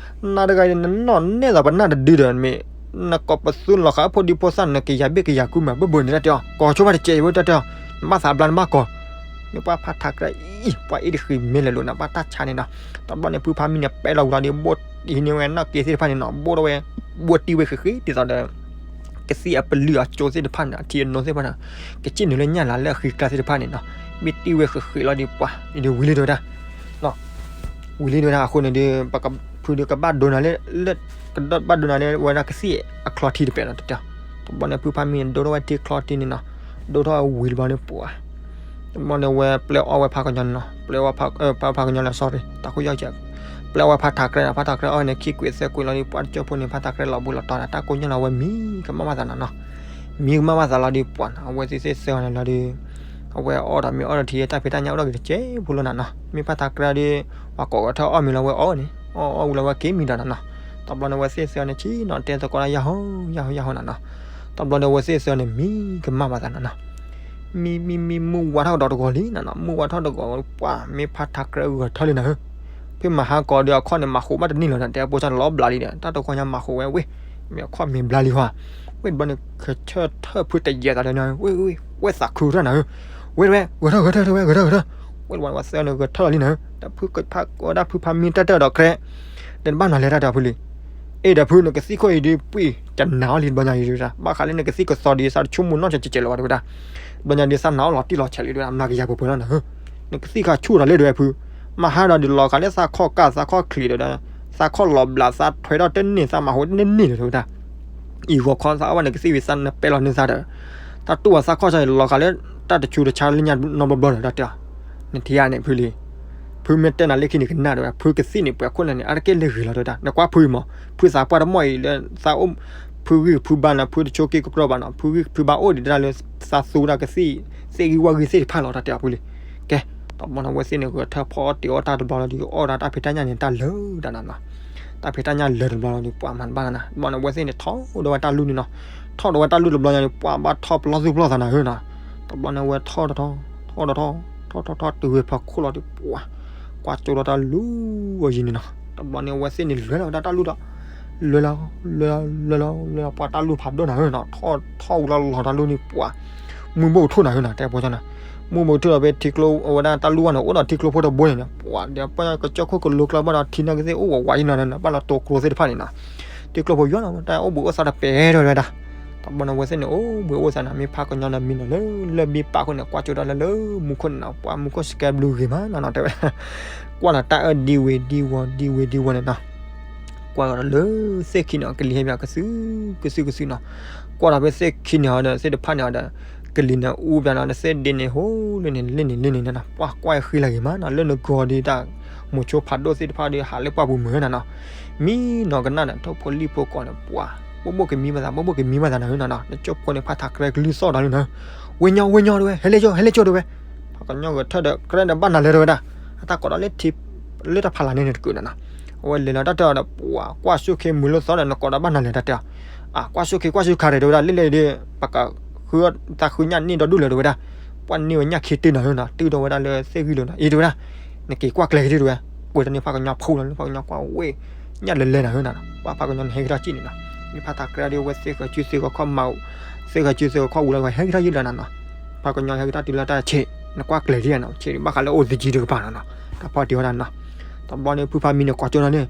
နၤတဂၤအံၤ နနီၢ်နဲၣ်သးပနၢ်တဒုဒီးမ့ၢ် နကိးပသူလီၤဃာ်ဖိဒံဖိသၣ် နကယၤဘ့ၣ်ကယၤကူမး ဘၣ်ဘၣ်န့ၣ်တၢ်တဲအီၤ ကိးဆိဘၣ်တစဲးအံၤဝဲတၢ်တဲအီၤ နဘၣ်သးဘျါနဘၣ်ကိး, မ့ၢ်ပှၤဖါထးကြဲအံၤ ပှၤအ့ၣ်တဃံးမ့ၢ်လဲၤလိာ်နၤ ဘၣ်တၢ်ဆါန့ၣ်နီၤ, တဘျီန့ၣ် ဖုဖါမံန့ၣ် ပဲၢ်လီၤဝံၤလီၤဒီး ဘိၣ်တံၢ်န့ၢ်ဝဲနီၢ်က့သ့ၣ်တဖၣ်န့ၣ်နီၤ ဘိၣ်ထီၣ်ဝဲ ဘိၣ်တံၢ်ဝဲဃ့ဃ့ ဒ်သိးဒီး ကသံၣ်အပလုၢ်အကၠိသ့ၣ်တဖၣ်န့ၣ် အထံအနိသ့ၣ်တဖၣ်န့ၣ် ကစံၣ်နုာ်လၢညၣ်လၤလၢအဃံကျါသ့ၣ်တဖၣ်န့ၣ်နီၤ, မ့ၢ်တံၢ်ဝဲဃ့ဃ့လီၤဒီးပှၤ ဒ်ဝံၤလံတဝဲဒၣ် ဝံၤလံတဝဲဒၣ်အဃိန့ၣ်ဒီး ဖုဒီးကဘၣ်ဒိနၤလၢ လၢ ကဘၣ်ဒိနၤလၢဝဲဒၣ်ကသံၣ်အချီထံတပဲာ်နီၤတတဲ, တဘျီန့ၣ် ဖုဖါမံန့ၣ် ဒိထီၣ်ဝဲထံချီထံန့ၣ်နီၤ, ဒိထီၣ်ဝံၤတဘျီန့ၣ်ပှၤ တဘျီန့ၣ် ဝဲပျဲအီၣ်ဝဲဖါကညီန့ၣ်နီၤ, ပျဲအီၣ်ဖါ ဖါ ဖါကညီလၢ sorry တၢ်ခိၣ်ယီၢ်ကဲး, ပျဲအီၣ်ဝဲဖါထးကြဲနီၤ, ဖါထးကြဲအီၣ်န့ၣ် ခံကွံာ်သၢကွံာ်လီၤဒီး ပှၤတကၠိဖိန့ၣ် ဖါထးကြဲလီၤဘှံးလီၤတီၤဒီး တၢ်ကိၢ်ညီလီၤ အဝဲမံကမၣ်ဘၣ်သးနီၤနီၤ, မံကမၣ်ဘၣ်သးလီၤဒီးပှၤနီၤ, အဝဲသ့ၣ်သ့ၣ်ဆၢအီၤန့ၣ်လီၤဒီး အဝဲအီၣ်ဒီးမ့ၢ်အီၣ်ဒီးထံ တၢ်ဖံးတၢ်ညၣ်အိၣ်ဒီးဂ့ၤတကဲးဖိလီၤနီၤနီၤ, မ့ၢ်ဖါထးကြဲဒီး ပှၤကိးဂၤထၢၣ်အီၣ်မ့ၤလီၤ ဝဲအီၣ်န့ၣ် အီၣ်အီၣ်ဝံၤလီၤ ဝဲက့ၤမံဒီးနီၤနီၤ, တဘျီန့ၣ် အဝဲသ့ၣ်သ့ၣ်အီၤန့ၣ် ဆံနီၤ တဲသကိးတၢ်ယၢ်ဟီ ယၢ်ဟီ ယၢ်ဟီနီၤနီၤ, တဘျီန့ၣ် အဝဲသ့ၣ်သ့ၣ်အီၤန့ၣ် မံကမၣ်ဘၣ်သးနီၤနီၤ မံ မံ မံ မုၢ်ဝါထီၣ်ကဒီးတဂီၤလံနီၤနီၤ, မုၢ်ဝါထီၣ်တဂီၤ ပှၤမ့ၢ်ဖါထးကြဲဂဲၤထၢၣ်လံနီၤဧၢ, ဖဲမဟါကီးဒီးအခီၣ်န့ၣ် မၤဃိးဘၣ်တန့ၢ်လီၤနီၤ, တဲအဖိစၢ်န့ၣ် လီၤဘျးလံဒီး တၢ်တခီညါမၤဃိးဝဲဝ့ၢ်, မ့ၢ်အခီၣ်မ့ၢ်ဘျါလံဟီ, ဝ့ၢ်တဘျီန့ၣ် ခၢၣ်ဆၢထၢၣ်ဖုတယဲၢ်သးဒီးနီၤ ဝ့ၢ် ဝ့ၢ် ဝ့ၢ်သးခုထၢၣ်နီၤဧၢ, ဝ့ၢ်တဝဲ ဂဲၤထၢၣ် ဂဲၤထၢၣ် တဲဝဲ ဂဲၤထၢၣ် ဂဲၤထၢၣ်, ဝ့ၢ်တဘျီန့ၣ် ဝဲသ့ၣ်အီၤန့ၣ် ဂဲၤထၢၣ်လီၤလံနီၤဧၢ, ဒီးဖု ဝဲဒၣ်ဖုဖါမံတၢ်တၢၢ်ဒီးကြဲ ဒီးနဘၣ်နီၤလဲၤတၢ်တဲအီၤဖုလံၤ, အ့ဒီးဖု နကသံၣ်ခိၣ်အံၤဒုးပှံၢ် ကနၣ်အီၤလံတဘျီညါအံၤဒုး ဘၣ်ဃးလၢနကသံၣ်ကသီဒုး သးတဆိကမိၣ်နီၢ်ကဲးကဲးလၢၤဘၣ်တဲဝဲဒၣ်, တဘျီညါဒုးသးနာ်အီၤလီၤတံၢ်လီၤဆဲးလံတဲဝဲဒၣ် မၤကယၤပှဲၤပှဲၤလီၤနီၤဧၢ, နကသံၣ်ခါဆူၣ်ဒီးလၢဒုးဖု, မဟါဒီးဒုးလီၤဃာ်လၢသးခီၣ်ကၢ် သးခီၣ်ချံးဒီး သးခီၣ်လီၤဘျး သးထွဲထီၣ်တန့ၢ် သးမၤဟိတန့ၢ်န့ၢ်လၢၤတဲဝဲဒၣ်, အံၤဂီၤခီသးအီၣ်ဘၣ်နကသံၣ်ဝံၤ သးနပဲၢ်လီၤန့ၢ်သးဒီး တၢ်တူၢ်ဝဲသးခီၣ်ဆါအံၤ လီၤဃာ်လၢတၢ်တဆူတဆါလၢညါနီတဘျီဘျီဒီးတၢ်တဲအီၤ, နထံၣ်ဧါန့ၣ်ဖုလံၤ, ဖုမ့ၢ်တဲနၤလၢခံန့ၣ်ကနၣ်တဲဝဲ ဖုကသံၣ်န့ၣ် ပှဲၤခိၣ်န့ၣ်န့ၣ် အါတက့ၢ်လၢဂ့ၤလီၤတဲဝဲဒၣ်, နကွၢ်ဖုအံၤမး ဖုသးပှၢ်တမီၢ်အံၤလၢသးအိၣ် ဖုဂံၢ်ဖုဘါန့ၣ် ဖုတဆိးက့ကကြၢးဘၣ်နီၤ, ဖုဂံၢ်ဖုဘါအိၣ်ဒံးတၢ်လၢ သးသူဝဲဒၣ်ကသံၣ် သ့ၣ်ဂံၢ်ဝၣ်ဂံၢ်သ့ၣ်တဖၣ်လီၤတၢ်တဲအီၤဖုလံၤ, ကဲ တဘျီန့ၣ် အဝဲသ့ၣ်န့ၣ် ဂဲၤထၢၣ်ဖီအီၣ်တ့ၤအီၣ်တၢ်တဘျီလီၤဒီး အီၣ်ဒၣ်တၢ်ဖံးတၢ်ညၣ်န့ၣ် တၢ်လၢာ်တၢ်နီၤနီၤ, တၢ်ဖံးတၢ်ညၣ်လၢာ်တဘျီလီၤဒီး ပှၤမၤတဘၣ်နီၤနီၤ, တဘျီန့ၣ် အဝဲသ့ၣ်န့ၣ် ထီၣ်ဒီးဝဲတၢ်လူၢ်န့ၣ်နီၤ, ထီၣ်ဒီးဝဲတၢ်လူၢ်တဘျီညါဒီး ပှၤဘၣ်ထီၣ်ပလီၢ်သူၣ်ပလီၢ်သးနီၤဧၢနီၤ, တဘျီန့ၣ် အဝဲထီၣ်တထီၣ် ထီၣ်တထီၣ် ထီၣ်ထီၣ်ထီၣ် တုၤဝဲဖီခိၣ်လီၤဒီး ပှၤ ကွၢ်ကၠိဒီးတၢ်လူၢ်အယံၤန့ၣ်နီၤ, တဘျီန့ၣ် အဝဲသ့ၣ်န့ၣ် လဲၤလီၤဝဲဒၣ်တၢ်လူၢ်ဒီး လဲၤလီၤ လဲၤလီၤ လဲၤလီၤ လဲၤလီၤ ပှၤတၢ်လူၢ်ဖးဒိၣ်နီၤဧၢနီၤ, ထီၣ်ထီၣ်ဝံၤလီၤလီၤတၢ်လူၢ်န့ၣ် ပှၤ မုၢ်ဘိၣ်ကထူၣ်နီၤဧၢနီၤ တဲပှၤကၠီနီၤ, မုၢ်ဘိၣ်ကထူၣ်ဒီးဖဲထံကျိ အဝဲဒၣ်တၢ်လူၢ်ဝဲန့ၣ် အိၣ်ဒီးထံကျိဖိတဘိန့ၣ်နီၤ, ပှၤဒီးပှၤကစၢၢ်ခိၣ်ကလိကျါဘၣ်ဒီးထံနီၢ်ကသ့ၣ်အိၣ်ဝးဝးအံၤနီၤ ဘၣ်လီၤတိၤကျိသ့ၣ်တဖၣ်န့ၣ်နီၤ, ထံကျိဖိယွၤနီၤ တၢ်အိၣ်ဘှံးအိၣ်သါတပဲာ်ထီၣ်ဝဲဒၣ်, တဘျီန့ၣ် အဝဲသ့ၣ်န့ၣ် အိၣ်ဘှံးအိၣ်သါနီၤ မ့ၢ်ဖးကညီဒီးမံနီၤ လၢလၢၢ်ဘ့ၣ်ပာ်ခိၣ်န့ၣ် ကွၢ်ကၠိဒီးလၢလၢမူခိၣ်န့ၣ်နီၤ, ပှၤမူခိၣ်စကဲဘျုးဂ့ၤမးနီၤနီၤ တဲဝဲ ကွၢ်လီၤတၢ်အၢၣ်ဒံဝ့ၤဒံဝီၤ ဒံဝ့ၤဒံဝီၤန့ၣ်နီၤ, ကွၢ်လီၤလၢသ့ၣ်ခံန့ၣ် ကလံၤဟဲပၠးကသုၣ်ကသုၣ်ကသုၣ်နီၤ, ကွၢ်လီၤဖဲသ့ၣ်ခံန့ၣ်ဒီး သ့ၣ်တဖၣ်န့ၣ်ဒီး ကလံၤန့ၣ်အူပၠးနီၤ သ့ၣ်ဒ့န့ၣ် ဟိလၢန့ၣ်လ့န့ၣ်လ့န့ၣ်နီၤ, ပှၤကွၢ်ဃံလၤဂ့ၤမးနီၤ လၢနဂီၤဒီးတၢ် မိၤဆိဖးဒိၣ်သ့ၣ်တဖၣ်ဒီး ဟးလၢပှၢ်ပူၤမုာ်နီၤနီၤ, မံနီၤကနၣ်ဒီး ထိၣ်ဖိလံၣ်ဖိကိးန့ၣ် ပှၤ ဘိၣ်ဘိၣ်ကမံဘၣ်သး ဘိၣ်ဘိၣ်ကမံဘၣ်သးနီၤနီၤ, နကၠိဖိန့ၣ် ဖးထးကြဲကလုၢ်သီၣ်ဒီးလံနီၤ, ဝဲညီ ဝဲညီ တဲဝဲ ဟဲလၢကၠိ ဟဲလၢကၠိ တဲဝဲ, ပှၤကညီဂဲၤထၢၣ်ဒီး ကြဲဒီးဘၣ်နၤလဲၤတဲဝဲဒၣ်, အတၢ်ကိးဒီးလၢထံ လၢတၢ်ဖးလၢ်န့ၣ်တကုာ်နီၤနီၤ. အဝဲလဲၤလီၤတၢ်တဲအီၤဒီး ပှၤကွၢ်ဆိၣ်ခ့မုာ်လိာ်သီဒီး နကိးဒီးဘၣ်နၤလဲၣ်တၢ်တဲအီၤ. အၣ် ကွၢ်ဆိၣ်ခ့ ကွၢ်ဆိၣ်ခါရဲၣ်တဲဝဲဒၣ် လၢလဲၣ်ဒီး ပကဃုသးဃုညၣ်န့ၢ်ဒီဒူၣ်လၢၤတဲဝဲဒၣ်. ပှၤန့ၢ်ဝဲညၣ်ခ့တုၤနီၤနီၤ တုၤဒီးဝဲဒၣ်လၢသ့ၣ်ဂံၢ်လိၤနီၤ အံၤတဲဝဲဒၣ် နက့ၤကွၢ်ကျဲၤက့ၤဒၣ်တဲဝဲ. ကွဲးတန့ၢ်ဖးကညီဖူလီၤ ဖးကညီကွၢ်ဝဲ ညၣ်လဲၤလဲၤနီၤနီၤ. ပှၤဖးကညီန့ၣ် ဟဲက့ၤထီၣ်စံၣ်န့ၣ်နီၤ. မ့ၢ်ဖးထးကြဲဒီး အဝဲသ့ၣ်ဃီၤစုသ့ၣ်ဃီၤခီၣ်မး သ့ၣ်ဃီၤစုသ့ၣ်ဃီၤခီၣ်ဝံၤလီၤ ဟဲက့ၤထီၣ်ယံာ်လီၤနီၤနီၤ. ဖးကညီဟဲက့ၤထီၣ်တုၤလၢတၢ်ဆံး နကွၢ်ကျဲၤဒၣ်နီၤ ဆံးဘၣ်ဃးလၢအိၣ်သကံတကပၤနီၤနီၤ. တၢ်ဖီၣ်တံၢ်ဝဲဒၣ်နီၤ. တဘျီန့ၣ် ဖုဖးမံန့ၣ် ကွၢ်ကၠိနီၤန့ၣ်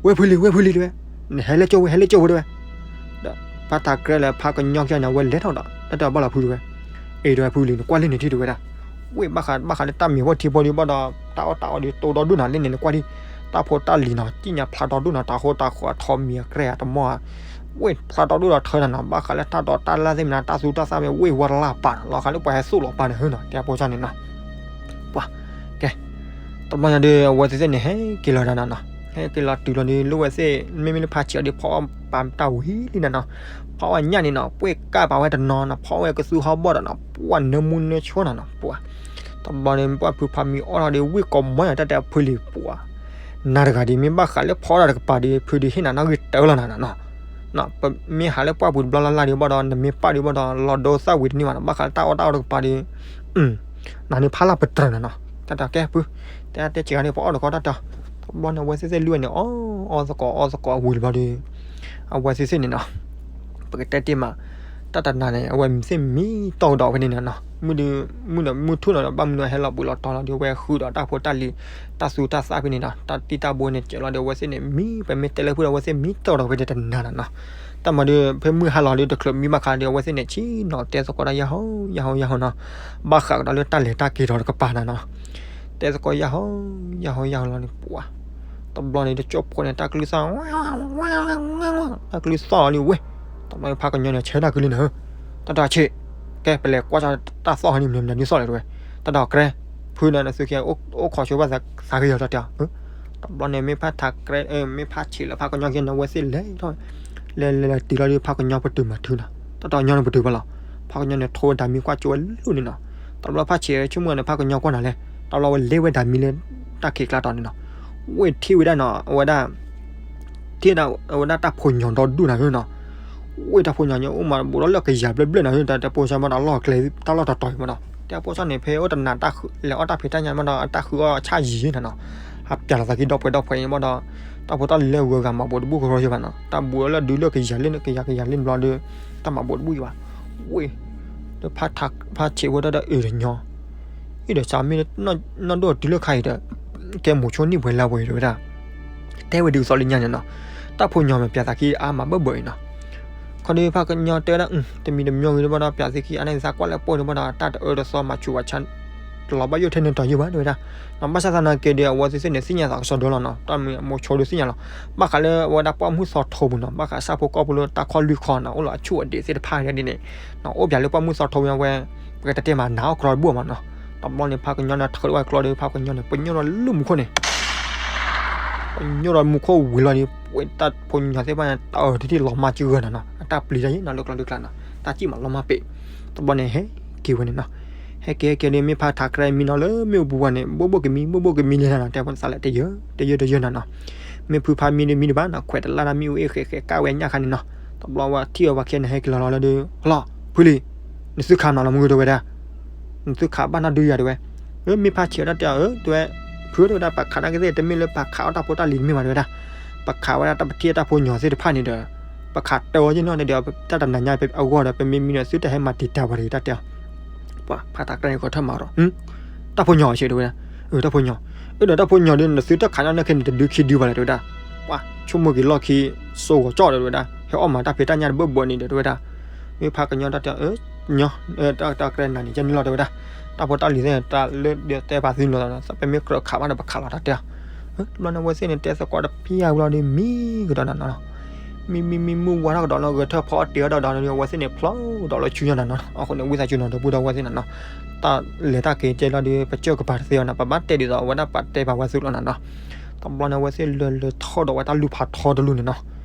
ဝဲဖုလံၤ ဝဲဖုလံၤတဲဝဲ, နဟဲလၢကၠိဝဲ ဟဲလၢကၠိဝဲတဲဝဲ. ဒီးဖးထးကြဲလၢဖးကညီခံဂၤန့ၣ် အဝဲလဲၤထီၣ်ဒီး တၢ်တဲဘၣ်လီၤဖုတဲဝဲ. အ့ၣ်တဲဝဲဖုလံၤ နကွၢ်လၢန့ၣ်ထံတဲဝဲဒၣ်. ဝ့ၢ်ဘၣ်ဃးဘၣ်ဃးလၢတၢ်မံၤဖီၣ်ထံဖီဒီးဘၣ်ဒီး တၢ်အီၣ်တၢ်အီဒီးတိၢ်ဒီဒူၣ်နီၤ လၢန့ၣ်နကွၢ်ဒံး တၢ်ဖိတၢ်လံၤနီၤ ကံၣ်ညါဖျါဒီဒူၣ်နီၤ တၢ်ဃိတၢ်ဃီအထီမံၤအကြဲၢ်အတမီၢ်ဧါ ဝ့ၢ်ဖျါဒီဒူၣ်ဒီးထၢနီၤနီၤ ဘၣ်ဃးလၢတၢ်ဒိးတၢ်လၢ်သ့ၣ်မနၤ တၢ်သူတၢ်သၣ်မ့ၢ်ဝ့ၢ်ဝီတလၢ်ပာ်နီၤ လီၤဃးလၢပှၤဟဲသူၣ်လီၤပာ်န့ၣ်ဟၢနီၤ တဲအဖိဆၣ်န့ၣ်နီၤ. ပှၤ ကဲ တဘျီညါဒီး အဝဲသ့ၣ်သ့ၣ်န့ၣ် ဟဲက့ၤလီၤဒၣ်နီၤနီၤ ဟဲက့ၤလီၤတုၤလီၤဒီး လၢဝဲသ့ၣ် မ့မ့ၢ်လၢဖးဆံးအီၤဒီး ဖီအီၣ်ပာ်တၢ်ဝံၤလံနီၤနီၤ ဖီအီၣ်ညၣ်န့ၣ်နီၤ ပှ့ၢ်ကၢ်ပာ်ဝဲတနီၤနီၤ ဖီဝဲကသူဟီၣ်ဘီၣ်ဒီးနီၤ ပှၤနၢမူနၢဆိနီၤနီၤ ပှၤ တဘျီန့ၣ် ပှၤဖုဖးမံအီၣ်ထီၣ်ဒီး ဝံၢ်ကိးမီၢ်ယၤတၢ်တဲဖုလံၤပှၤ နၤတဂၤဒီး မ့ၢ်ဘၣ်ဃးလၢဖီအီၣ်တၢ်တကပၤဒီး ဖုဒီးဟ့ၣ်နၤနီၣ်ဂံၢ်တၢလီၤနၤနီၤနီၤ ပမ့ၢ်ဟးလၢပှၢ်ပူၤတဘျီလၢ်လၢ်ဒီးဘၣ်ဒီး နမ့ၢ်ပာ်ဒီးဘၣ်ဒီး လီၤဒိသၣ်ဝံၤတန့ၢ်ဘၣ်နီၤ ဘၣ်ဃးလၢတၢ်အီၣ်တၢ်အီတကပၤဒီး နၤန့ၣ်ဖးလၢပတြၢၤနီၤနီၤ တၢ်တဲကဲဖု တဲတဲစှၤဂၤန့ၣ် ပအီၣ်တခီတၢ်တဲ တဘျီန့ၣ် အဝဲသ့ၣ်သ့ၣ်လွံၢ်ဝဲန့ၣ် အီၣ်အီၣ်သကိးအီၣ်သကိးဝံၤတဘျီဒီး အဝဲသ့ၣ်သ့ၣ်န့ၣ်နီၤ ပကတဲတ့ၢ်မး တၢ်တနၤန့ၣ် အဝဲမံသ့ၣ်မံတီၢ်ကဒီးဖဲန့ၣ်နီၤနီၤ မုၢ်ဒီး မုၢ်ထူၣ်နီၤဒီး ဘၣ်မနုၤဟဲလီၤဘှံးလီၤတီၤလီၤဒီး အဝဲဃုဒီးတၢ်ဖိတၢ်လံၤ တၢ်သူတၢ်သၣ်ဖဲန့ၣ်နီၤ တၢ်တံၢ်တၢ်ဘိန့ၣ် ကဲလီၤဒီး အဝဲသ့ၣ်န့ၣ် မံပမ့ၢ်တဲလၢဖုဒီး အဝဲသ့ၣ်မံတီၢ်ကဒီးဖဲန့ၣ်တနၤနီၤနီၤ တၢ်မၤဒီး ဖဲမုၢ်ဟါလီၤဒီး တချုးမံဘၣ်ခါဒီး အဝဲသ့ၣ်န့ၣ် ဆ့ၣ်နီၤတဲသကိးတၢ်ယၢ်ဟီ ယၢ်ဟီ ယၢ်ဟီနီၤ ဘၣ်ဃးကဒီးလၢတၢ်လဲၤတၢ်က့ၤဒီးတကပၤနီၤနီၤ တဲသကိးယၢ်ဟီ ယၢ်ဟီ ယၢ်ဟီလီၤန့ၣ် ပှၤ တဘျီန့ၣ် တကၠိၢ်ဖိန့ၣ် တၢ်ကလုၢ်သီၣ် တၢ်ကလုၢ်သီၣ်လီၤလံဝဲ တဘျီန့ၣ် ဖးကညီန့ၣ် ဆဲတၢ်ကလုၢ်န့ၣ် တၢ်တၢ်ဆံး ကဲပလဲၤကွၢ်တၢ်သီၣ်ဟီန့ၣ် မနုၤမနုၤဒ်သီၣ်လဲၣ်တဲဝဲ တၢ်ဒီးကြဲ ဖုဒီးနသုခံ အိၣ်ခိးဆိဘၣ်သးဂ့ၤယီၤတၢ်တဲ တဘျီန့ၣ် မ့ၢ်ဖးထးကြဲ မ့ၢ်ဖးဆံးလၢဖးကညီက့န့ၣ် အဝဲသ့ၣ်လဲၤထီၣ် လဲၤလဲၤလဲၤတုၤလီၤဒီး ဖးကညီပတုာ်မၤထုနီၤ တၢ်တၢ်ကညီန့ၣ်ပတုာ်ဘၣ်လီၤ ဖးကညီန့ၣ် ထိဝဲဒၣ်မံကွၢ်ကၠိဝဲလိၣ်န့ၣ်နီၤ တဘျီဖးဆံးဆိကမိၣ်န့ၣ် ဖးကညီကွၢ်နၤလဲၣ် တဘျီဝဲလဲၤဝဲဒၣ်မံလၢ တၢ်ခံးကျါတီၤန့ၣ်နီၤ ဝ့ၢ်ထံၣ်ဝဲဒၣ်နီၤ အဝဲဒၣ် ထံၣ်ဒၣ်ဝဲဒၣ်တၢ်ဖိညီဒီဒူၣ်နၤနီၤ ဝ့ၢ်တၢ်ဖိညီန့ၣ် အိၣ်မးဘူးဒီးလၢကယၤဘျၢဘျၢနၤ တၢ်တဲပိာ်ဆၢမးဒီး လီၢ်ကျဲတၢ်လီၢ်တတီၤအံၤမးဒီး တၢ်ပိာ်ဆၢန့ၣ် ဖဲအိၣ်တနၤတၢ်လဲၤအီၣ်တၢ်ဖံးတၢ်ညၣ်မးဒီး အတၢ်ဃုအီၣ်ဆၣ်ယံၤနၤနီၤ ဟးပျးလီၤသးက့ဒီပုၢ်ဝဲၢ်ဒီပုၢ်ဝဲၢ်အံၤမးဒီး တၢ်ဖိတၢ်လံၤလၢဂုၤဂၤမၤဘူးတဘူၣ်ကရီယဲဘၣ်နီၤ တၢ်ဘူးလၢဒုးလၢကယၤလၢကယၤကယၤလၢဘျီဒီး တၢ်မၤဘူးတဘူၣ်ယဲဘၣ် ဝ့ၢ် လၢဖးဆံးဝဲဒၣ်ဒီးအ့ၣ်တညီ အ့ၣ်ဒီးစးမ့ၢ်နီၢ်ဒိၣ်တုၤလၢခါအံၤဒီး ကဲမိၤဆိန့ၢ်ပှဲၤလၢပှဲၤတဲဝဲဒၣ် တဲဝဲဒုးသီလၢညါန့ၣ်နီၤ တၢ်ဖိညီမ့ၢ်ပျးသးခံအါမးဘၢဘၢအံၤနီၤ ခီဒီးဖးကညီတဲဝဲဒၣ် တမံၤတမံၤဂ့ၤဒီးဘၣ်ဒီး ပျးသ့ခံအါန့ၢ်သးကွၢ်လၢပှဲၤဒီးဘၣ်ဒီး တၢ်တအၢတသီမၤဆူးမၤဆါ တလီၤဘၣ်ယိၣ်ထဲန့ၣ်တီၤယိၣ်ဘၣ်တဲဝဲဒၣ် ဘၣ်ဆၣ်သနာ်က့ဒီး အဝဲသ့ၣ်သ့ၣ်န့ၣ် သ့ၣ်ညါသးကစီဒီလီၤနီၤ တၢ်မ့ၢ်မိၤဆိဒုးသ့ၣ်ညါလီၤ ဘၣ်ဃးလၢအဝဲဒၣ်ပှၢ်မုၢ်သီထိပူၤနီၤ ဘၣ်ဃးဆၣ်ဖိကီၢ်ဖိလၢတၢ်ခီၣ်လွံၢ်ခီနီၤ အိၣ်လီၤအဆူၣ်အဒံးသ့ၣ်တဖၣ်ဒ်န့ၣ် အိၣ်ပျးလၢပှၢ်မုၢ်သီထိဝဲ ပကတဲတဲမးနးအီၣ်ကြီတဘူၣ်မးနီၤ တဘျီန့ၣ် ဖးကညီန့ၣ် ထုးဝဲကျီဒီး ဖးကညီန့ၣ် ပညိၣ်ဒီးလၢမူခိၣ်န့ၣ် ပညိၣ်ဒီးမူခိၣ်ဝံၤလီၤဒီး ပဝဲတၢ်ဖိညီသ့ၣ်တဖၣ်န့ၣ် တၢ်အၢတထံၣ်လီၤမၢ်ကဂၢၢ်နၤနီၤ အတၢ်ပျံၤတၢ်ယံၤနီၤ လၢကျီလၢကျါနီၤ တၢ်စံၣ်မးလီၤမၢ်ပ့ၤ တဘျီန့ၣ် ဟဲက့ၤဝဲန့ၣ်နီၤ ဟဲက့ၤဟဲက့ၤဒီး မ့ၢ်ဖးထးကြဲမံနီၤ လၢမ့ၣ်အူပူၤဝဲန့ၣ် ဘိၣ်ဘိၣ်ကမံ ဘိၣ်ဘိၣ်ကမံလံနီၤ တဲဖိသးလဲၣ် တယၢ တယၢတယၢနၤနီၤ မ့ၢ်ဖုဖးမံဒီးမံဒံးဘၣ်နီၤ ခွဲးတလၢ်ဒၣ်မ့ၣ်အူအ့ၣ်ဃဲးဃဲး ကၣ်ဝဲညၣ်ခါန့ၣ်နီၤ တဘျီဝဲထံၣ်အီၤပှၤခဲန့ၣ် ဟဲက့ၤလီၤလီၤလၢဒီး လီၤ ဖုလံၤ နသုခးမးလီၤမုၢ်ဂ့ၤတဲဝဲဒၣ် နသုခးဘၣ်နီၢ်ဒုယၤတဲဝဲ မ့ၢ်ဖးဆံးဝဲဒၣ်တဲအီၤ တဲဝဲ ဖုတဲဝဲဒၣ် ပှၤခးနာ်က့သ့ၣ် တမ့ၢ်လၢပှၤခးအီၣ်တၢ်ဖိတၢ်လံၤတမ့ၢ်ဘၣ်တဲဝဲဒၣ် ပှၤခးဝဲဒၣ်တၢ်ပထံၣ်အတၢ်ဖိညီသ့ၣ်တဖၣ်န့ၣ်ဒီး ပှၤခးတၢ်အီၤယဲၢ်နီၢ်န့ၣ်ဒီး တၢ်တနၤညါအဂီၢ်ဒီး ပမ့ၢ်မံဒီး သုတဟဲမၤတံာ်တာ်ပှၤတဂ့ၤတၢ်တဲအီၤ ပှၤဖးထးကြဲန့ၣ် ကထၢၣ်မးဒီး တၢ်ဖိညီဆံးတဲဝဲဒၣ် တၢ်ဖိညီ အၢဒီးတၢ်ဖိညီဒီး နသုတၢ်ခးညါန့ၣ်ခဲန့ၣ် တဒုခံဒုဘၣ်လဲၣ်တဲဝဲဒၣ် ပှၤဆိကမိၣ်က့ၤလီၢ်ခံ စိဂီၤကၠီၣ်ဒီးတဲဝဲဒၣ် ဟဲအီၣ်မၤတၢ်ဖံးတၢ်ညၣ်တဘၢဘၢန့ၣ်ဒီးတဲဝဲဒၣ် မ့ၢ်ဖးကညီတၢ်တဲအီၤ ညီ တၢ်ကြဲနၤန့ၣ် ယဲၢ်န့ၣ်လီၤတဲဝဲဒၣ် တၢ်ဖိတၢ်လံၤသ့ၣ် တၢ်လၢတဲပာ်သုလီၤ ပမ့ၢ်ကြၢးခးဘၣ်ဒီး ပခးလီၤတၢ်တဲအီၤ တဘျီန့ၣ် အဝဲသ့ၣ်န့ၣ် တဲသကိးတဖျၢၣ်ဝံၤလီၤဒီး မံကဒီးနၤနီၤ မံမံမံမုၢ်ဝါထီၣ်ကဒီးလီၤ ဂဲၤထၢၣ်ဖီအီၣ်တ့ၤအီၣ်ဒီးဒီး အဝဲသ့ၣ်န့ၣ် ဖျိဒီးလၢဆူညါနၤနီၤ အဃိန့ၣ် ဝံသးစူၤနီၤဒီပုၢ်ဒီဝဲၢ်သ့ၣ်နၤနီၤ တၢ်လဲၤတၢ်က့ၤကဲလီၤဒီး ပစၢၢ်ကပၤတသ့အီၤနီၤ ပဘၣ်တဲဒ်သိးအဝဲဒၣ်ပှၤတဲပာ်ဝဲသုလီၤနၤနီၤ တဘျီန့ၣ် အဝဲသ့ၣ်လၢာ်လၢာ်ထီၣ်ဒီးဝဲတၢ်လူၢ်ဖးထီတလူၢ်န့ၣ်နီၤ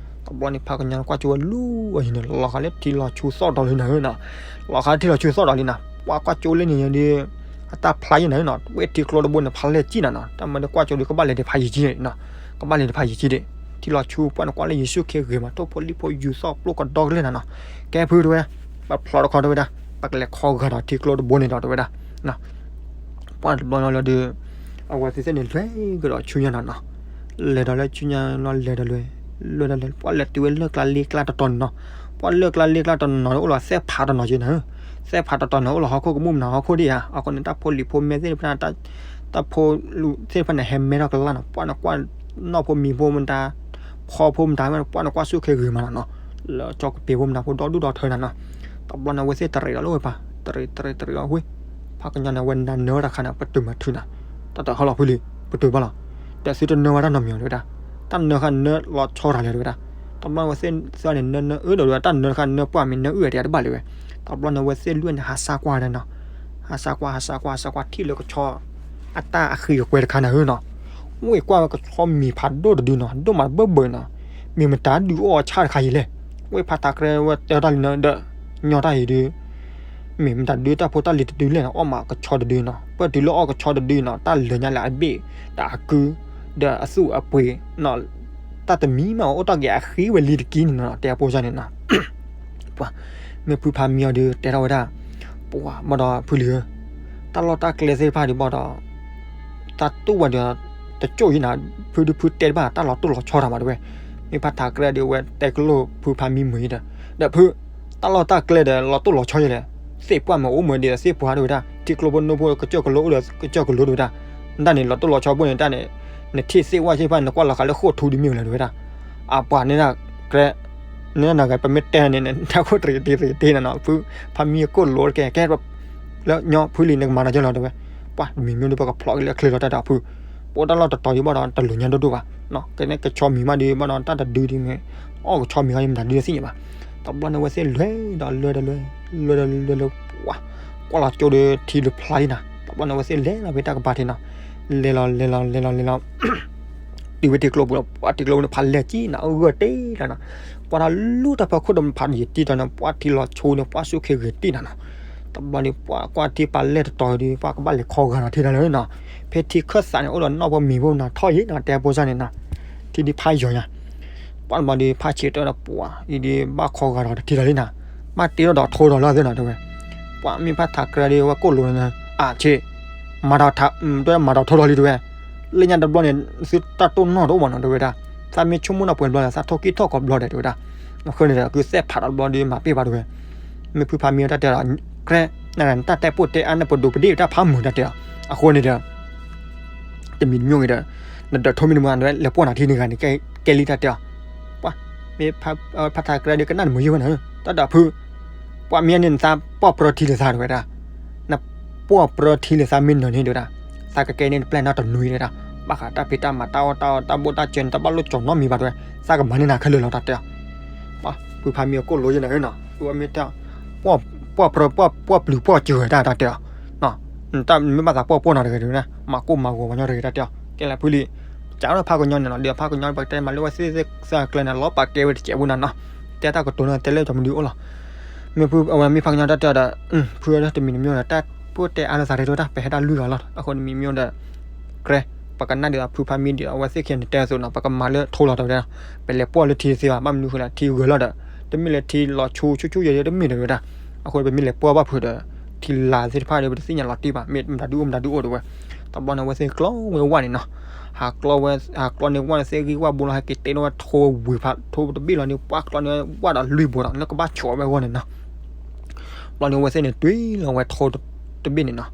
တဘျီန့ၣ် ဖးကညီကွၢ်ကၠိဝဲလူၢ်အံၤန့ၣ် လီၤဃးလၢထံလီၤဆူသီၣ်ဒီးလံနၤနီၤ လီၤဃးလၢထံလီၤဆူသီၣ်ဒီးလံနၤ ပှၤကွၢ်ကၠိလၢန့ၣ်ဒီး အတၢ်ဖျါယံၤနၤနီၤ, ဝဲထံကျိတဘိန့ၣ် ဖးလဲၢ်ကံနၤနီၤ, တၢ်မၤဒီးကွၢ်ကၠိဒီး ကဘၣ်လဲၤဒံးဖးယံၤကံနီၤ, ကဘၣ်လဲၤဒံးဖးယံၤကံဒံး, ထံလီၤဆူပှၢ်နကွၢ်လၢယ့ၣ်ၡူးခရံာ်ဂ့ၤမး တိၢ်ဖိလံၣ်ဖိယူၤသီၣ်ပျိၢ်ကဒီကလဲာ်နၤနီၤ, ကဲဖုတဲဝဲ, ပဖျီတခီတဲဝဲဒၣ်, ပကလဲၤခီဂာ်ဒီးထံကျိတဘိန့ၣ်ဒီးတဲဝဲဒၣ် ပှၢ်တဘျီလီၤဒီး အဝဲသ့ၣ်န့ၣ်လဲၤကဒီးဆူညါနၤနီၤ, လဲၤဒီးလၢဆူညါလီၤလဲၤဒီးလဲၤ, လဲၤဒီးလဲၤ ပှၢ်လဲၤတုၤဝဲလၢကျါလ့ကျါတတီၤန့ၣ်နီၤ, ပှၢ်လၢကျါလ့ကျါတနီၤန့ၣ် အိၣ်လီၤသဲၣ်ဖးတနီၤက့နၤ, သဲၣ်ဖးတတီၤန့ၣ် အိၣ်လီၤဟီၣ်ခိၣ်ကမူၣ်မနၤဟီၣ်ခိၣ်ဒံးဧါ, အဃိန့ၣ် တၢ်ဖိလံၤဖိမဲသ့ၣ်တဖၣ်န့ၣ် တၢ်ဖိလူၤသ့ၣ်တဖၣ်န့ၣ် ဟဲမဲထီၣ်ကလၢ်နီၤ, ပှၢ်နကွၢ်နီၢ်ဖိမံၤဖိမတၤ, ဖီဖိမတၤဝဲ ပှၢ်နကွၢ်ဆူၣ်ခ့ဂ့ၤမးနီၤနီၤ, လၢကၠီကပ့ၤဖိမတၤဖိဒီဒူၣ်ဒီထၢနၤနီၤ, တဘျီန့ၣ် အဝဲသ့ၣ်တရံးဒီးလၢဝဲပၢ်, တရံးတရံးတရံးအီၤဝဲ, ဖးကညီန့ၣ် အဝဲနၤနၢတၢ်ခါန့ၣ် ပတုာ်မၤထုးနၤ, တၢ်တဟီလီၤဖုလံၤ ပတုာ်ဘၣ်လီၤ, ဒီးသုတနၢဝဲတၢ်နီတမံၤလီၤတဲဝဲဒၣ်, တၢ်နၢခါနၢလီၤဆီတၢ်လဲၤတဲဝဲဒၣ်, တဘျီန့ၣ် အဝဲသ့ၣ်သၢန့ၣ် နၢနၢအၢဒီးဝဲ တၢ်နၢတခါနၢပှၢ်မံၤနၢအုၣ်အတဲတဘၣ်လၢၤဝဲ, တဘျီန့ၣ် အဝဲသ့ၣ်လွံၢ်န့ၣ် ဟးဆါကွၢ်ဒၣ်နီၤ ဟးဆါကွၢ် ဟးဆါကွၢ် ဟးဆါကွၢ် ထံၣ်လၢကဆီ အတၢ်အဃံအကွဲတခါနၤဧၢနီၤ, ဝ့ၢ်ကွၢ်ဝဲကဆီမံၤဖးဒိၣ်တဒုနီၤ ဒိၣ်မးတဘၢဘၢနီၤ, မ့ၢ်မတၤဒုးအိၣ်အီၤဆၣ်တခါအံၤလဲၣ်, ဝ့ၢ်ဖးထးကြဲဝဲတဲတၢ်လံနီၤ ဒီး ညီတၢ်အံၤဒုး မ့ၢ်မတၤဒုးတၢ်ဖိတၢ်လံၤတဒုလဲၣ်နီၤ အီၣ်မးကဆီတဒုနီၤ ပၢၢ်တုၤလၢအီၣ်ကဆီတဒုနီၤ တၢ်လၢညါလၢအဘ့ၣ် ဒီးအကု ဒီးအသူၣ်အပှ့ၤနီၤ တၢ်တမံၤမးအိၣ်တ့ၢ်က့ၤအဃံဝဲလံတကံန့ၣ်နီၤ တဲအပိစၢ်န့ၣ်နီၤ ပှၤ မ့ၢ်ဖုဖးမံအီၤဒီးတဲထီၣ်ဝဲဒၣ်, ပှၤ ဘၣ်ဒီးဖုလံၤဧၢ, တၢ်လီၢ်တၢ်ကျဲသ့ၣ်တဖၣ်ဒုးဘၣ်ဒီး တၢ်တူၢ်ဝဲဒီး တကၠိၣ်ယံၤနၤ, ဖုဒုဖုတဲတဘၣ် တၢ်လီၤတိၢ်လီၤဆီတၢ်မးတဝဲ, မ့ၢ်ဖးထးကြဲဒီးဝဲတဲကလိာ်ဖုဖးမံမုာ်အံၤဒီး, ဒီးဖု တၢ်လီၢ်တၢ်ကျဲဒီးလီၤတိၢ်လီၤဆီယံၤလဲၣ်, သ့ၣ်ပှၢ်မ့ၢ်အိၣ်မ့ၢ်ဒီးသ့ၣ်ပှၢ်တဝဲဒၣ် ထံကျိဖိနိဖိကစၢၢ်ကလိအိၣ်ဒီးကစၢၢ်ကလိတဝဲဒၣ်, နတၢ်န့ၣ်လီၤတိၢ်လီၤဆီဘိန့ၣ်တၢ်န့ၣ်, နထံၣ်သ့ၣ်ဝဲသ့ၣ်တဖၣ်န့ၣ် နကွၢ်လီၤဃာ်လၢဃိာ်ထူဒ်မ့ၢ်ဝဲလဲၣ်တဝဲဒၣ်, အပှၤန့ၣ်ဒၣ်ကြဲ နနဂၤပမ့ၢ်တဲန့ၣ် နတၢ်ခိၣ်တရံးတံၤတရံးတ့နၤနီၤ ဖုဖးမံအကိၣ်လိာ်တကဲ ကဲ လၢညီဖုလံၤ နကမၤတၢ်ယဲလီၤတဲဝဲ, ပှၤတမံၤမ့ၢ်ဒီးပကဖျိးက့ၤလၢချ့လီၤတၢ်ဒီးဖု, ပအိၣ်တၢ်လီၢ်တတီၤဒံးဘၣ်ဒီးတလိၣ်ညါဒိၣ်ဒိၣ်ဘၣ်, ကဲန့ၣ်ကဆီမံၤမးဒံးဘၣ်ဒီးတၢ်တဒုဒံးမ့ၢ်, အီၣ်ကဆီမံၤခါဒံးမတၤဒုးသ့ၣ်ညါဘၣ်, တဘျီန့ၣ်ဝဲသ့ၣ်လဲၤဒီးလဲၤဒီးလဲၤ, လဲၤဒီးလဲၤလၢပှၤ, ကွၢ်လီၤကၠိဒီးထံလၢဖျါလံနၤ တဘျီန့ၣ်ဝဲသ့ၣ်လဲၤလီၤဖဲတၢ်ကပၤထံးနီၤ, လဲၤလီၤလဲၤလီၤလဲၤလီၤလဲၤလီၤ တုၤဝဲထံကျိပူၤလီၤ ပှၤထံကျိပူၤန့ၣ် ဖးလဲၢ်ကံနၤ အဂၢၢ်တ့ၢ်လီၤနီၤ, ကွၢ်တၢ်လူၢ်တၢ်ဖီခိၣ်ဒီးဖးယံၤတံၢ်တၢ်န့ၣ် ပှၤထံလီၤဆိန့ၣ် ပှၤဆူၣ်ခ့ဂ့ၤတံၢ်နၤနီၤ, တဘျီန့ၣ် ပှၤကွၢ်ထံပာ်လဲၢ်တတီၤဒီး ပှၤကဘၣ်လဲၤခီဂာ်ဒီးထံတၢ်လၢနီၤ, ဖဲထံခၢၣ်သးန့ၣ် အိၣ်ဒီးနီၢ်ဖိမံၤဖိနၤထီၣ်ယံၤနီၤ တဲဖိစၢ်န့ၣ်နီၤ, ထံဒံးဖးယီၤညါ ပှၤတဘျီဒီးဖးဆံးတဲဒီးပှၤ အံၤဒံးဘၣ်ခီဂာ်ဒီးတထံတၢ်လံနၤ, ဘၣ်တ့ထီၣ်ဒီးထိဒီးလၢသ့နီၤတဲဝဲ, ပှၤမ့ၢ်ဖးထးကြဲဒီးဝဲကိၣ်လိာ်န့ၣ် အဆ့, မၤဒီးထး တဲမၤဒီးထိဒီးလံတဲဝဲ, လၢညါတဘျီန့ၣ် သုတၢ်တိၢ်နီၣ်တအိၣ်ဘၣ်နီၤတဲဝဲဒၣ်, သးမ့ၢ်ဆိကမိၣ်နီၢ်ပှဲၤတဘျီဒီး သးထိၣ်ကံၢ်ထီၣ်ကိးဘျီဒီးတဲဝဲဒၣ်, အဃိန့ၣ်ဒီး ကုသဲၣ်ဖးဒီးတဘျီဒီးမၤပ့ၢ်ဘၣ်တဲဝဲ, မ့ၢ်ဖုဖးမံတၢ်တဲဒီး ကြဲ နတၢ်တဲပိၢ်တဲအါန့ၣ်ပဒိးပဒ့ၣ်တၢ်ဖးမုာ်တၢ်တဲအီၤ, အဃိန့ၣ်ဒီး တမံၤတမံၤဂ့ၤဒီး နဒၢးထိမ့ၢ်တမုာ် နလဲၤပိာ်နၤထံန့ၣ်ဂၤန့ၣ် ကဲလံတၢ်တဲအီၤ, ပှၤ မ့ၢ်ဖးထးကြဲဒီးကနၣ်တမုာ်ယုၢ်ဝဲနၤ, တၢ်ဒီးဖု ပှၤမ့ၢ်န့ၣ်နသးပှၢ်ပြၢထံလၢသးတဲဝဲဒၣ်, နပှၢ်ပြၢထံလၢသးမ့ၢ်နၢၤန့ၣ်တဲဝဲဒၣ်, သးကကဲန့ၣ်တပျဲၢ်နီတနွံတဲဝဲဒၣ်, ဘၣ်ဃးတၢ်ဖံးတၢ်မၤတၢ်အီၣ်တၢ်အီ တၢ်ဘိၣ်တၢ်စၢၤန့ၣ် တဘၣ်လိၣ်ကၠီၤနီတမံၤဘၣ်တဲဝဲ, သးကမၤန့ၢ်နၤခဲလၢာ်လီၤတၢ်တဲအီၤ, ပှၤ ဖုဖးမံအကိၣ်လိာ်ယဲနၤနီၤ, ပှၤမ့ၢ်တဲ ပှၢ်ပြၢ ပှၢ်ပျုၤပှၢ်စၢၤတၢ်တၢ်တဲအီၤ နတၢ်မ့ၢ်ဘၣ်သးပှၢ်ပှၢ်နီၤတဂ့ၤတဂ့ၤ, မၤကိၢ်မၤဂီၤပှၤညီတဂ့ၤတၢ်တဲအီၤ, ကဲလၢဖုလံ, ကးထီၣ်ဖးကညီန့ၣ်နီၤ, ဒီးဖးကညီပကတဲမၤလၢဝဲသ့ၣ်သ့ၣ်ကျဲန့ၣ် လီၤပာ်ကဲဝဲတစဲးဖိနၤနီၤ, တဲတၢ်ကတိၤန့ၣ်တဲလၢကၠီမဒုအိၣ်လီၤ, မ့ၢ်ဖုအဝဲမ့ၢ်ဖးကညီတၢ်တဲအီၤဒီး, ဖုတမံၤတမံၤဒီး တၢ်ပိၢ်တဲအါလိာ်သးတဂ့ၤတၢ် ပဟဲတၢ်လွံၢ်ဂၤလီၤ, အဃိတမံၤမံၤဒီး ကြဲ ပကနၣ်ဒုးဖုဖးမံဒီး အဝဲသ့ၣ်ခံဂၤန့ၣ်တဲအသိးနီၤ ပကမၤလၢထိလီၤတဲဝဲဒၣ်, ပလဲၤပှီၢ်လၢထံသ့ဘၣ် ဘၣ်မနုၤဃိလဲၣ် ထံဂၢၤလီၤဒီး, တမ့ၢ်လၢထံလီၤဆူဆူဆူယဲၤတမ့ၢ်ဒီးဝဲဒၣ်, အဃိပမ့ၢ်လဲၤပှီၢ်ဘၣ်ဖုးဒီး, ထံလၢ်သ့ၣ်တဖၣ်ဒီးပတသ့ၣ်ညါလီၤတံၢ်ဘၣ် မ့ၢ်မတၤဒုးအိၣ်မတၤဒုးအိၣ်တဲဝဲ, တဘျီန့ၣ်အဝဲသ့ၣ်ကျီဝဲဝၣ်န့ၣ်နီၤ, ဟးကျီဝဲ ဟးကျီန့ၢ်ဝၣ်န့ၣ်သ့ၣ်ဂံၢ်ဝၣ်ဘိလီၤ ဟဲက့ၤတဲထီၣ်ဝဲထိဝံၤဖး ထိတဘ့ၣ်လီၤန့ၣ် ပှၢ်ကျီန့ၢ်ဝၣ်ဒီးလွံၢ်ဘိဒီး လၢကဘၣ်ဆိးဝဲအဂီၢ်န့ၣ်နီၤ ဘျီန့ၣ်အဝဲသ့ၣ်န့ၣ် တွံၢ်လီၤဝဲထိတဘ့ၣ်န့ၣ်နီၤ,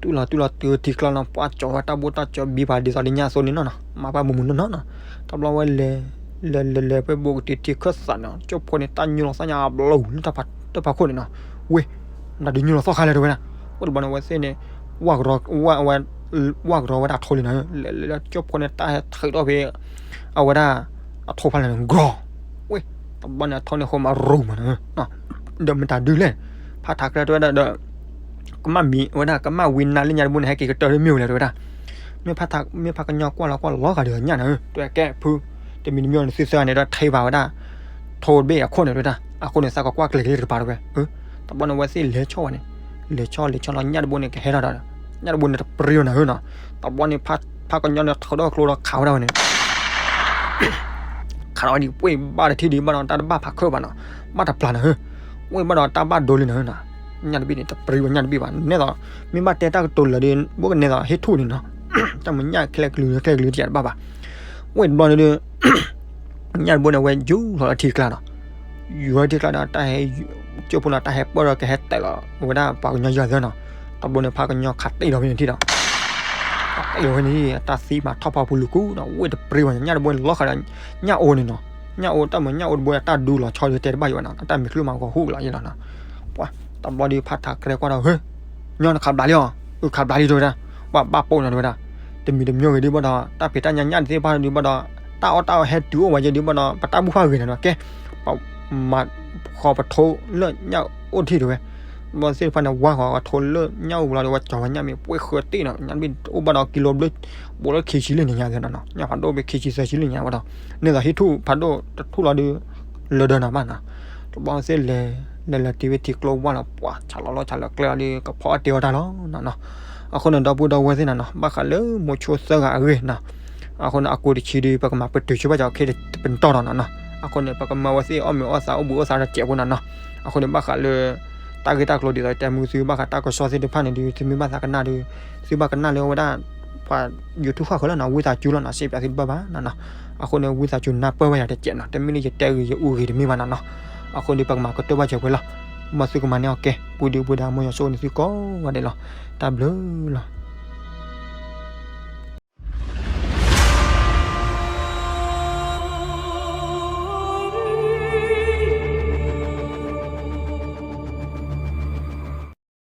တွံၢ်လီၤတွံၢ်လီၤတုၤထံကျီလီၤ ပှၢ်ကၠီဝဲတၢ်ဘိၣ်တၢ်ကၠီဘံပှၤဒ်သိးလၢညါအသိးန့ၣ်နီၤနီၤ မၤပှၢ်မုာ်မုာ်နီၤနီၤနီၤ, တဘျီဝဲလဲၤ လဲၤလဲၤလဲၤဖဲဘိကတံၤထံခၢၣ်သးန့ၣ် ကၠိဖိန့ၣ် တၢ်ညိလီၤသီၣ်ညါအဘျီလၢတၢ်ဖးခိၣ်န့ၣ်နီၤ, ဝ့ၢ် မတၤဒုးညိလီၤသီၣ်ခါလဲၣ်တဲဝဲဒၣ်, အိၣ်တဘျီန့ၣ်အဝဲသ့ၣ်န့ၣ် ဝၣ်ကရီ ဝၣ်ဝဲ ဝၣ်ကရီဝဲဒၣ်အထိလံနီၤ, လဲၤလဲၤလၢကၠိဖိန့ၣ် တၢ်ဟဲထုးထီၣ်ဖဲ အဝဲဒၣ် အထိဖးလဲၣ်န့ၣ် ကြီ ဝ့ၢ် တဘျီန့ၣ်အထိန့ၣ်ဃိမးရူၤမးနီၤ ဒီးမတၤဒုးလဲၣ်, ဖးထးကြဲတဲဝဲဒၣ်ဒီး ကမၣ်မံၤဝဲဒၣ် ကမၣ်ဝံနါလၢညါတဘိန့ၣ် ဟဲက့ၤကတၢၢ်လၢမ့ၢ်ဝဲလဲၣ်တဲဝဲဒၣ်, မ့ၢ်ဖးထး မ့ၢ်ဖးကညီကွၢ်လီၤကွၢ်လီၤဂာ်ဒီးညၣ်နၤဧၢ တဲဝဲကဲဖု, တမံၤတမံၤန့ၣ်သုသၢဂၤန့ၣ်ဒီးထံၣ်ဘၣ်ဝဲဒၣ် ထိတဘ့ၣ်အခိၣ်န့ၣ်တဲဝဲဒၣ်, အဃိန့ၣ် သးကကွၢ်ကျဲၤက့ၤတကပၤတဲဝဲ, တဘျီန့ၣ်အဝဲသ့ၣ်လဲၤဆီဝဲန့ၣ်, လဲၤဆီလဲၤဆီလီၤညၣ်တဘိန့ၣ် ကဟဲထီၣ်ဒီး ညၣ်တဘိန့ၣ်တပြံဝဲနၤဧၢနီၤ. တဘျီန့ၣ် ဖးကညီန့ၣ်ထီၣ်ဒီးကျိဒီးခးဝဲဒၣ်ဝဲန့ၣ် ခးထီၣ်ဝဲဒၣ် ပှ့ၢ်ဘၣ်တထံၣ်ဒံးဘၣ်ဒီး တၢ်တဘၣ်ဖးခၢၣ်ဘၣ်နီၤ, ဘၣ်တပျၢ်နၤဧၢ, ဝဲဘၣ်ဒီးတၢ်ဘၣ်ဒိလံနၤဧၢနီၤ. ညၣ်တဘ့ၣ်န့ၣ် တပြံဝဲညၣ်တဘ့ၣ်ဘၣ်, နဲသိး မ့ၢ်ဘၣ်တဲတၢ်ကတိၤလၢာ်ဒီး ဘၣ်ကနဲသိးဟ့ၣ်ထူၣ်န့ၣ်နီၤ, တၢ်မ့ၢ်ညၣ်ချဲကလုာ်ချဲကလုာ်တယၤတဘၣ်ဘၣ်. ဝဲတဘျီန့ၣ်ဒီး ညၣ်တဘိန့ၣ် အဝဲယူၤလီၤလၢထံကျါနီၤ, ယူၤလီၤထံကျါဒီး တၢ်ဟဲ ကၠိဖိနီၤ တၢ်ဟဲပၢၢ်ဒီးကဟဲတဲာ်လီၤဝဲဒၣ်ပှၤကညီယဲၢ်သၢနီၤ. တဘျီန့ၣ် ဖးကညီခးတ့ၢ်လီၤဖဲန့ၣ်ထံၣ်ဒီး ခးတ့ၢ်လီၤဖဲန့ၣ်ထံၣ် တၢ်သံမၤထီၣ်ဖီပူၤလူၤကူၣ်နီၤ, ဝဲတပြံဝဲ ညၣ်တဘိလီၤဃာ်ဒီး ညၣ်အိၣ်န့ၣ်နီၤ, ညၣ်အိၣ်တၢ်မ့ၢ်ညၣ်အိၣ်တဘိတၢ်ဒူလီၤဆီဒီးတဲတဘၣ်ယံၤဘၣ်နီၤ, တၢ်မံၤချုးမးဂီၤဟူၣ်လီၤယဲလီၤနီၤ. ပှၤ တဘျီဒီးဖးထးကြဲကွၢ်ဒီး ဧၢ ညီနခးဘျါလံအီၤ, အုၣ်ခးဘျါလံတဲဝဲဒၣ်, ပှၤဘၣ်ပိာ်နီၤတဲဝဲဒၣ်, တမံၤတမံၤဂ့ၤဒုးဘၣ်ဒီး တၢ်ဖံးတၢ်ညၣ်ညၣ်တသ့ၣ်တဖၣ်ဒုးဘၣ်ဒီး တၢ်အီၣ်တၢ်အီဟဲတုၤအိၣ်ဝဲယဲဒုးဘၣ်ဒီး ပတၢ်ဘူၣ်ဖးဂ့ၤနီၤနီၤ, ကဲ ပမၤဃီပထိလၢညၣ်အိၣ်ထံၣ်တဲဝဲ, ဘျီသ့ၣ်တဖၣ်န့ၣ် ဝါဃီပထိလၢညၣ်အိၣ်ဘျီဒီး ဝဲကၠီၤဝဲညၣ်မ့ၢ်ပှဲၤဃၢၤတ့ၢ်နီၤ, ညၣ်တဘ့ၣ်အိၣ်ဘၣ်ဒီးကံလိဘျၢ ဘူးလၢခံဆံလၢညါနီၤ, ညၣ်ဖးဒိၣ်ဖဲခံဆံသၢဆံလၢညါဘၣ်ဒီး န့ၣ်သိးဟ့ၣ်ထူၣ်ဖးဒိၣ်တထူၣ်လီၤဒုး လၢဒၢးနၤဘၣ်နီၤ. တဘျီသ့ၣ်လဲၤ လဲၤလဲၤတုၤဝဲထံကျိဝါလီၤ, ပှၤဆးလီၤလီၤဆးလၢကျဲလီၤဒီး ကဖီအီၣ်တ့ၢ်အီၣ်တၢ်လီၤနီၤနီၤ. အဃိန့ၣ် ဒီပုၢ်ဒီဝဲၢ်သ့ၣ်နၤနီၤ ဘၣ်ဃးလၢမိၤဆိသၢဂၤအဂ့ၢ်နီၤ, အဃိန့ၣ် အကိးတဆံဒီး ပကမၤပတုာ်ဆူဘၣ်ကီးခဲတပတီၢ်နီၤနီၤနီၤ. အဃိန့ၣ် ပကမၤဝဲသ့ၣ်အီၣ်မ့ၤအီၣ်သးအိၣ်ဘှံးအိၣ်သါတစဲးဖိနီၤနီၤ. အဃိန့ၣ် ဘၣ်ဃးလၢ တၢ်ဂ့ၢ်တၢ်ကျိၤဒ်သိးတဲမုၢ်သု ဘၣ်ဃးတၢ်ကစီၣ်သ့ၣ်တဖၣ်န့ၣ်ဒုး သုမ့ၢ်ဘၣ်သးကနၣ်ဒီး သုဘၣ်ကနၣ်လၢဝဲဒၣ် ပှၤ YouTube ဃၣ်ဃၢၤလီၤနီၤ, ဝံသးစူၤလီၤနီၤ, စံးပၠးသုတဘၣ်ဘၣ်နီၤနီၤ. အဃိန့ၣ် ဝံသးစူၤနၢ်ပၢၢ်ဝဲယၤတစဲးနီၤ, တမ့ၢ်လၢယတဲဂ့ၤယအူဂ့ၤတမ့ၢ်ဘၣ်နီၤနီၤ. အဃိန့ၣ် ပကမၤကတၢၢ်ဘၣ်စၢၤဝဲလီၤ. မ်သုကမၤန့ၢ်အီၤကဲ ပူၤဒုပူၤဒါ မ်ယွၤဆိၣ်ဂ့ၤန့ၢ်သုကိးဂၤဒဲးလီၤ. တၢ်ဘျုးလီၤ.